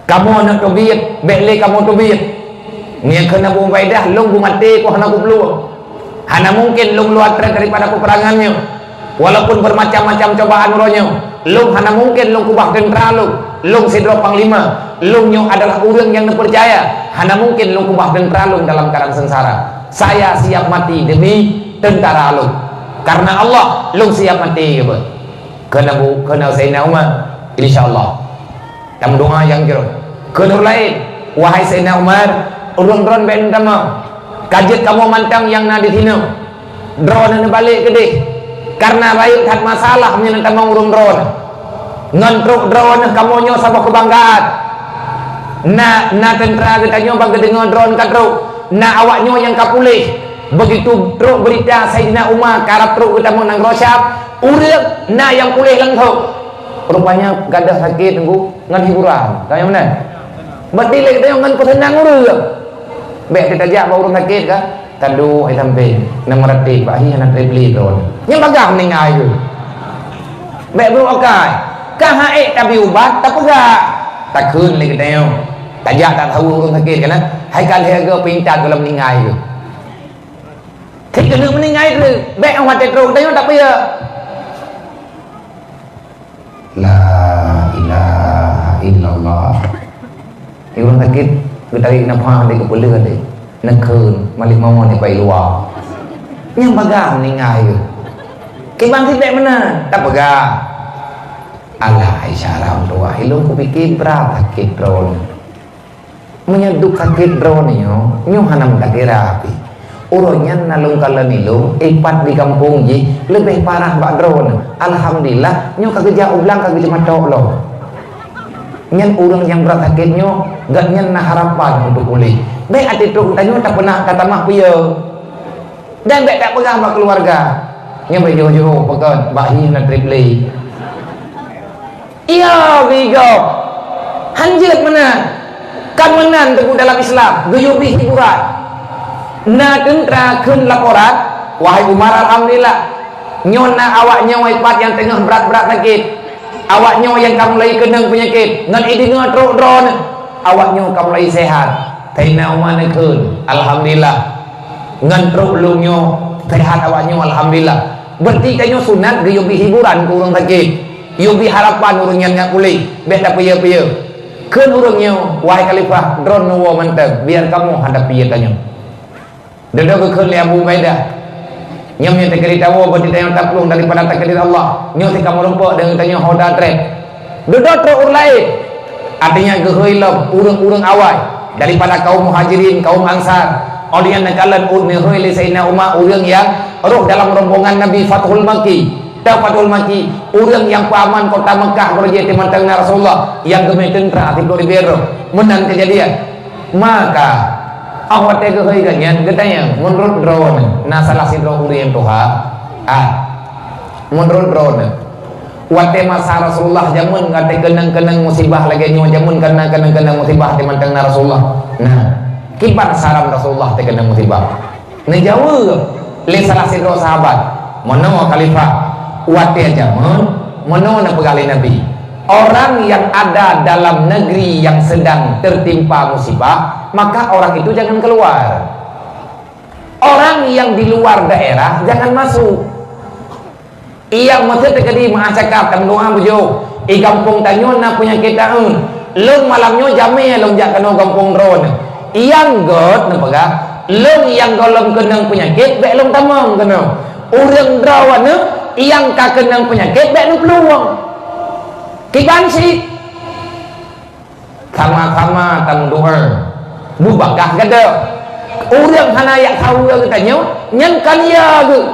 Kamoe neuk teubiet, bék lé kamoe teubiet." Nyan kheun Abu Ubaidah, "Lôn geumaté ku hana kuplueng. Hana mungken lôn luwa treb daripada peperangan nyoe. Walaupun bermacam-macam cobaan uroe nyoe, lôn hana mungken lôn keubah teuntra lôn. Lôn sidroe panglima, lôn nyoe adalah ureuëng nyang neupeucaya. Hana mungken lôn keubah teuntra lôn dalam keadaan seungsara. Saya siap mati demi tentara lôn. Karena Allah, lôn siap mati," kheun Abu, kheun Saidina Umar. "Insya Allah." Tameudoa nyang jroh. Kheun ureuëng laén, "Wahai Saidina Umar, ureuëng droeneuh bék neutamong. Ka jeuet kamoe mantong nyang na di sinoe. Droeneuh neubalek keudeh. Karena rayeuk that masalah meunyoe neutamong ureuëng droeneuh. Ngon trok droeneuh kamoe nyoe saboh keubanggaan. Na, na teuntra geutanyoe ban geudeungoe droeneuh ka trok. Na awak nyoe nyang ka puléh. Begitu trok beurita Saidina Umar ka rab trok geutamong nanggroe Syam, ureuëng na nyang puléh langsong." Rupanya gadôh sakét nunggu ngon hiburan. Ka nyang meunan? Berarti lé geutanyoe ngon peuseunang ureuëng. Bék teutajak bak ureuëng sakét ka, taduek di sampéng, na meuratéb, bak hi hana treb lé droeneuh. Nyan bagaih meuninggai keuh. Bék brok akai. Ka han ék tabi ubat, tapeugah. Takheun lé geutanyoe. Tajak tasaweue ureuëng sakét ka na, hai ka lheueh goe pingsan gohlom meuninggai keuh. Keu keuneuk meuninggai treuk, bék watée trok geutanyoe tapeuyeuh. La ilaha illallah. Ureuëng sakét geutarék nafah di keupeuleueh deh. Neukheun malik mawon di pai luwa. Nyang bagaih meuninggai keuh. Kiban sibék meunan, tapeugah. Alah, Aisyah, alhamdulillah, ilôn kupike brat sakét droeneuh. Meunyoe duek sakét droeneuh nyoe, nyoe hana meutakira pih. Uroe nyan na lôn kalon ilôn, ipat di gampông jih, leubeh parah bak droeneuh. Alhamdulillah, nyoe ka geujak u blang ka geuceumatok lom. Nyan ureuëng nyang brat sakét nyoe, gobnyan na harapan untuk puléh. Bék até trok geutanyoe tapeuna tatamah peue. Dan bék tapeugah bak keuluwarga, "Nyoe bék jiôh-jiôh, pakon bak hi na treb lé." Iya, geuigoe. Han jeuet meunan. Kan meunan teungku dalam Islam, geuyue bri hiburan. Na teuntra kheun laporan, "Wahai Umar, alhamdulillah. Nyoe na awak nyoe ipat nyang teungoh brat-brat sakét. Awak nyoe nyang ka mulai keunong peunyakét, ngon ideungoe trok droeneuh, awak nyoe ka mulai sehat." Saidina Umar neukheun, "Alhamdulillah. Ngon trok lôn nyoe sehat awak nyoe, alhamdulillah." Berarti tanyoe sunat geuyue bri hiburan keu ureuëng sakét. Yue bri harapan ureuëng nyan nyak puléh, bék tapeuyeuh-peuyeuh. Kheun ureuëng nyoe, "Wahai khalifah, droeneuh woe mantong, biar kamoe hadapi tanyoe." Dudoe geukheun lé Abu Ubaidah, "Nyoe meunyoe teukeuri tawoe, berarti tanyoe taplueng daripada takdir Allah. Nyoe teuka meurumpok deungon tanyoe ho tatreb." Dudoe trok ureuëng laén. Artinya geuhôi lom ureuëng-ureuëng awai daripada kaum Muhajirin, kaum Ansar. Óh lheueh nyan neukalon ureuëng neuhôi lé Saidina Umar ureuëng nyang roh dalam rombongan Nabi Fathul Makki. Tahu Fathul Makki, ureuëng nyang peuaman kota Mekah beureuja teumantong na Rasulullah nyang geumé teuntra siplôh ribée droe. Meunan keujadian. Maka, óh watée geuhôi geuhnyan geutanyong, meunurot droeneuh na salah sidroe ureuëng nyang tuha? Ah, meunurot droeneuh, watée masa Rasulullah jameun watée keunong-keunong musibah lagée nyoe, jameun ka na keunong-keunong musibah teumantong na Rasulullah? Nah, kiban saran Rasulullah teukeunong musibah? Neujaweueb lé salah sidroe sahabat, "Meunoe Khalifah, watée jameun meunoe neupeugah lé Nabi, orang yang ada dalam negeri yang sedang tertimpa musibah, maka orang itu jangan keluar. Orang yang di luar daerah jangan masuk." Nyang meuteuk teukeudi meuah cakap, tameudoá beujôh. I gampông tanyoe na peunyakét taun. Lôn malam nyoe jamé lôn jak keunoe gampông droeneuh. Nyang gét neupeugah, lôn nyang gohlom keunong peunyakét bék lôn tamong keunoe. Ureuëng droeneuh nyang ka keunong peunyakét bék neuplueng. Kiban cit. Sama-sama tameudoá. Beubagah gata. Ureuëng hana jak saweue geutanyoe, nyan kan ya geuh.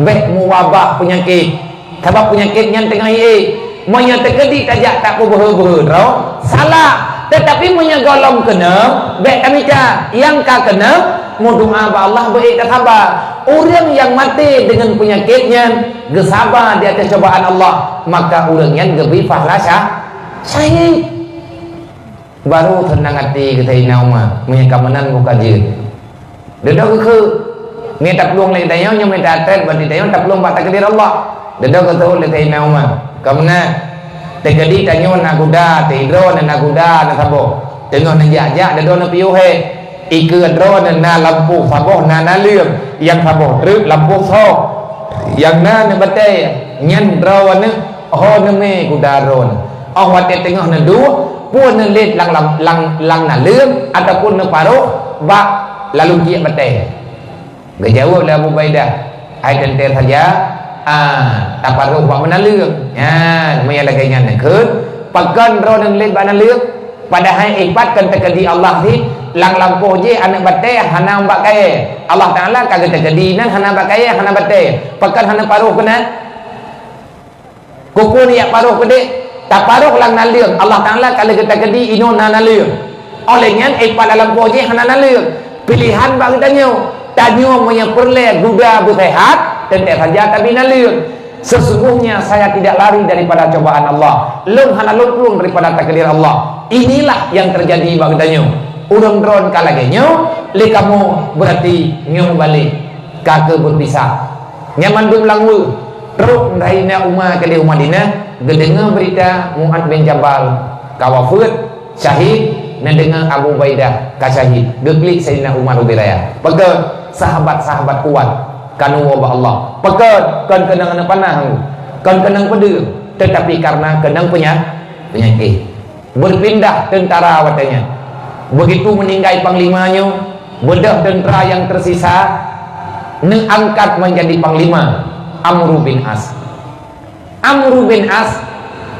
Bék meuwabah peunyakét. Sabab peunyakét nyan teungoh ié. Meunyoe teukeudi tajak tapeubeuhe-beuhe droe, salah. Teutapi meunyoe gohlom keunong, bék tamita. Nyang ka keunong, meudoá bak Allah beuék tasaba. Ureuëng nyang maté deungon peunyakét nyan, geusaba di ateueh cobaan Allah, maka ureuëng nyan geubri pahla syah-, syahid. Baru seunang até geutanyoe Umar, meunyoe ka meunan buka jeuet. Dudoe geukheun, nyoe taplueng lé tanyoe, nyoe mita treb bak tanyoe taplueng bak takdir Allah. Dudoe geukheun lé Saidina Umar, ka meunan. Teukeudi tanyoe na guda, teudroe na guda, na saboh. Teungoh neujak-jak, dudoe neupiôh hé. Ikeue droeneuh na lampôh saboh na naleueng, nyang saboh treuk lampôh soe. Nyang na neubatée, nyan droeneuh ho neumé guda droeneuh. Óh watée teungoh neuduek, peue neulét lam, lam, lam, lam naleueng ataupun neuparoh bak laleueng kiek batée? Geujaweueb lé Abu Ubaidah, "Hai teuntée saja, ah, taparoh bak meunaleueng." Nyan, meunyo lagée nyan neukheun, pakon droeneuh lét bak naleueng? Padahai ipat kon teukeudi Allah cit, lam lampôh jih aneuëk batée hana bak kayée. Allah Taala ka geuteukeudi nan hana bak kayée, hana batée. Pakon hana paroh keunan? Keupeue neujak paroh keudeh? Taparoh lam naleueng, Allah Taala ka lheueh geuteukeudi inoe na naleueng. Óh lheueh nyan, ipat lam lampôh jih hana naleueng. Piléhan bak geutanyoe. Tanyoe meunyoe peureulée guda beuseuhat, teuntée saja tabi naleueng. Sesungguhnya saya tidak lari daripada cobaan Allah. Lôn hana lôn plueng daripada takdir Allah. Inilah yang terjadi bak geutanyoe. Ureuëng droeneuh ka lagée nyoe, lé kamoe beurati nyoe mubalek ka keu beupisah. Nyan mandum lam weueh, trok Saidina Umar keudeh u Madinah, geudeungoe beurita Mu'adz bin Jabal ka wafeuet, syahid, neudeungoe Abu Ubaidah ka syahid. Geuklik Saidina Umar ubé raya. Pakon? Sahabat-sahabat kuat, ka neuwoe bak Allah. Pakon? Kon keunong aneuk panah, kon keunong peudeueng, teutapi kareuna keunong peunya-, peunyakét. Berpindah tentara watée nyan. Begitu meninggai panglima nyoe, beudôh tentara nyang teusisa neuangkat menjadi panglima, Amru bin As. Amru bin As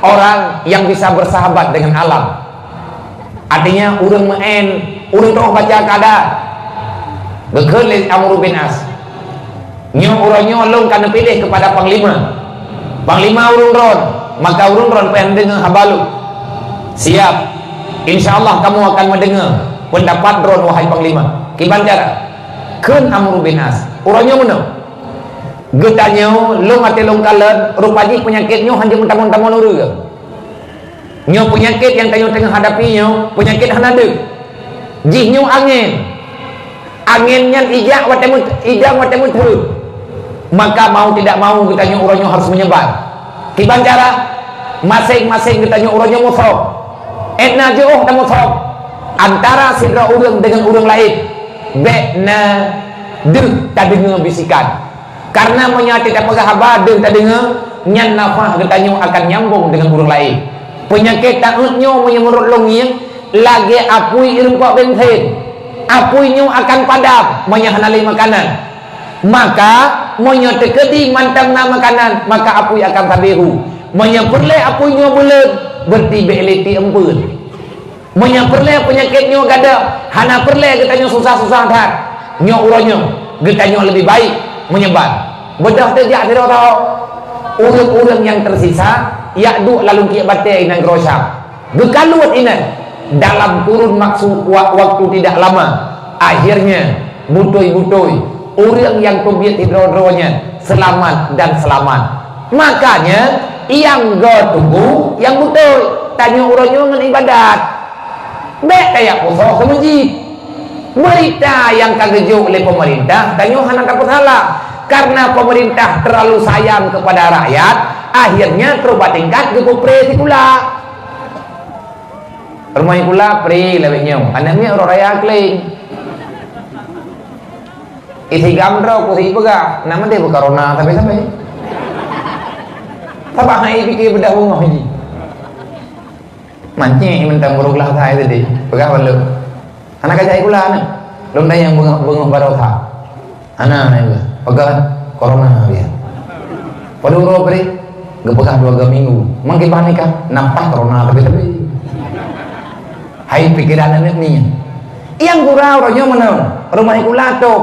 orang yang bisa bersahabat dengan alam. Artinya, ureuëng meu'en, ureuëng troh baca keadaan. Geukheun lé Amru bin As, "Nyoe uroe nyoe lôn ka neupiléh keupada panglima. Panglima ureuëng droen, maka ureuëng droen payah deungoe haba lôn." "Siap. Insya Allah kamoe akan meudeungoe peundapat droen, wahai panglima." Kiban cara? Kheun Amru bin As, "Uroe nyoe meunoe. Geutanyoe lôn até lôn kalon, rupa jih peunyakét nyoe hana jeuet meutamong-tamong ureuëng. Nyoe peunyakét nyang tanyoe teungoh hadapi nyoe, peunyakét hana deuh. Jih nyoe angén. Angén nyan ijak watée meuth-, idang watée meutheun. Maka mau tidak mau geutanyoe uroe nyoe harus meunyebar. Kiban cara? Maséng-maséng geutanyoe uroe nyoe musoh. Ék na jiôh tamusoh antara sidroe ureuëng deungon ureuëng laén. Bék na deuh tadeungoe bisikan. Kareuna meunyoe até tapeugah haba deuh tadeungoe, nyan nafah geutanyoe akan nyambong deungon ureuëng laén. Peunyakét taéh nyoe meunyoe meunurot lôn ngieng, lagée apui i rumpok bensin. Apui nyoe akan padam meunyoe hana lé makanan. Maka, meunyoe teukeudi mantong na makanan, maka apui akan sabe hu. Meunyoe peureulée apui nyoe buleuen, Beureuti bék lé tiek eumpeuen. Meunyoe peureulée peunyakét nyoe gadôh, hana peureulée geutanyoe susah-susah that. Nyoe uroe nyoe, geutanyoe leubeh baik meunyeubah. Beudôh teujak sidroe-droe. Ureuëng-ureuëng nyang teusisa, jak duek lam lungkiek batée inan nanggroe Syam. Geukalon inan dalam kurun maksud wa-, waktu tidak lama. Akhirnya, beutôi-beutôi, ureuëng nyang teubiet sidroe-droe nyan seulamat dan seulamat. Makanya, nyang go tunggu nyang beutôi. Tanyoe uroe nyoe ngon ibadat. Bék tajak pusok keu meuseujid. Beurita nyang ka geujok lé peumeurintah, tanyoe hana tapeusalah. Karena peumeurintah terlalu sayang kepada rakyat, akhirnya trok bak tingkat geupeupré sikula. Rumoh sikula pré lawét nyoe, aneuk miet uroe raya kléng. Isigam droe ku si peugah, na meudeh beukorona sabe-sabe. Sabab hai pike beudah beungoh jih. Mancék mantong beureulah sai tadi, peugah bak lôn. Hana kajak sikula aneuk. Lôn tanyong beungoh, beungoh baroe that. Hana, na peugah. Peugah korona dia. Padub uroe pré, geupeugah dua ga minggu. Mangke bah nikah, nampak korona tapi-tapi. Hai pikeran aneuk nyan. Nyang gura uroe nyoe meunan, rumoh sikula trok.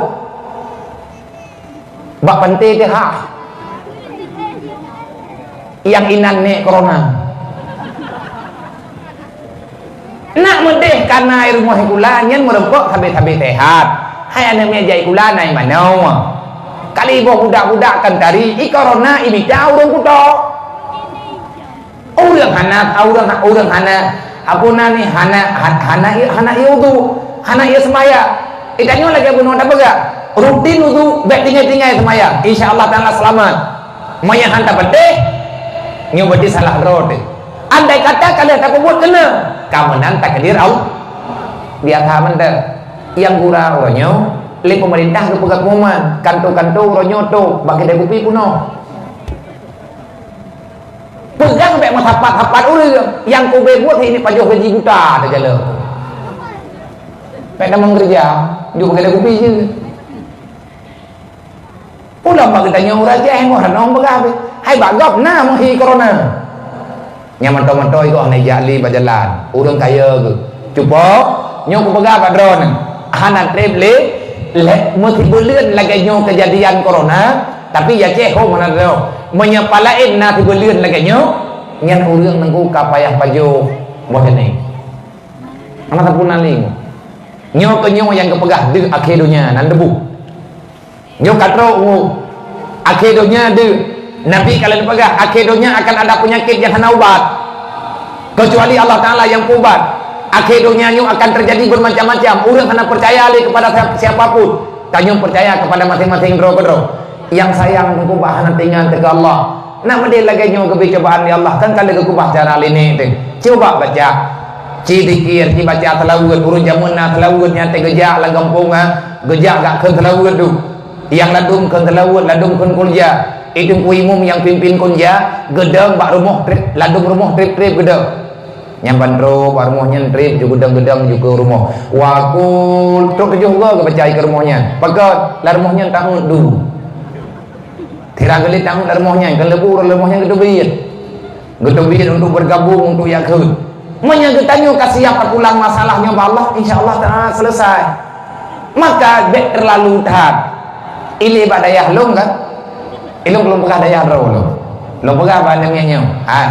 Bak panté teuh hah. Nyang inan nék korona. Nak meudeh kana i rumoh sikula nyan meureumpok sabe-sabe sehat. Hai aneuk miet jak sikula na i manoe. Kali boh budak-budak kan tari, i korona i mita ureuëng kuto. Ureuëng hana, ureuëng, ureuëng hana, apa nan ni, hana, ha-, hana, hana ié udhu, hana ié seumayang. Itanyoe lagée bunoe tapeugah, rutin udhu, bék tinggai-tinggai seumayang. Insya Allah Taala seulamat. Meunyoe han tapeudeh, nyoe berarti salah droe teuh. Andai kata ka lheueh tapeubuet keuneuk, ka meunan takdir Allah. Biasa mantong. Nyang gura uroe nyoe, lé peumeurintah geupeugah pengumuman, kanto-kanto uroe nyoe trok, bak keudè kupi peunoh. Peugah bék meusapat-sapat ureuëng nyang kubé buet ini pajoh gaji juta tajalok. Bék tamong keureuja, jok bak keudè kupi jih. Pulang bak geutanyoe ureuëng Aceh, ngon hana peugah habéh. Hai bak gob na meuhi korona. Nyang mantong-mantong iko hana jak lé bak jalan. Ureuëng kaya geuh. Cuba, nyoe kupeugah bak droeneuh. Hana treb lé, lé, meusibuleuen lagée nyoe keujadian korona, tapi ya céh ho meunan droe. Meunyoe palaén na sibuleuen lagée nyoe, nyan ureuëng nunggu ka payah pajoh boh jeunèh. Hana sapeue na lé. Nyoe keuh nyoe nyang geupeugah deuh akhé donya nan deubu. Nyoe ka trok u akhé donya deuh. Nabi ka lheueh peugah, akhé donya akan ada peunyakét nyang hana ubat. Keucuali Allah Taala nyang peuubat. Akhé donya nyoe akan teujadi beumacam-macam. Ureuëng hana peucaya lé keupada siap-, siapa pun. Tanyoe peucaya keupada maséng-maséng droe keudroe. Nyang sayang meukeubah hana tinggai teuka Allah. Nak meudeh lagée nyoe geubri cubaan lé Allah, kan ka lheueh geukeubah cara lé nèk teuh. Cuba baca. Ci zikir, ci baca seulaweuet, ureuëng jameun na seulaweuet nyan teuh geujak lam gampông, ha, geujak gak kheun seulaweuet tu. Nyang ladum kheun seulaweuet, ladum kheun kulja. Itu ku imum nyang pimpin kulja, geudong bak rumoh treb, ladum rumoh treb-treb geudong. Nyang ban trok bak rumoh nyan treb ju geudong-geudong ju keu rumoh. Wa qul, trok tujoh goe geubaca keu rumoh nyan. Pakon, lam rumoh nyan taun du. Sira geulét tanggong lam rumoh nyan, keuleubuk ureuëng lam rumoh nyan geuteubiet. Geuteubiet untuk bergabung, untuk jak kheun. Meunyoe geutanyoe ka siap tapulang masalah nyoe bak Allah, insya Allah Taala selesai. Maka bék terlalu that. Ilé bak dayah lôn kan? Ilôn lôn peugah dayah droe lôn. Lôn peugah bak aneuk miet nyoe. Hai.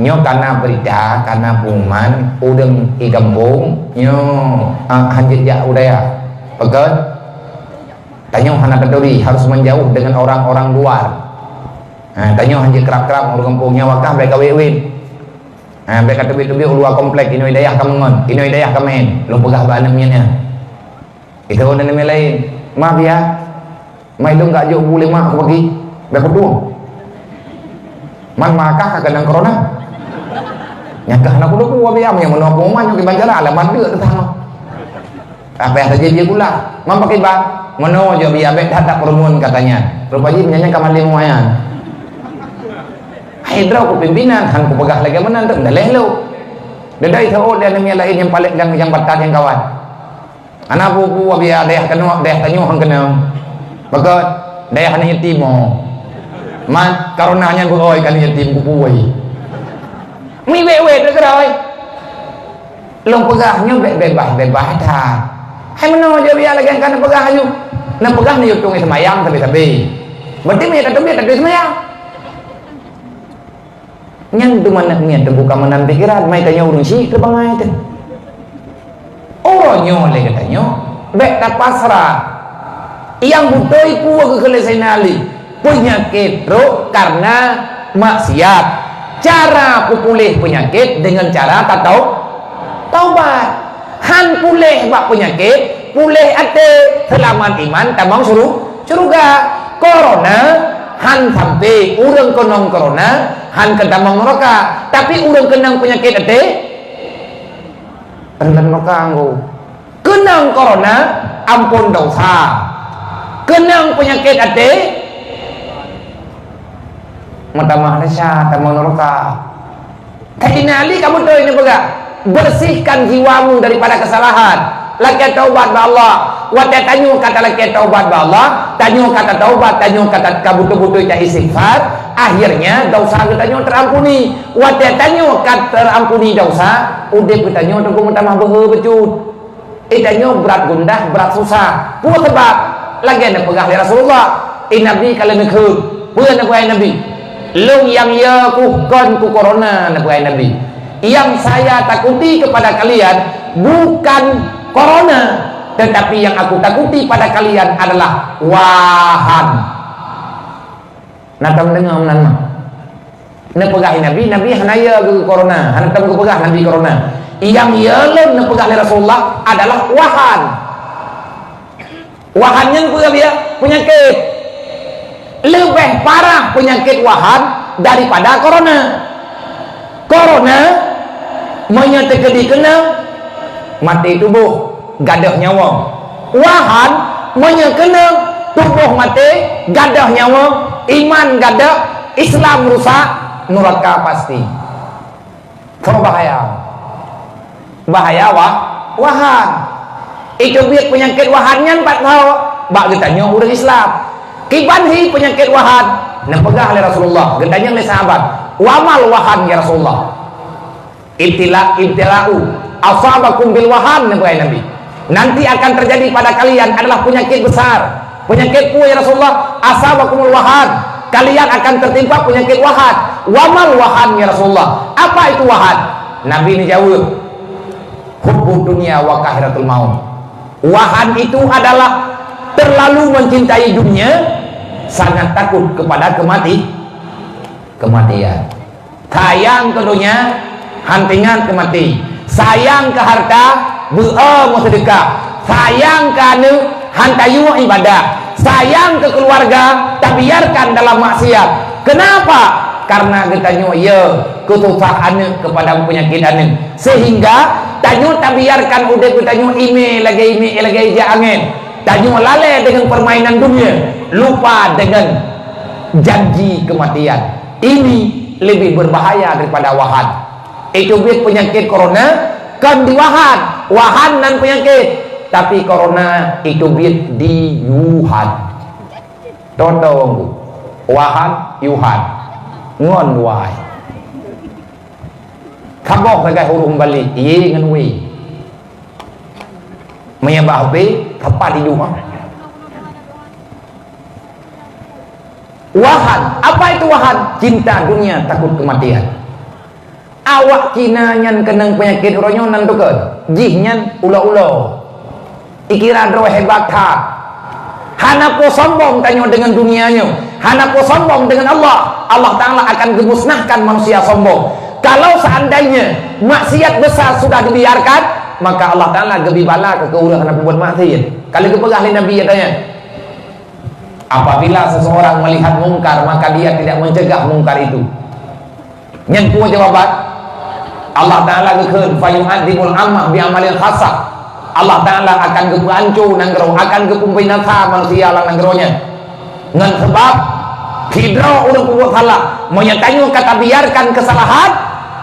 Nyoe kana beurita, kana pengumuman, ureuëng i gampông nyoe, ah, hanjeuet jak u dayah. Pakon? Tanyoe hana taturi, harus menjauh dengan orang-orang luar. Ha, tanyoe hanjeuet krab-krab ureuëng gampông nyan, wakah bék ka wét-wét. Ha, bék ka teubiet-teubiet u luwa komplek, inoe dayah ka meungon, inoe dayah ka meu'en. Lôn peugah bak aneuk miet nyan. Itu aneuk miet laén. Ma biya. Ma ilôn ka jok bu lé mak ku pagi. Bék kutueng. Man makah ka keunong korona. Nyang kah na kudu kuah biya, meunyoe meunoe pengumuman nyoe kiban cara alamat deuk teuh sama. Apa yang terjadi pula? Man pakai bang, meunoe jok biya bék that-that peureumeun katanya. Rupa jih meunyan ka mandé muayan. Hai droe ku pimpinan, han kupeugah lagée meunan teuk, daleh lôn. Dedai seuôt dan nyang laén nyang palek nyang, nyang batat nyang kawan. Hana peue-peue biya dayah keunoe, dayah tanyoe han keunong. Pakon dayah aneuk yatim oh. Man, korona nyan beuoi ka aneuk yatim kupeue. Meuwét-wét lé keudroe. Lôn peugah nyoe bèk beubaih-beubaih that. Hai meunoe jeuet biar lagèe ka neupeugah aju. Neupeugah neuyue tueng seumayang sabe-sabe. Berarti meunyo tateubiet, tateubiet seumayang. Nyan teuma nak ngieng teubuka meunan pikiran, mai tanyoe ureueng syiek teuh bangai teuh. Uroe nyoe lé geutanyoe, bèk tapasrah. Nyang beutôi peue geukheun lé Saidina Ali, peunyakét trok kareuna maksiat. Cara peupuléh peunyakét deungon cara tatau-, taubat. Han puléh bak peunyakét, puléh até, seulamat iman tamong syuru-, syeuruga. Korona han sampai, ureueng keunong korona han keutamong neuraka. Tapi ureueng keunong peunyakét até, Teuntang meuka anggô. Keunong korona, ampôn desya. Keunong peunyakét até, meutamah desya, tamong neuraka. Saidina Ali ka beutôi neupeugah, "Bersihkan jiwamu daripada kesalahan. Lakèe taubat bak Allah." Watèe tanyoe ka talakèe taubat bak Allah, tanyoe ka tataubat, tanyoe ka ta-, ka beutôi-beutôi ta-istighfar, akhirnya desya geutanyoe terampuni. Watèe tanyoe ka terampuni desya, udép geutanyoe teungku meutamah beuhe bacut. Eh, tanyoe brat gundah, brat susah. Peue sabab? Lagèe neupeugah lé Rasulullah, eh, Nabi ka lheueh neukheun. Peue neupeugah Nabi? "Lôn nyang yö kuh kon ku korona," neupeugah Nabi. "Yang saya takuti kepada kalian bukan korona, tetapi yang aku takuti pada kalian adalah wahan." Na tom deungoe meunan mah. Neupeugah Nabi, Nabi hana yö geu-, korona, hana tom geupeugah Nabi korona. Nyang yö lôn neupeugah lé Rasulullah adalah wahan. Wahan nyan peue, biya? Peunyakét. Leubeh parah peunyakét wahan daripada korona. Korona, meunyoe teukeudi keunong, maté tuboh, gadôh nyawöng. Wahan, meunyoe keunong, tuboh maté, gadôh nyawöng, iman gadôh, Islam rusak, nuraka pasti. Tho bahaya. Bahaya wah-, wahan. Itu biet peunyakét wahan nyan pat tho bak geutanyoe ureueng Islam. Kiban hi peunyakét wahan? Neupeugah lé Rasulullah, geutanyong lé sahabat, "Wa mal wahan, ya Rasulullah?" "Ibtila, ibtila'u asabakum bil wahan," neupeugah Nabi. "Nanti akan terjadi pada kalian adalah penyakit besar." "Penyakit peue, ya Rasulullah?" "Asabakumul wahan." "Kalian akan tertimpa penyakit wahan." "Wa mal wahan, ya Rasulullah?" "Apa itu wahan?" Nabi neujaweueb, "Hubbud dunya wa kahiratul maut." Wahan itu adalah terlalu mencintai dunia, sangat takut kepada kemati-, kematian. Sayang keu donya, han teuingat keu maté. Sayang keu harta, beu-o meuseudeukah. Sayang keu aneuk, han tayue ibadah. Sayang keu keuluwarga, tabiarkan dalam maksiat. Keunapa? Karena geutanyoe yö keu susah aneuk, keu padam peunyakét aneuk. Sehingga tanyoe tabiarkan udép geutanyoe imé lagèe imé, lagèe ijak angén. Tanyoe lalè deungon peurmainan dunia, lupa deungon janji keumatian. Ini lebih berbahaya daripada wahan. Itu biet peunyakét korona kon di wahan. Wahan nan peunyakét, tapi korona itu biet di Wuhan. Contoh, wahan, Yuhan. Ngon wai. Saboh sagai huruf balik, ye ngon we. Meunyo bak H P, tepat idup, ha. Wahan. Apa itu wahan? Cinta dunia, takut kematian. Awak Cina nyan keunong peunyakét uroe nyoe nan teukeuen. Jih nyan ulo-ulo. Ikira droe hebat that. Hana po sombong tanyoe deungon dunia nyoe. Hana po sombong deungon Allah. Allah Ta'ala akan geumusnahkan manusia sombong. Kalau seandainya maksiat besar sudah dibiarkan, maka Allah Ta'ala geubri bala keu ureueng hana peubuet maksiat. Kalau geupeugah lé Nabi, katanya, apabila seseorang melihat mungkar, maka dia tidak mencegah mungkar itu. Nyan peue jawaban? Allah Ta'ala geukheun, "Fayu'adzibul ammah bi amalil khassah." Allah Ta'ala akan geupeuanco nanggroe, akan geupeubinasa manusia lam nanggroe nyan. Ngon sabab sidroe ureueng peubuet salah, meunyo tanyoe ka tabiarkan keusalahan,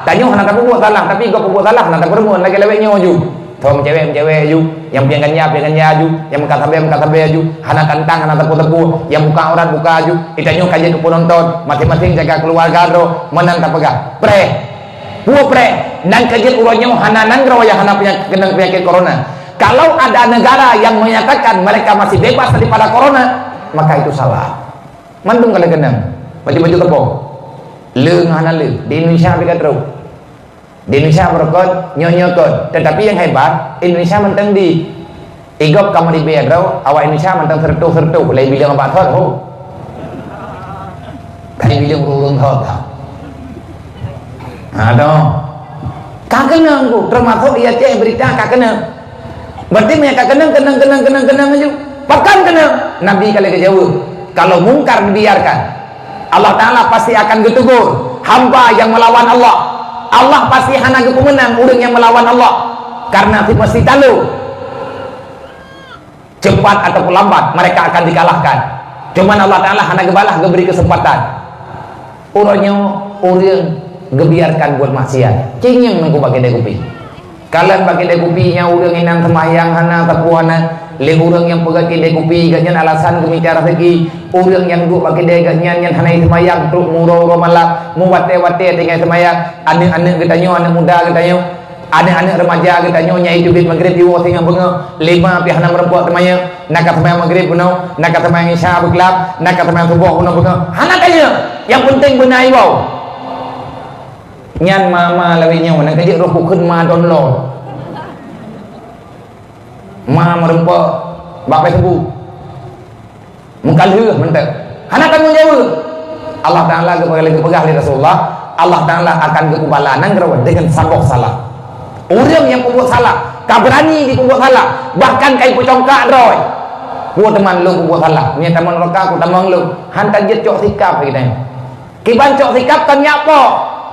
tanyoe hana tapeubuet salah, tapi gob peubuet salah hana tapeureumeun lagèe lawét nyoe ju. Tho meucewek-meucewek aju, nyang pieng ganja-pieng ganja aju, nyang meukat sabe-meukat sabe aju, hana tantang, hana teupeu-teupeu, nyang buka aurat buka aju, geutanyoe ka jeuet keu peunonton, maséng-maséng jaga keuluwarga droe, meunan tapeugah, preh. Peue preh, nyang ka jeuet uroe nyoe hana nanggroe nyang hana peunyakét, keunong peunyakét corona. Kalau ada negara yang menyatakan mereka masih bebas daripada corona, maka itu salah. Mandum ka lheueh keunong. Baju-baju teupông. Le ngon hana le. Di Indonesia pih ka trok. Di Indonesia beureukat, nyoe-nyoe kot. Tetapi yang hebat, Indonesia mantong di. Igop kamoe di bée droe, awak Indonesia mantong seureutôh-seureutôh, lé bileung bak thot, ho. Lé bileung ureueng-ureueng thot. Ha, toh. Ka keunong tu, termasuk di Aceh berita ka keunong. Berarti meunyo ka keunong, keunong, keunong, keunong, keunong laju. Pakon keunong? Nabi ka lheueh geujaweueb. Kalau mungkar dibiarkan, Allah Ta'ala pasti akan geutegur hamba yang melawan Allah. Allah pasti hana geupeumeunang ureueng nyang melawan Allah. Karena si pasti talu, cepat ataupun lambat, mereka akan dikalahkan. Cuman Allah Ta'ala hana geubalah, geubri keuseumpatan. Uroe nyoe ureueng geubiarkan buet maksiat. Cingieng nungku bak keude kupi. Kalon bak keude kupi nyan ureueng inan seumayang hana, sapeue hana. Lé ureueng nyang peugöt keude kupi, gobnyan alasan geumita raseuki. Ureueng nyang duek bak keude gobnyan nyan hana seumayang, trok meuuroe-uroe malam, meuwatée-watée tinggai seumayang. Aneuk-aneuk geutanyoe, aneuk muda geutanyoe, aneuk-aneuk remaja geutanyoe nyang teubiet maghrib jiwoe singoh beungoh, lima pih hana meureumpok teumanyong, na ka seumayang maghrib bunoe, na ka seumayang isya beuklab, na ka seumayang suboh bunoe beungoh. Hana tanyoe, nyang penting beuna iwoe. Nyan ma-ma lawét nyoe, nyang ka jeuet roh kukheun ma download. Ma meureumpok bak Facebook. Meukalheueh mantong. Hana tanggong jaweueb. Allah Ta'ala geupeugah, geupeugah lé Rasulullah, Allah Ta'ala akan geupubala nanggroe deungon saboh salah. Ureueng nyang peubuet salah, ka beurani jipeubuet salah, bahkan ka jipeucongkak droe. Peue teuma lôn peubuet salah, meunyo tamong nuraka, ku tamong lôn. Han tajeuet cok sikap lagée nyan. Kiban cok sikap, tanyoe po?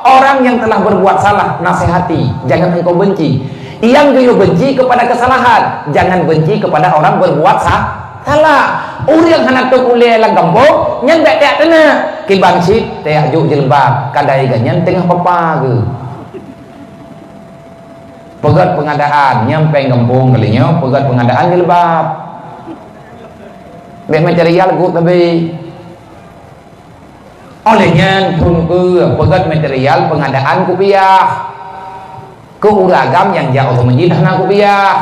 Orang yang telah berbuat salah, nasihati, jangan engkau benci. Yang geuyue benci kepada kesalahan, jangan benci kepada orang berbuat sa-, salah. Ureueng hana teukulée lam gampông, nyan bék tajak teunang. Kiban cit, tajak jok jilbab, kadai geuh nyan teungoh papa geuh. Peugöt pengadaan, nyan péng gampông kali nyoe, peugöt pengadaan jilbab. Bék material geuh tabi. Óh lheueh nyan, thôn keue peugöt material pengadaan kupiah. Keu ureueng agam nyang jak u meuseujid hana kupiah.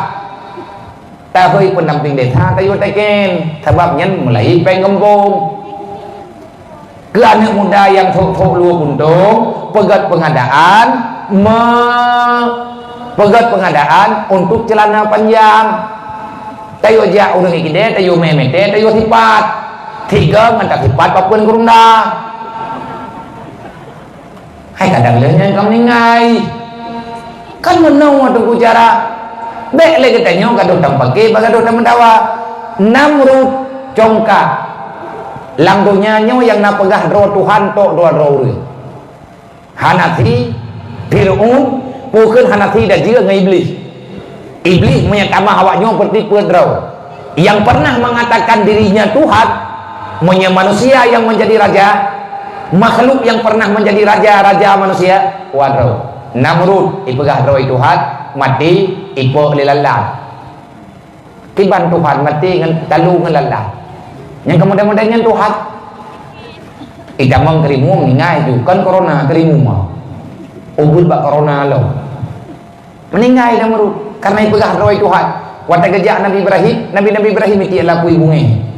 Tahôi pendamping desa tayue teken, sabab nyan meulahi péng gampông. Keu aneuk muda nyang sôk-sôk luwa puntông, peugöt pengadaan me-, peugöt pengadaan untuk ceulana panjang. Tayue jak ureueng kidée, tayue mé meuté, tayue sipat. Tiga ngon tasipat papeuen gurunda. Hai kadang lheueh nyan ka meuninggai. Kan meunoe teungku cara. Bék lé geutanyoe gadoh tampake bak gadoh tameudawa. Namrud congkak. Lam donya nyoe nyang na peugah droe Tuhan tok dua droe ureueng. Hanafi, Fir'aun, peue kheun Hanafi dan juga ngon Iblih. Iblih meunyo tamah awak nyoe peuti peue droe. Yang pernah mengatakan dirinya Tuhan, meunyo manusia yang menjadi raja, makhluk yang pernah menjadi raja, raja manusia, wa droe. Namrud, ipeugah droe Tuhan, maté, ipok lé lalat. Kiban Tuhan maté ngon talu ngon lalat. Nyang keumudian-mudian nyan Tuhan. Itamong keu rimueng meuninggai ju, kon corona keu rimueng. Ubeut bak corona lom. Meuninggai Namrud, karena ipeugah droe Tuhan. Watée geujak Nabi Ibrahim, Nabi-Nabi Ibrahim itiek lapui bungéh.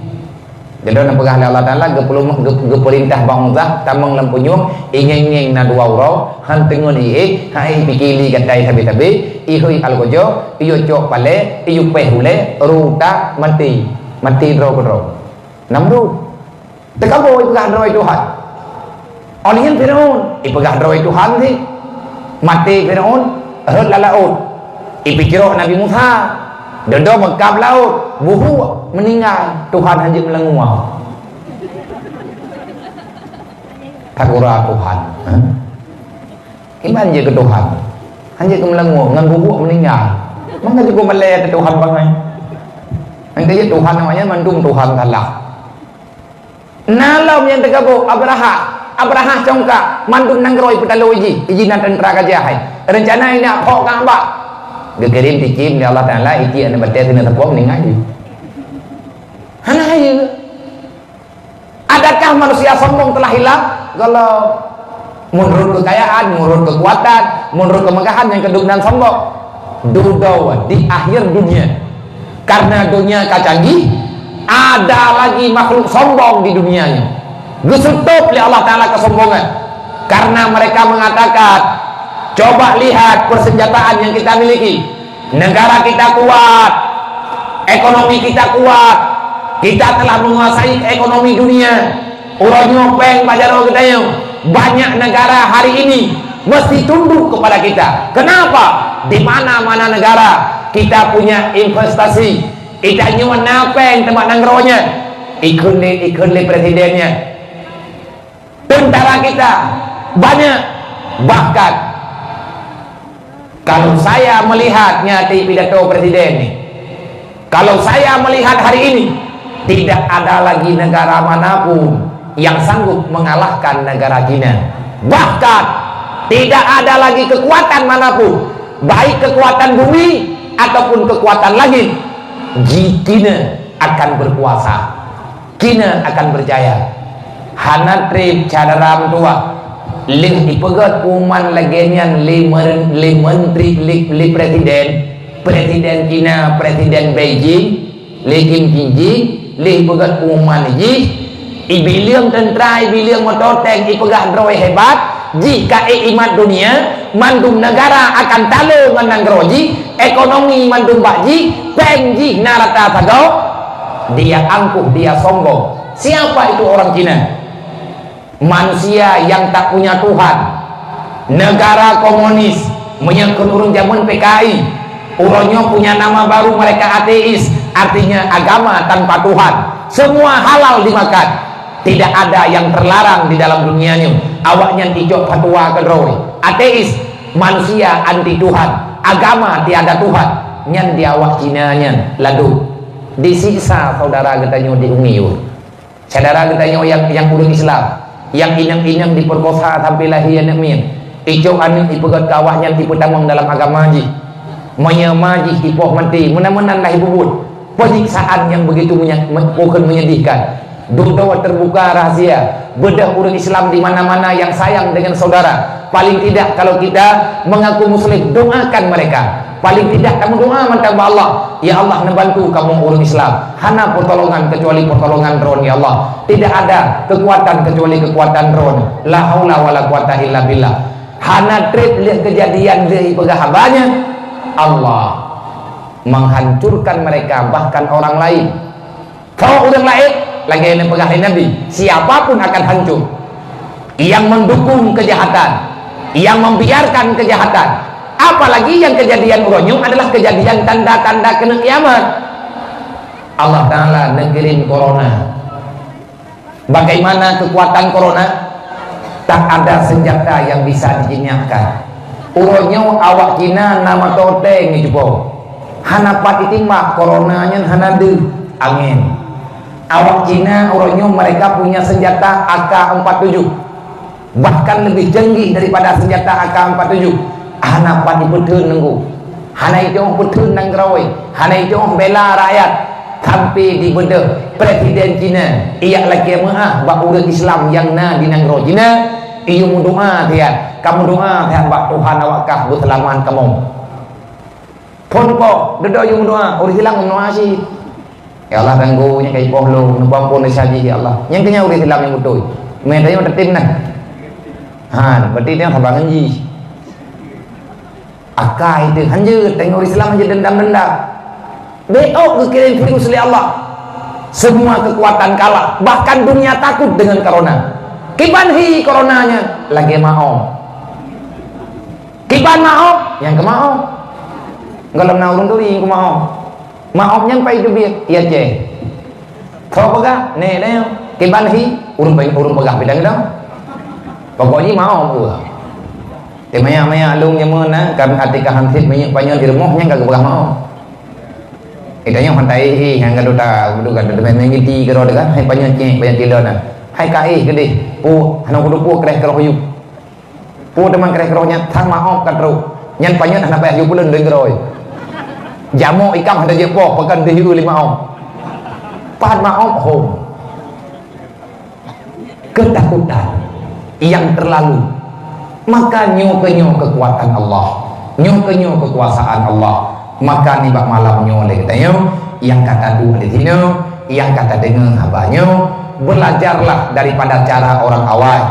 Jadi na peugah lé Allah Taala, geupeuleumah, geu-, geupeurintah bang Musa tamong lam punyueng, ingeng-ingeng na dua uroe, han teungeut ié, hai pike li gatai sabe-sabe, ihôi alkojo, iyue cok palé, iyue péh ulée, ruta, maté. Maté droe keudroe. Namrud. Teukaboe ipeugah droe Tuhan. Óh lheueh nyan Firaun, ipeugah droe Tuhan sih. Maté Firaun, rhot lam laôt. Ipicrok Nabi Musa, dodo meukab laôt, buhuk, meuninggai. Tuhan hanjeuet meulangue. Takura Tuhan. Ha? Iman jeuet keu Tuhan. Hanjeuet keu meulangue, ngon buhuk meuninggai. Maka jeuet keu malée keu Tuhan bangai. Nyang keu jeuet Tuhan awaknyan mandum Tuhan salah. Na lom nyang teukaboe Abrahah. Abrahah congkak, mandum nanggroe ipeutaloe jih, iji na teuntra gajah hai. Reuncana inak phok Ka'bah. Geukirém sicém lé Allah Taala, itiek aneuk batée sinan teupok meuninggai jih. Hana hai. Adakah manusia sombong telah hilang? Gohlom. Meunurot keukayaan, meunurot keukuatan, meunurot keumegahan nyang keudum nan sombong. Dudoe di akhir dunia. Karena dunia ka canggih, ada lagi makhluk sombong di dunia nyoe. Geusutôb lé Allah Taala keusombongan. Karena mereka mengatakan, "Coba lihat persenjataan yang kita miliki. Negara kita kuat, ekonomi kita kuat, kita telah menguasai ekonomi dunia." Uroe nyoe péng bak jaroe geutanyoe, banyak negara hari ini mesti tunduk kepada kita. Kenapa? Di mana-mana negara kita punya investasi, kita nyoe na péng teuma nanggroe nyan. Ikheun lé, ikheun lé presiden nyan. Tentara kita banyak, bahkan kalau saya melihat nyati pidato presiden ni, kalau saya melihat hari ini, tidak ada lagi negara manapun yang sanggup mengalahkan negara Cina. Bahkan tidak ada lagi kekuatan manapun, baik kekuatan bumi ataupun kekuatan langit, ji Cina akan berkuasa. Cina akan berjaya. Hana treb syedara meutuwah. Lheueh ipeugét pengumuman lagée nyan lé mer-, lé menteri, lé, lé presiden, presiden Cina, presiden Beijing, lé Kim Jong-un, lheueh ipeugét pengumuman jih, ibileueng teuntara, ibileueng moto tank, ipeugah droe hebat, jih ka ék imat dunia, mandum negara akan talo ngon nanggroe jih, ekonomi mandum bak jih, péng jih na rata sagoe, dia angkuh, dia sombong. Siapa itu orang Cina? Manusia yang tak punya Tuhan. Negara komunis, meunyoe kheun ureuëng jameun P K I, uroe nyoe punya nama baru mereka ateis, artinya agama tanpa Tuhan. Semua halal dimakan. Tidak ada yang terlarang di dalam dunia nyoe. Awaknyan icok fatwa keudroe. Ateis, manusia anti Tuhan, agama tiada Tuhan. Nyan di awak Cina nyan ladôm. Disiksa saudara geutanyoe di Umiu. Syedara geutanyoe nyang, nyang ureuëng Islam, nyang inong-inong diperkosa sampai lahé aneuëk miet, icok aneuëk ipeugét keu awaknyan ipeutamong dalam agama jih. Meunyoe ma jih ipoh maté, meunan-meunan lah ibubuet. Penyiksaan yang begitu menya-, me-, bukan menyedihkan. Dudoe terbuka rahasia, beudôh ureuëng Islam di mana-mana yang sayang dengan saudara. Paling tidak, kalau kita mengaku Muslim, doakan mereka. Paling tidak kamu doa mantong bak Allah, "Ya Allah, neubantu kamoe ureuëng Islam. Hana pertolongan kecuali pertolongan Droen, ya Allah. Tidak ada kekuatan kecuali kekuatan Droen. La haula wala quwata illa billah." Hana treb lheueh keujadian lheueh ipeugah haba nyan, Allah menghancurkan mereka, bahkan orang lain. Tho ureuëng laén, lagée nyang peugah lé Nabi, siapa pun akan hancur. Yang mendukung kejahatan, yang membiarkan kejahatan, apalagi yang kejadian uroe nyoe adalah kejadian tanda-tanda keuneuk kiamat. Allah Taala neukirim corona. Bagaimana kekuatan corona? Tak ada senjata yang bisa dijinakkan. Uroe nyoe awak Cina na moto tank jicupo. Hana pat jitimbak, corona nyan hana deuh angén. Awak Cina uroe nyoe mereka punya senjata A K empat tujuh. Bahkan lebih canggih daripada senjata A K empat tujuh. Hana pat jipeutheun nanggroe. Hana jiteu'oh peutheun nanggroe. Hana jiteu'oh bela rakyat. Sampai dibeudôh presiden Cina, ijak lakée meu'ah bak ureuëng Islam nyang na di nanggroe Cina, iyue meudoa siat, ka meudoa siat bak Tuhan awak kah beuseulamat kamoe. Phon po, dudoe iyue meudoa, ureuëng Islam meudoa cit. "Ya Allah, tanggong nyang ka ipoh lôn, neupeuampôn desya jih, ya Allah." Nyang keu nyan ureuëng Islam nyang beutôi. Meutanyoe tatem nah. Ha, berarti tanyoe saban ngon jih. Akai teuh hanjeuet, tanyoe ureuëng Islam hanjeuet dendam-dendam. Bék ôk geukirém virus lé Allah. Semua kekuatan kalah, bahkan dunia takut dengan corona. Kiban hi corona nyan, lagée maom. Kiban maom, nyang keu maom. Gohlom na ureuëng turi nyang keu maom. Maom nyan pai teubiet, ya ceh. Tho peugah, neh, neh, kiban hi, ureuëng pe-, ureuëng peugah bidang dong. Pokok jih maom peugah. Teuh maya-maya lôn jameun na, kan até ka hansét minyeuk panyöt di rumoh nyan ka geupeugah maom. Ita nyoe hantai, eh, nyang ka duta, duka, duta, duta, duta, duta, duta, duta, hai panyöt cek, panyöt tilon na. Hai ka, eh, keudeh, pu, hana kuteupue kreh keroh yub. Pu teuma kreh keroh nyan, sang maom ka trok. Nyan panyöt hana payah yub ulôn deungon keroh. Jamok ikam hana jeuet poh, pakon deuh yub lima om. Pat maom, hom. Ketakutan yang terlalu Maka nyoe keunyoe keukuatan Allah, nyoe keunyoe keukuasaan Allah. Maka nibak malam nyoe lé geutanyoe nyang ka taduek di sinoe, nyang ka tadeungoe haba nyoe, belajarlah daripada cara orang awai.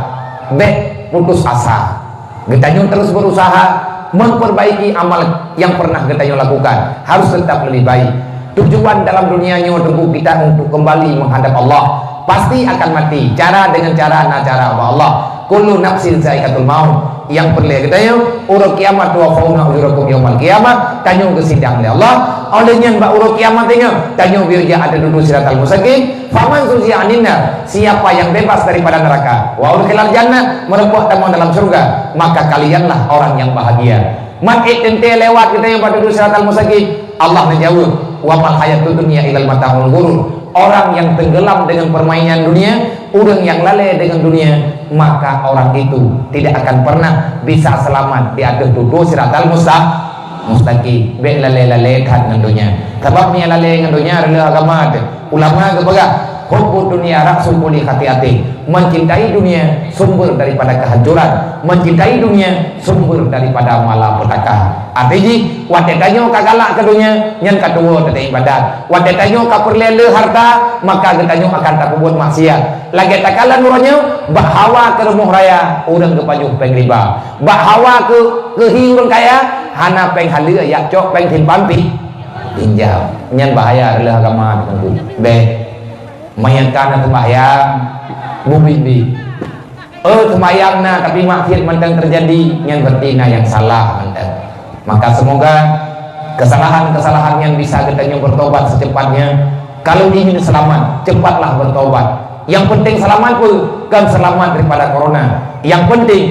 Bék putus asa. Geutanyoe terus berusaha memperbaiki amal yang pernah geutanyoe lakukan, harus tetap lebih baik. Tujuan dalam dunia nyoe teungku kita untuk kembali menghadap Allah. Pasti akan mati. Cara dengan cara na cara bak Allah. Kullu nafsin zaikatul maut. Nyang peureulée geutanyoe, uroe kiamat, tuwaffawna ujurakum yaumal qiyamah, tanyoe geusidang lé Allah. Oleh nyan bak uroe kiamat nyoe, tanyoe biyeu jak ateueh dudu siratal mustaqim. Faman zuhziha 'anin nar, siapa yang bebas daripada neraka, wa udkhilal jannah, meureumpok tamong dalam syurga, maka kalianlah orang yang bahagia. Man ék teuntée lewat geutanyoe bak dudu siratal mustaqim, Allah neujaweueb, "Wa mal hayatud dunya illa mata'ul ghurur." Orang yang tenggelam dengan permainan dunia, ureuëng nyang lalée dengan dunia, maka orang itu tidak akan pernah bisa selamat di ateueh dudu siratal musta-, mustaqim. Bék lalée-lalée that ngon dunia. Sabab meunyo lalée ngon dunia, reuloh agama teuh. Ulama geupeugah, "Hubbud dunya ra'su kulli khati'atin." Mencintai dunia sumber daripada kehancuran. Mencintai dunia sumber daripada malapetaka. Arti jih, watée tanyoe ka galak keu dunia, nyan ka tuwoe teuntée ibadat. Watée tanyoe ka peureulée le harta, maka geutanyoe akan tapeubuet maksiat. Lagée takalon uroe nyoe, bak hawa keu rumoh raya, ureuëng geupajoh péng riba. Bak hawa keu, keu hi ureuëng kaya, hana péng haleue, jak cok péng simpan pi-, pinjam. Nyan bahaya reuloh agama teungku. Bék. Meunyo ka na seumbahyang, beubiet-biet. Eh, seumbahyang na, tapi maksiat mantong teujadi, nyan berarti na nyang salah mantong. Maka semoga kesalahan-kesalahan nyan bisa geutanyoe bertobat secepatnya. Kalau ingin selamat, cepatlah bertobat. Yang penting selamat pun, kan selamat daripada corona. Yang penting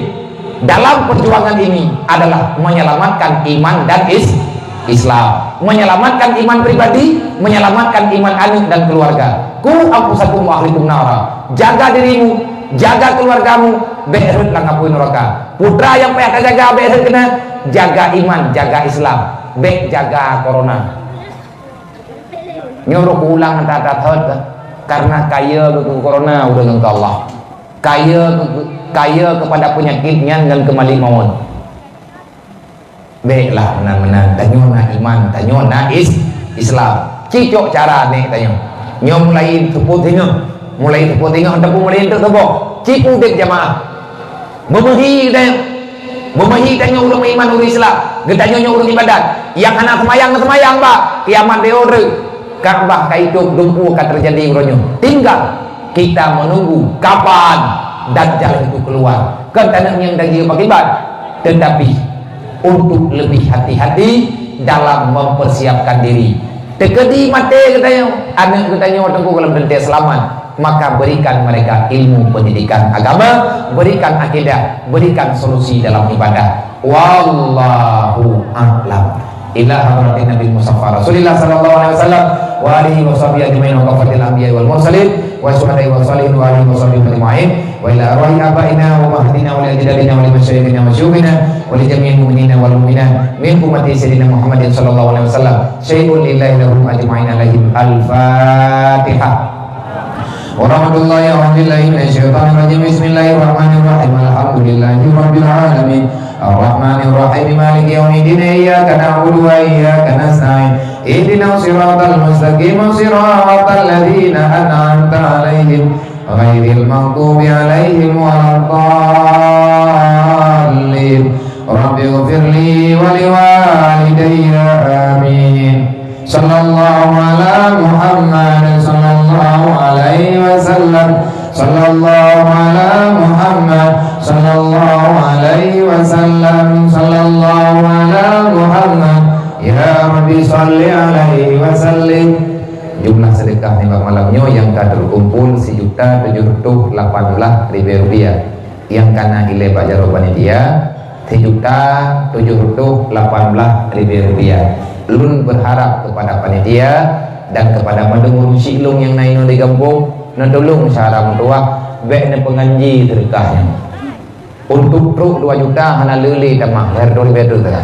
dalam perjuangan ini adalah menyelamatkan iman dan is-, Islam, menyelamatkan iman pribadi, menyelamatkan iman aneuk dan keluarga. Qu anfusakum wa ahlikum nara. Jaga dirimu, jaga keluargamu, bék rhot lam apui neraka. Putra nyang payah tajaga bék rhot keunan, jaga iman, jaga Islam, bék jaga corona. Nyoe rot ulang that-that thot, karena kaya keu corona ureuëng ngon Allah. Kaya keu, kaya kepada penyakit nyan ngon keu malék mawöt. Béklah meunan-meunan, tanyoe na iman, tanyoe na is-, Islam. Cicok cara nek tanyoe. Nyoe mulai teupot singoh. Mulai teupot singoh, teupot mulai untuk teuboh. Cit udeb jamaah. Meumeuhi tanyoe. Meumeuhi tanyoe ureuëng meuiman, ureuëng Islam. Geutanyoe nyoe ureuëng ibadat. Nyang hana seumayang, seumayang bah. Kiamat di uroe. Ka'bah ka itôb, lumpur ka teujadi uroe nyoe. Tinggal kita menunggu kapan Dajjal itu keluar. Kan tanyoe nyang daging pakiban. Tetapi untuk lebih hati-hati dalam mempersiapkan diri. Teukeudi maté geutanyoe, aneuk geutanyoe teungku gohlom teuntée seulamat. Maka berikan mereka ilmu pendidikan agama, berikan akidah, berikan solusi dalam ibadah. Wallahu a'lam. Ila hadratin Nabi Mustafa Rasulillah sallallahu alaihi wasallam wa alihi wa sahbihi ajma'in wa kafatil anbiya wal mursalin wa syuhada'i wa salihin wa alihi wa sahbihi ajma'in wa ila arwahi abaina wa ummahatina wa li ajdadina wa li masyayikhina wa syuyukhina wa li jami'il mu'minina wal mu'minat min ummati Sayyidina Muhammadin sallallahu alaihi wasallam. Syai'un lillahi lahum ajma'in alaihim. Al-Fatihah. Wa rahmatullahi wa billahi minasyaitonir rajim. Bismillahirrahmanirrahim. Alhamdulillahi rabbil alamin. Arrahmanirrahim. Maliki yaumiddin. Iyyaka na'budu wa iyyaka nasta'in. Ihdinas siratal mustaqim. Siratal ladzina an'amta 'alaihim ghairil maghdubi 'alaihim waladdallin. Rabbighfirli wa liwalidayya. Amin. Sallallahu ala Muhammad, sallallahu alaihi wasallam. Sallallahu ala Muhammad, sallallahu alaihi wasallam. Sallallahu ala Muhammad. Ya Rabbi salli alaihi wasallim. Jumlah sedekah nibak malam nyoe nyang ka teukumpul sijuta tujuh reutôh lapan blaih ribée rupiah. Nyang ka na ilée bak jaroe panitia, sijuta tujuh reutôh lapan blaih ribée rupiah. Lôn berharap kepada panitia dan kepada mandum ureuëng syiek lôn nyang na inoe di gampông, neutulông syedara meutuwah, bék neupeunganji seudeukah nyan. Untuk trok dua juta hana le lé tamah, lhèe reutôh ribée troh teuka.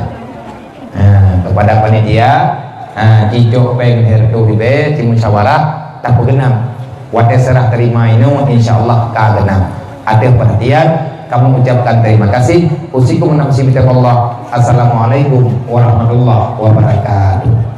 Ha, kepada panitia, ha, cicok péng lhèe reutôh ribée, ci musyawarah, tapeugeunap. Watée seurah terima inoe, insya Allah ka geunap. Ateueh perhatian, Kamoe ucapkan terima kasih. Usikum nafsi bitaqwallah. Assalamualaikum warahmatullahi wabarakatuh.